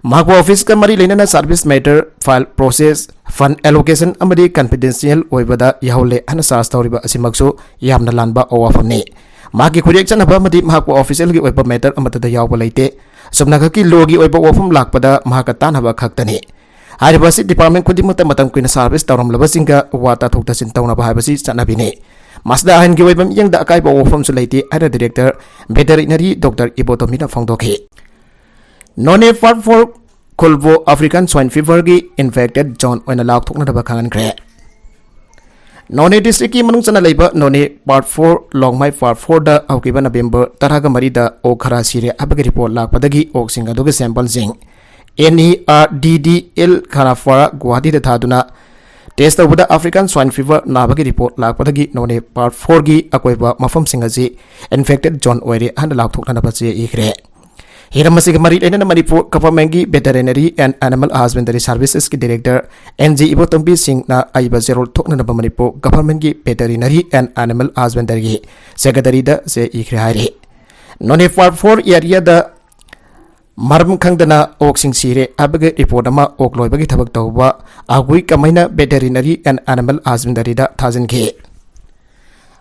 ꯃꯍꯥꯛꯄꯨ ꯑꯣꯐꯤꯁꯀ ꯃꯔꯤ ꯂꯩꯅꯅ ꯁꯥꯔꯚꯤꯁ ꯃꯦꯇꯔ, ꯐꯥꯏꯜ ꯄ꯭ꯔꯣꯁꯦꯁ, ꯐꯟ ꯑꯦꯂꯣꯀꯦꯁꯟ ꯑꯃꯗꯤ ꯀꯟꯐꯤꯗꯦꯟꯁꯤꯌꯦꯜ ꯑꯣꯏꯕꯗ ꯌꯥꯍꯜꯂꯦ ꯍꯥꯏꯅ ꯆꯥꯔꯖ ꯇꯧꯔꯤꯕ ꯑꯁꯤꯃꯛꯁꯨ ꯌꯥꯝꯅ ꯂꯥꯟꯕ ꯋꯥꯐꯝꯅꯤ꯫ ꯃꯍꯥꯛꯀꯤ ꯈꯨꯔꯦꯛ ꯆꯠꯅꯕ ꯑꯃꯗꯤ ꯃꯍꯥꯛꯄꯨ ꯑꯣꯐꯤꯁꯤꯌꯦꯜꯒꯤ ꯑꯣꯏꯕ ꯃꯦꯇꯔ ꯑꯃꯠꯇꯗ ꯌꯥꯎꯕ ꯂꯩꯇꯦ꯫ ꯆꯨꯝꯅꯈꯛꯀꯤ ꯂꯣꯒꯤ ꯑꯣꯏꯕ ꯋꯥꯐꯝ ꯂꯥꯛꯄꯗ ꯃꯍꯥꯛꯀ ꯇꯥꯟꯅꯕ ꯈꯛꯇꯅꯤ꯫ ꯍꯥꯏꯔꯤꯕ ꯑꯁꯤ ꯗꯤꯄꯥꯔꯠꯃꯦꯟ ꯈꯨꯗꯤꯡꯃꯛꯇ ꯃꯇꯝ ꯀꯨꯏꯅ ꯁꯥꯔꯚꯤꯁ ꯇꯧꯔꯝꯂꯕꯁꯤꯡꯒ ꯋꯥ ꯇꯥꯊꯣꯛ ꯇꯥꯁꯤꯟ ꯇꯧꯅꯕ ꯍꯥꯏꯕꯁꯤ ꯆꯠꯅꯕꯤꯅꯤ꯫ ꯃꯁꯤꯗ ꯑꯥꯏꯟꯒꯤ ꯑꯣꯏꯕ ꯃꯤꯠꯌꯦꯡꯗ ꯑꯀꯥꯏꯕ ꯋꯥꯐꯝꯁꯨ ꯂꯩꯇꯦ ꯍꯥꯏꯅ ꯗꯥꯏꯔꯦꯛꯇꯔ ꯚꯦꯇꯦꯔꯤꯅꯔꯤ ꯗꯣꯛꯇꯔ ꯏꯕꯣꯇꯣꯝꯕꯤꯅ ꯐꯣꯡꯗꯣꯛꯈꯤ꯫ ꯅꯣꯅꯦ ꯄꯥꯔꯠ ꯐꯣꯔ ꯈꯨꯜꯕꯨ ꯑꯐ꯭ꯔꯤꯀꯥꯟ ꯁ꯭ꯋꯥꯏꯟ ꯐꯤꯚꯔꯒꯤ ꯏꯟꯐꯦꯛꯇꯦꯗ ꯖꯣꯟ ꯑꯣꯏꯅ ꯂꯥꯎꯊꯣꯛꯅꯅꯕ ꯈꯪꯍꯟꯈ꯭ꯔꯦ꯫ ꯅꯣꯅꯦ ꯗꯤꯁꯇ꯭ꯔꯤꯛꯀꯤ ꯃꯅꯨꯡ ꯆꯟꯅ ꯂꯩꯕ ꯅꯣꯅꯦ ꯄꯥꯔꯠ ꯐꯣꯔ ꯂꯣꯡꯃꯥꯏ ꯄꯥꯔꯠ ꯐꯣꯔꯗ ꯍꯧꯈꯤꯕ ꯅꯕꯦꯝꯕꯔ ꯇꯔꯥꯒ ꯃꯔꯤꯗ ꯑꯣꯛ ꯈꯔ ꯁꯤꯔꯦ ꯍꯥꯏꯕꯒꯤ ꯔꯤꯄꯣꯔꯠ ꯂꯥꯛꯄꯗꯒꯤ ꯑꯣꯛꯁꯤꯡ ꯑꯗꯨꯒꯤ ꯁꯦꯝꯄꯜꯁꯤꯡ N E R D D L ꯈꯔꯥꯐꯥꯔꯥ ꯒꯨꯋꯥꯍꯥꯇꯤꯗ ꯊꯥꯗꯨꯅ Test ꯇꯧꯕꯗ African Swine Fever ꯅꯥꯕꯒꯤ report ꯂꯥꯛꯄꯗꯒꯤ ꯅꯣꯅꯦ Part four ꯒꯤ ꯑꯀꯣꯏꯕ ꯃꯐꯝꯁꯤꯡ ꯑꯁꯤ infected zone ꯑꯣꯏꯔꯦ ꯍꯥꯏꯅ ꯂꯥꯎꯊꯣꯛꯅꯅꯕ ꯆꯦ ꯏꯈ꯭ꯔꯦ꯫ ꯍꯤꯔꯝ ꯑꯁꯤꯒ ꯃꯔꯤ ꯂꯩꯅꯅ ꯃꯅꯤꯄꯨꯔ Government ꯀꯤ Veterinary and Animal Husbandry Services ꯀꯤ Director N G ꯏꯕꯣꯇꯣꯝꯕꯤ ꯁꯤꯡꯅ ꯑꯏꯕ ꯆꯦꯔꯣꯜ ꯊꯣꯛꯅꯅꯕ ꯃꯅꯤꯄꯨꯔ Government ꯀꯤ Veterinary and Animal Husbandry ꯒꯤ Secretary ꯗ ꯆꯦ ꯏꯈ꯭ꯔꯦ ꯍꯥꯏꯔꯤ꯫ ꯅꯣꯅꯦ Part four area ꯗ ꯃꯔꯝ ꯈꯪꯗꯅ ꯑꯣꯛꯁꯤꯡ ꯁꯤꯔꯦ ꯍꯥꯏꯕꯒꯤ report ꯑꯃ ꯑꯣꯛ ꯂꯣꯏꯕꯒꯤ ꯊꯕꯛ ꯇꯧꯕ ꯑꯒꯨꯏ ꯀꯃꯩꯅ Veterinary and Animal Husbandry ꯗ ꯊꯥꯖꯤꯟꯈꯤ꯫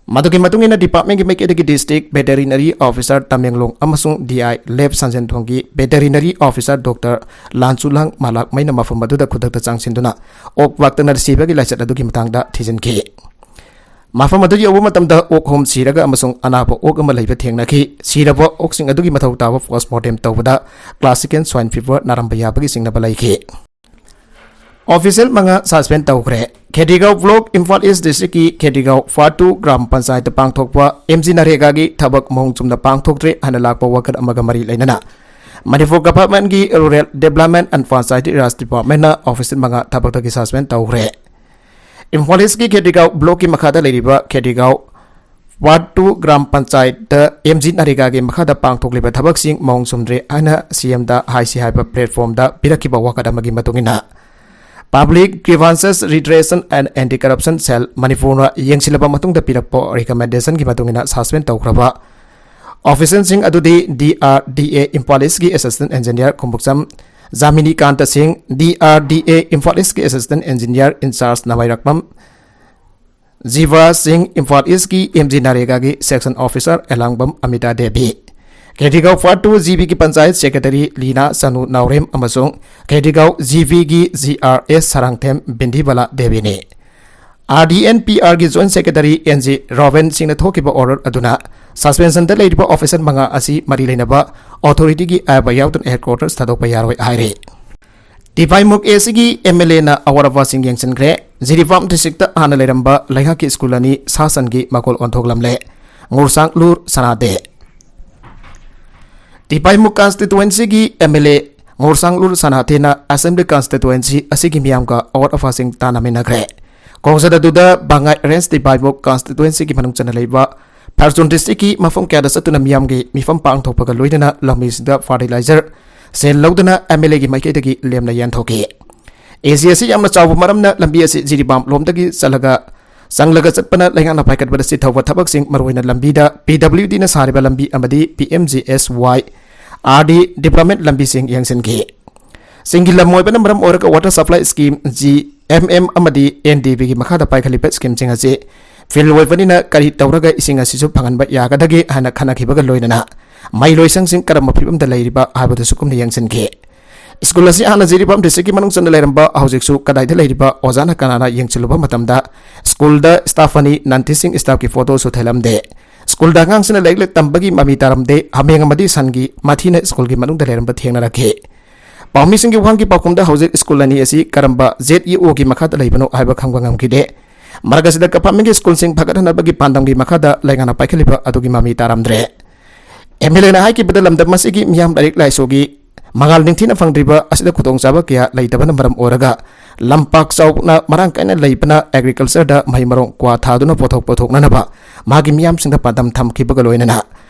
ꯃꯗꯨꯒꯤ ꯃꯇꯨꯡ ꯏꯟꯅ department ꯀꯤ ꯃꯥꯏꯀꯩꯗꯒꯤ District Veterinary Officer ꯇꯃꯦꯡꯂꯣꯡ ꯑꯃꯁꯨꯡ D I Lab ꯁꯟꯖꯦꯟꯊꯣꯡꯒꯤ Veterinary Officer Doctor ꯂꯥꯟꯆꯨꯂꯥꯡ ꯃꯥꯂꯥꯛꯃꯩꯅ ꯃꯐꯝ ꯑꯗꯨꯗ ꯈꯨꯗꯛꯇ ꯆꯪꯁꯤꯟꯗꯨꯅ ꯑꯣꯛ ꯂꯥꯛꯇꯅ ꯁꯤꯕꯒꯤ ꯂꯥꯏꯆꯠ ꯑꯗꯨꯒꯤ ꯃꯇꯥꯡꯗ ꯊꯤꯖꯤꯟꯈꯤ꯫ ꯃꯐꯝ ꯑꯗꯨ ꯌꯧꯕ ꯃꯇꯝꯗ ꯑꯣꯛ ꯑꯍꯨꯝ ꯁꯤꯔꯒ ꯑꯃꯁꯨꯡ ꯑꯅꯥꯕ ꯑꯣꯛ ꯑꯃ ꯂꯩꯕ ꯊꯦꯡꯅꯈꯤ꯫ ꯁꯤꯔꯕ ꯑꯣꯛꯁꯤꯡ ꯑꯗꯨꯒꯤ ꯃꯊꯧ ꯇꯥꯕ post mortem ꯇꯧꯕꯗ classical swine fever ꯅꯥꯔꯝꯕ ꯌꯥꯕꯒꯤ ꯆꯤꯡꯅꯕ ꯂꯩꯈꯤ꯫ Official ꯃꯉꯥ suspend ꯇꯧꯈ꯭ꯔꯦ꯫ ꯈꯦꯗꯤꯒꯥꯎ Block, Imphal East District ꯀꯤ ꯈꯦꯗꯤꯒꯥꯎ Ward two ꯒ꯭ꯔꯥꯝ ꯄꯟꯆꯥꯌꯠꯇ ꯄꯥꯡꯊꯣꯛꯄ M G ꯅꯔꯦꯒꯥꯒꯤ ꯊꯕꯛ ꯃꯑꯣꯡ ꯆꯨꯝꯅ ꯄꯥꯡꯊꯣꯛꯇ꯭ꯔꯦ ꯍꯥꯏꯅ ꯂꯥꯛꯄ ꯋꯥꯀꯠ ꯑꯃꯒ ꯃꯔꯤ ꯂꯩꯅꯅ ꯃꯅꯤꯄꯨꯔ Government ꯀꯤ Rural Development and Panchayati Raj Department ꯅ official ꯃꯉꯥ ꯊꯕꯛꯇꯒꯤ suspend ꯇꯧꯈ꯭ꯔꯦ꯫ ꯏꯝꯐꯥꯜ East ꯀꯤ ꯈꯦꯗꯤꯒꯥꯎ Block ꯀꯤ ꯃꯈꯥꯗ ꯂꯩꯔꯤꯕ ꯈꯦꯗꯤꯒꯥꯎ Ward two ꯒ꯭ꯔꯥꯝ ꯄꯟꯆꯥꯌꯠꯇ M G ꯅꯔꯦꯒꯥꯒꯤ ꯃꯈꯥꯗ ꯄꯥꯡꯊꯣꯛꯂꯤꯕ ꯊꯕꯛꯁꯤꯡ ꯃꯑꯣꯡ ꯆꯨꯝꯗ꯭ꯔꯦ ꯍꯥꯏꯅ C M ꯗ ꯍꯥꯏꯁꯤ ꯍꯥꯏꯕ platform ꯗ ꯄꯤꯔꯛꯈꯤꯕ ꯋꯥꯀꯠ ꯑꯃꯒꯤ ꯃꯇꯨꯡ ꯏꯟꯅ Public Grievances Redressal and Anti-Corruption Cell ꯃꯅꯤꯄꯨꯔꯅ ꯌꯦꯡꯁꯤꯜꯂꯕ ꯃꯇꯨꯡꯗ ꯄꯤꯔꯛꯄ recommendation ꯒꯤ ꯃꯇꯨꯡ ꯏꯟꯅ suspend ꯇꯧꯈ꯭ꯔꯕ official ꯁꯤꯡ ꯑꯗꯨꯗꯤ D R D A Imphal East ꯀꯤ Assistant Engineer ꯈꯣꯡꯕꯨꯛꯆꯝ ꯖꯥꯃꯤꯅꯤ ꯀꯥꯟꯇ ꯁꯤꯡ, D R D A Imphal East ꯀꯤ Assistant Engineer in charge ꯅꯃꯥꯏꯔꯛꯄꯝ ꯖꯤꯕꯔꯥꯖ ꯁꯤꯡ, ꯏꯝꯐꯥꯜ East ꯀꯤ M G ꯅꯔꯦꯒꯥꯒꯤ Section Officer ꯑꯦꯂꯥꯡꯕꯝ Amita Devi, ꯈꯦꯗꯤꯒꯥꯎ Ward two G B ꯒꯤ Panchayat Secretary ꯂꯤꯅꯥ ꯆꯅꯨ ꯅꯥꯎꯔꯦꯝ ꯑꯃꯁꯨꯡ ꯈꯦꯗꯤꯒꯥꯎ G B ꯒꯤ G R S Sarangthem ꯕꯤꯟꯗꯤꯕꯂꯥ ꯗꯦꯕꯤꯅꯤ꯫ R D N P R ꯒꯤ Joint Secretary N G robin ꯁꯤꯡꯅ ꯊꯣꯛꯈꯤꯕ order ꯑꯗꯨꯅ suspension ꯗ ꯂꯩꯔꯤꯕ official ꯃꯉꯥ ꯑꯁꯤ ꯃꯔꯤ ꯂꯩꯅꯕ authority ꯒꯤ ꯑꯌꯥꯕ ꯌꯥꯎꯗꯅ headquarters ꯊꯥꯗꯣꯛꯄ ꯌꯥꯔꯣꯏ ꯍꯥꯏꯔꯤ꯫ ꯇꯤꯄꯥꯏꯃꯨꯛ A C ꯒꯤ M L A ꯅ ꯑꯋꯥꯠ ꯑꯄꯥꯁꯤꯡ ꯌꯦꯡꯁꯤꯟꯈ꯭ꯔꯦ꯫ ꯖꯤꯔꯤꯕꯥꯝ district ꯇ ꯍꯥꯟꯅ ꯂꯩꯔꯝꯕ ꯂꯩꯉꯥꯛꯀꯤ school ꯑꯅꯤ ꯁꯥ ꯁꯟꯒꯤ ꯃꯀꯣꯜ ꯑꯣꯟꯊꯣꯛꯂꯝꯂꯦ꯫ ꯉꯨꯔꯁꯥꯡꯂꯨꯔ ꯁꯅꯥꯗꯦ꯫ ꯇꯤꯄꯥꯏꯃꯨꯛ constituency ꯒꯤ M L A ꯉꯣꯔꯁꯥꯡꯂꯨꯔ ꯁꯅꯥꯊꯦꯟꯅ Assembly Constituency ꯑꯁꯤꯒꯤ ꯃꯤꯌꯥꯝꯒ ꯑꯋꯥꯠ ꯑꯄꯥꯁꯤꯡ ꯇꯥꯟꯅꯃꯤꯟꯅꯈ꯭ꯔꯦ꯫ ꯈꯣꯡꯆꯠ ꯑꯗꯨꯗ ꯕꯉꯥꯏ Range ꯇꯤ ꯕꯥꯏꯕꯣꯛ Constituency ꯒꯤ ꯃꯅꯨꯡ ꯆꯟꯅ ꯂꯩꯕ ꯐꯔꯆꯨꯟ District ꯀꯤ ꯃꯐꯝ ꯀꯌꯥꯗ ꯆꯠꯇꯨꯅ ꯃꯤꯌꯥꯝꯒꯤ ꯃꯤꯐꯝ ꯄꯥꯡꯊꯣꯛꯄꯒ ꯂꯣꯏꯅꯅ ꯂꯧꯃꯤꯁꯤꯡꯗ fertilizer ꯁꯦꯜ ꯂꯧꯗꯨꯅ M L A ꯒꯤ ꯃꯥꯏꯀꯩꯗꯒꯤ ꯂꯦꯝꯅ ꯌꯦꯟꯊꯣꯛꯈꯤ꯫ ꯑꯦ ꯁꯤ ꯑꯁꯤ ꯌꯥꯝꯅ ꯆꯥꯎꯕ ꯃꯔꯝꯅ ꯂꯝꯕꯤ ꯑꯁꯤ ꯖꯤꯔꯤꯕꯥꯝ ꯂꯣꯝꯗꯒꯤ ꯆꯠꯂꯒ ꯆꯪꯂꯒ ꯆꯠꯄꯅ ꯂꯩꯉꯥꯛꯅ ꯄꯥꯏꯈꯠꯄꯗ ꯆꯤꯊꯧꯕ ꯊꯕꯛꯁꯤꯡ, ꯃꯔꯨꯑꯣꯏꯅ ꯂꯝꯕꯤꯗ P W D ꯅ ꯁꯥꯔꯤꯕ ꯂꯝꯕꯤ ꯑꯃꯗꯤ P M G S Y R D development ꯂꯝꯕꯤꯁꯤꯡ ꯌꯦꯡꯁꯤꯟꯈꯤ꯫ ꯆꯤꯡꯒꯤ ꯂꯝ ꯑꯣꯏꯕꯅ ꯃꯔꯝ ꯑꯣꯏꯔꯒ Water Supply Scheme, G M M ꯑꯃꯗꯤ N D B ꯒꯤ ꯃꯈꯥꯗ ꯄꯥꯏꯈꯠꯂꯤꯕ scheme ꯁꯤꯡ ꯑꯁꯤ field ꯑꯣꯏꯕꯅꯤꯅ ꯀꯔꯤ ꯇꯧꯔꯒ ꯏꯁꯤꯡ ꯑꯁꯤꯁꯨ ꯐꯪꯍꯟꯕ ꯌꯥꯒꯗꯒꯦ ꯍꯥꯏꯅ ꯈꯟꯅꯈꯤꯕꯒ ꯂꯣꯏꯅꯅ ꯃꯍꯩꯂꯣꯏꯁꯪꯁꯤꯡ ꯀꯔꯝꯕ ꯐꯤꯕꯝꯗ ꯂꯩꯔꯤꯕ ꯍꯥꯏꯕꯗꯨꯁꯨ ꯀꯨꯞꯅ ꯌꯦꯡꯁꯤꯟꯈꯤ꯫ ꯁ꯭ꯀꯨꯜ ꯑꯁꯤ ꯍꯥꯟꯅ ꯖꯤꯔꯤꯕꯥꯝ District ꯀꯤ ꯃꯅꯨꯡ ꯆꯟꯅ ꯂꯩꯔꯝꯕ, ꯍꯧꯖꯤꯛꯁꯨ ꯀꯗꯥꯏꯗ ꯂꯩꯔꯤꯕ, ꯑꯣꯖꯥꯅ ꯀꯅꯥꯅ ꯌꯦꯡꯁꯤꯜꯂꯨꯕ ꯃꯇꯝꯗ ꯁ꯭ꯀꯨꯜꯗ staff ꯑꯅꯤ non teaching staff ꯀꯤ photo ꯁꯨ ꯊꯦꯠꯂꯝꯗꯦ꯫ ꯁ꯭ꯀꯨꯜꯗ ꯑꯉꯥꯡꯁꯤꯡꯅ ꯂꯥꯏꯔꯤꯛ ꯇꯝꯕꯒꯤ ꯃꯃꯤ ꯇꯥꯔꯝꯗꯦ꯫ ꯍꯥꯃꯦꯡ ꯑꯃꯗꯤ ꯁꯟꯒꯤ ꯃꯊꯤꯅ ꯁ꯭ꯀꯨꯜꯒꯤ ꯃꯅꯨꯡꯗ ꯂꯩꯔꯝꯕ ꯊꯦꯡꯅꯔꯛꯈꯤ꯫ ꯄꯥꯎꯃꯤꯁꯤꯡꯒꯤ ꯋꯥꯍꯪꯒꯤ ꯄꯥꯎꯈꯨꯝꯗ ꯍꯧꯖꯤꯛ ꯁ꯭ꯀꯨꯜ ꯑꯅꯤ ꯑꯁꯤ ꯀꯔꯝꯕ Z E O ꯒꯤ ꯃꯈꯥꯗ ꯂꯩꯕꯅꯣ ꯍꯥꯏꯕ ꯈꯪꯕ ꯉꯝꯈꯤꯗꯦ꯫ ꯃꯔꯛ ꯑꯁꯤꯗ ꯀꯐꯥꯃꯤꯡꯒꯤ ꯁ꯭ꯀꯨꯜꯁꯤꯡ ꯐꯒꯠꯍꯟꯅꯕꯒꯤ ꯄꯥꯟꯗꯝꯒꯤ ꯃꯈꯥꯗ ꯂꯩꯉꯥꯛꯅ ꯄꯥꯏꯈꯠꯂꯤꯕ ꯑꯗꯨꯒꯤ ꯃꯃꯤ ꯇꯥꯔꯝꯗ꯭ꯔꯦ꯫ M L A ꯅ ꯍꯥꯏꯈꯤꯕꯗ ꯂꯝꯗꯝ ꯑꯁꯤꯒꯤ ꯃꯤꯌꯥꯝ ꯂꯥꯏꯔꯤꯛ ꯂꯥꯏꯁꯨꯒꯤ ꯃꯉꯥꯜ ꯅꯤꯡꯊꯤꯅ ꯐꯪꯗ꯭ꯔꯤꯕ ꯑꯁꯤꯗ ꯈꯨꯗꯣꯡꯆꯥꯕ ꯀꯌꯥ ꯂꯩꯇꯕꯅ ꯃꯔꯝ ꯑꯣꯏꯔꯒ ꯂꯝꯄꯥꯛ ꯆꯥꯎꯅ ꯃꯔꯥꯡ ꯀꯥꯏꯅ ꯂꯩꯕꯅ agriculture ꯗ ꯃꯍꯩ ꯃꯔꯣꯡ ꯀ꯭ꯋꯥ ꯊꯥꯗꯨꯅ ꯄꯣꯠꯊꯣꯛ ꯄꯨꯊꯣꯛꯅꯅꯕ ꯃꯥꯒꯤ ꯃꯤꯌꯥꯝꯁꯤꯡꯗ ꯄꯥꯟꯗꯝ ꯊꯝꯈꯤꯕꯒ ꯂꯣꯏꯅꯅ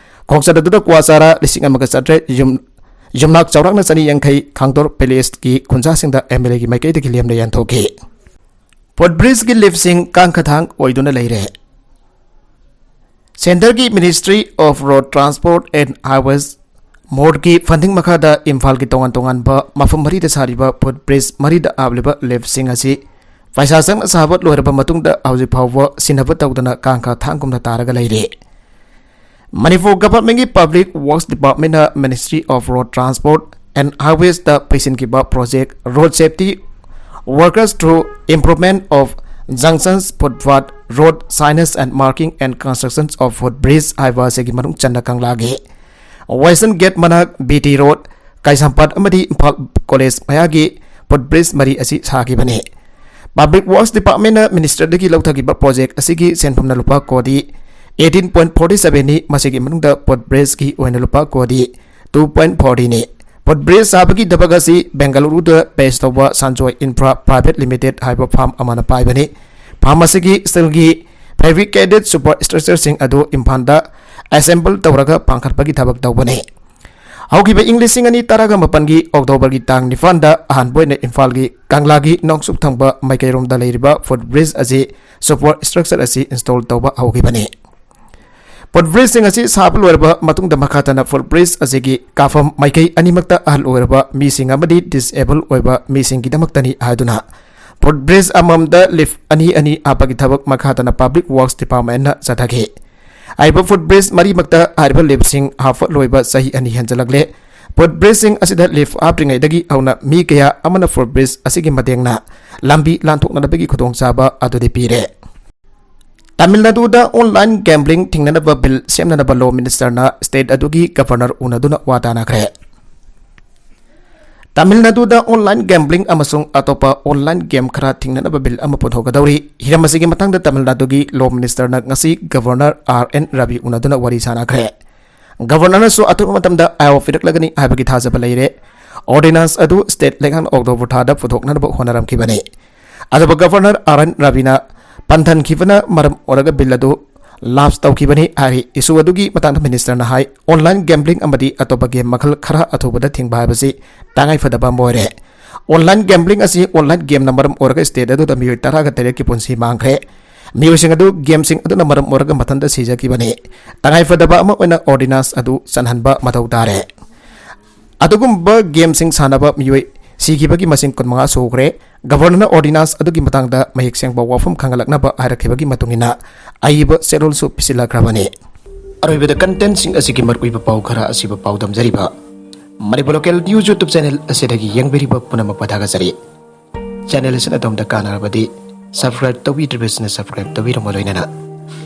ꯈꯣꯡꯆꯠ ꯑꯗꯨꯗ ꯀ꯭ꯋꯥ ꯆꯥꯔꯥ ꯂꯤꯁꯤꯡ ꯑꯃꯒ ꯆꯥꯇ꯭ꯔꯦꯠ, ꯌꯨꯝ, ꯌꯨꯝꯅꯥꯛ ꯆꯥꯎꯔꯥꯛꯅ ꯆꯅꯤ ꯌꯥꯡꯈꯩ ꯈꯥꯡꯗꯣꯔ village ꯀꯤ ꯈꯨꯟꯖꯥꯁꯤꯡꯗ M L A ꯒꯤ ꯃꯥꯏꯀꯩꯗꯒꯤ ꯂꯦꯝꯅ ꯌꯦꯟꯊꯣꯛꯈꯤ꯫ Footbridge ꯀꯤ lift ꯁꯤꯡ ꯀꯥꯡꯈ ꯊꯥꯡ ꯑꯣꯏꯗꯨꯅ ꯂꯩꯔꯦ꯫ Centre ꯒꯤ Ministry of Road Transport and Highways, MoRTH ꯀꯤ funding ꯃꯈꯥꯗ ꯏꯝꯐꯥꯜꯒꯤ ꯇꯣꯉꯥꯟ ꯇꯣꯉꯥꯟꯕ ꯃꯐꯝ ꯃꯔꯤꯗ ꯁꯥꯔꯤꯕ footbridge ꯃꯔꯤꯗ ꯍꯥꯞꯂꯤꯕ lift ꯁꯤꯡ ꯑꯁꯤ ꯄꯩꯁꯥ ꯆꯪꯅ ꯁꯥꯕ ꯂꯣꯏꯔꯕ ꯃꯇꯨꯡꯗ ꯍꯧꯖꯤꯛ ꯐꯥꯎꯕ ꯁꯤꯟꯅꯕ ꯇꯧꯗꯅ ꯀꯥꯡꯈ ꯊꯥꯡꯒꯨꯝꯅ ꯇꯥꯔꯒ ꯂꯩꯔꯤ꯫ ꯃꯅꯤꯄꯨꯔ Government ꯀꯤ Public Works Department ꯅ Ministry of Road Transport and Highways ꯇ ꯄꯩꯁꯤꯟꯈꯤꯕ project Road Safety Works through Improvement of Junctions, Footpath, Road Signage and Marking and Constructions of Footbridge ꯍꯥꯏꯕ ꯑꯁꯤꯒꯤ ꯃꯅꯨꯡ ꯆꯟꯅ ꯀꯪꯂꯥꯒꯤ Western Gate ꯃꯅꯥꯛ, B T Road, ꯀꯩꯁꯥꯝꯄꯥꯠ ꯑꯃꯗꯤ Imphal College ꯃꯌꯥꯒꯤ footbridge ꯃꯔꯤ ꯑꯁꯤ ꯁꯥꯈꯤꯕꯅꯤ꯫ Public Works Department ꯅ Minister ꯗꯒꯤ ꯂꯧꯊꯈꯤꯕ project ꯑꯁꯤꯒꯤ ꯁꯦꯟꯐꯝꯅ ꯂꯨꯄꯥ ꯀꯣꯇꯤ eighteen point forty seven ꯅꯤ꯫ ꯃꯁꯤꯒꯤ ꯃꯅꯨꯡꯗ footbridge ꯀꯤ ꯑꯣꯏꯅ ꯂꯨꯄꯥ ꯀꯣꯇꯤ two point forty ꯅꯤ꯫ Footbridge ꯁꯥꯕꯒꯤ ꯊꯕꯛ ꯑꯁꯤ ꯕꯦꯡꯒꯂꯨꯔꯨꯗ base ꯇꯧꯕ Sanjoy Infra Private Limited ꯍꯥꯏꯕ firm ꯑꯃꯅ ꯄꯥꯏꯕꯅꯤ꯫ Firm ꯑꯁꯤꯒꯤ steelꯒꯤ fabricated superstructureꯁꯤꯡ ꯑꯗꯨ ꯏꯝꯐꯥꯜꯗ assemble ꯇꯧꯔꯒ ꯄꯥꯟꯈꯠꯄꯒꯤ ꯊꯕꯛ ꯇꯧꯕꯅꯤ꯫ ꯍꯧꯈꯤꯕ ꯏꯪ ꯂꯤꯁꯤꯡ ꯑꯅꯤ ꯇꯔꯥꯃꯥꯄꯟꯒꯤ Octoberꯒꯤ ꯇꯥꯡ ꯅꯤꯄꯥꯟꯗ ꯑꯍꯥꯟꯕ ꯑꯣꯏꯅ ꯏꯝꯐꯥꯜꯒꯤ ꯀꯪꯂꯥꯒꯤ ꯅꯣꯡꯆꯨꯞ ꯊꯪꯕ ꯃꯥꯏꯀꯩꯔꯣꯝꯗ ꯂꯩꯔꯤꯕ footbridge ꯑꯁꯤ superstructure ꯑꯁꯤ install ꯇꯧꯕ ꯍꯧꯈꯤꯕꯅꯤ꯫ Footbridgeꯁꯤꯡ ꯑꯁꯤ ꯁꯥꯕ ꯂꯣꯏꯔꯕ ꯃꯇꯨꯡꯗ ꯃꯈꯥ ꯇꯥꯅ footbridge ꯑꯁꯤꯒꯤ ꯀꯥꯐꯝ ꯃꯥꯏꯀꯩ ꯑꯅꯤꯃꯛꯇ ꯑꯍꯜ ꯑꯣꯏꯔꯕ ꯃꯤꯁꯤꯡ ꯑꯃꯗꯤ disable ꯑꯣꯏꯕ ꯃꯤꯁꯤꯡꯒꯤꯗꯃꯛꯇꯅꯤ ꯍꯥꯏꯗꯨꯅ footbridge ꯑꯃꯃꯝꯗ lift ꯑꯅꯤ ꯑꯅꯤ ꯍꯥꯞꯄꯒꯤ ꯊꯕꯛ ꯃꯈꯥ ꯇꯥꯅ Public Works Departmentꯅ ꯆꯠꯊꯈꯤ꯫ ꯍꯥꯏꯔꯤꯕ footbridge ꯃꯔꯤꯃꯛꯇ ꯍꯥꯏꯔꯤꯕ liftꯁꯤꯡ ꯍꯥꯞꯄ ꯂꯣꯏꯕ ꯆꯍꯤ ꯑꯅꯤ ꯍꯦꯟꯖꯜꯂꯛꯂꯦ꯫ Footbridgeꯁꯤꯡ ꯑꯁꯤꯗ lift ꯍꯥꯞꯇ꯭ꯔꯤꯉꯩꯗꯒꯤ ꯍꯧꯅ ꯃꯤ ꯀꯌꯥ ꯑꯃꯅ footbridge ꯑꯁꯤꯒꯤ ꯃꯇꯦꯡꯅ ꯂꯝꯕꯤ ꯂꯥꯟꯊꯣꯛꯅꯅꯕꯒꯤ ꯈꯨꯗꯣꯡꯆꯥꯕ ꯑꯗꯨꯗꯤ ꯄꯤꯔꯦ꯫ ꯇꯥꯃꯤꯜ ꯅꯥꯗꯨꯗ online gambling ꯊꯤꯡꯅꯅꯕ bill ꯁꯦꯝꯅꯅꯕ Law Ministerꯅ state ꯑꯗꯨꯒꯤ Governor ꯎꯅꯗꯨꯅ ꯋꯥ ꯇꯥꯅꯈ꯭ꯔꯦ꯫ ꯇꯥꯃꯤꯜ ꯅꯥꯗꯨꯗ online gambling ꯑꯃꯁꯨꯡ ꯑꯇꯣꯞꯄ online game ꯈꯔ ꯊꯤꯡꯅꯅꯕ bill ꯑꯃ ꯄꯨꯊꯣꯛꯀꯗꯧꯔꯤ꯫ ꯍꯤꯔꯝ ꯑꯁꯤꯒꯤ ꯃꯇꯥꯡꯗ ꯇꯥꯃꯤꯜ ꯅꯥꯗꯨꯒꯤ Law Ministerꯅ ꯉꯁꯤ Governor R N Ravi ꯎꯅꯗꯨꯅ ꯋꯥꯔꯤ ꯁꯥꯅꯈ꯭ꯔꯦ꯫ Governorꯅꯁꯨ ꯑꯊꯨꯕ ꯃꯇꯝꯗ ꯑꯌꯥꯕ ꯄꯤꯔꯛꯂꯒꯅꯤ ꯍꯥꯏꯕꯒꯤ ꯊꯥꯖꯕ ꯂꯩꯔꯦ꯫ Ordinance ꯑꯗꯨ state ꯂꯩꯉꯥꯛꯅ October ꯊꯥꯗ ꯄꯨꯊꯣꯛꯅꯅꯕ ꯍꯣꯠꯅꯔꯝꯈꯤꯕꯅꯤ꯫ ꯑꯗꯨꯕꯨ Governor R N Raviꯅ ꯄꯟꯊꯟꯈꯤꯕꯅ ꯃꯔꯝ ꯑꯣꯏꯔꯒ bill ꯑꯗꯨ lapse ꯇꯧꯈꯤꯕꯅꯤ ꯍꯥꯏꯔꯤ꯫ Issue ꯑꯗꯨꯒꯤ ꯃꯇꯥꯡꯗ Ministerꯅ ꯍꯥꯏ, online gambling ꯑꯃꯗꯤ ꯑꯇꯣꯞꯄ game ꯃꯈꯜ ꯈꯔ ꯑꯊꯨꯕꯗ ꯊꯤꯡꯕ ꯍꯥꯏꯕꯁꯤ ꯇꯉꯥꯏꯐꯗꯕ ꯑꯃ ꯑꯣꯏꯔꯦ꯫ Online gambling ꯑꯁꯤ online gameꯅ ꯃꯔꯝ ꯑꯣꯏꯔꯒ state ꯑꯗꯨꯗ ꯃꯤꯑꯣꯏ ꯇꯔꯥꯒ ꯇꯔꯦꯠꯀꯤ ꯄꯨꯟꯁꯤ ꯃꯥꯡꯈ꯭ꯔꯦ꯫ ꯃꯤꯑꯣꯏꯁꯤꯡ ꯑꯗꯨ gameꯁꯤꯡ ꯑꯗꯨꯅ ꯃꯔꯝ ꯑꯣꯏꯔꯒ ꯃꯊꯟꯇ ꯁꯤꯖꯈꯤꯕꯅꯤ꯫ ꯇꯉꯥꯏꯐꯗꯕ ꯑꯃ ꯑꯣꯏꯅ ordinance ꯑꯗꯨ ꯆꯟꯍꯟꯕ ꯃꯊꯧ ꯇꯥꯔꯦ꯫ ꯑꯗꯨꯒꯨꯝꯕ gameꯁꯤꯡ ꯁꯥꯟꯅꯕ ꯃꯤꯑꯣꯏ ꯁꯤꯈꯤꯕꯒꯤ ꯃꯁꯤꯡ ꯀꯨꯟꯃꯉꯥ ꯁꯨꯈ꯭ꯔꯦ꯫ Governorꯅ ordinance ꯑꯗꯨꯒꯤ ꯃꯇꯥꯡꯗ ꯃꯌꯦꯛ ꯁꯦꯡꯕ ꯋꯥꯐꯝ ꯈꯪꯍꯜꯂꯛꯅꯕ ꯍꯥꯏꯔꯛꯈꯤꯕꯒꯤ ꯃꯇꯨꯡ ꯏꯟꯅ ꯑꯏꯕ ꯆꯦꯔꯣꯜꯁꯨ ꯄꯤꯁꯤꯜꯂꯛꯈ꯭ꯔꯕꯅꯤ꯫ ꯑꯔꯣꯏꯕꯗ contentꯁꯤꯡ ꯑꯁꯤꯒꯤ ꯃꯔꯨꯑꯣꯏꯕ ꯄꯥꯎ ꯈꯔ ꯑꯁꯤꯕꯨ ꯄꯥꯎꯗꯝꯖꯔꯤꯕ Manipur Local News YouTube channel ꯑꯁꯤꯗꯒꯤ ꯌꯦꯡꯕꯤꯔꯤꯕ ꯄꯨꯝꯅꯃꯛꯄꯨ ꯊꯥꯒꯠꯆꯔꯤ꯫ Channel ꯑꯁꯤꯅ ꯑꯗꯣꯝꯗ ꯀꯥꯟꯅꯔꯕꯗꯤ subscribe ꯇꯧꯕꯤꯗ꯭ꯔꯤꯕꯁꯤꯡꯅ subscribe ꯇꯧꯕꯤꯔꯝꯕ ꯂꯣꯏꯅꯅ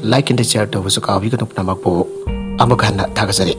like and share ꯇꯧꯕꯁꯨ ꯀꯥꯎꯕꯤꯒꯅꯨ꯫ ꯄꯨꯝꯅꯃꯛꯄꯨ ꯑꯃꯨꯛ ꯍꯟꯅ ꯊꯥꯒꯠꯆꯔꯤ꯫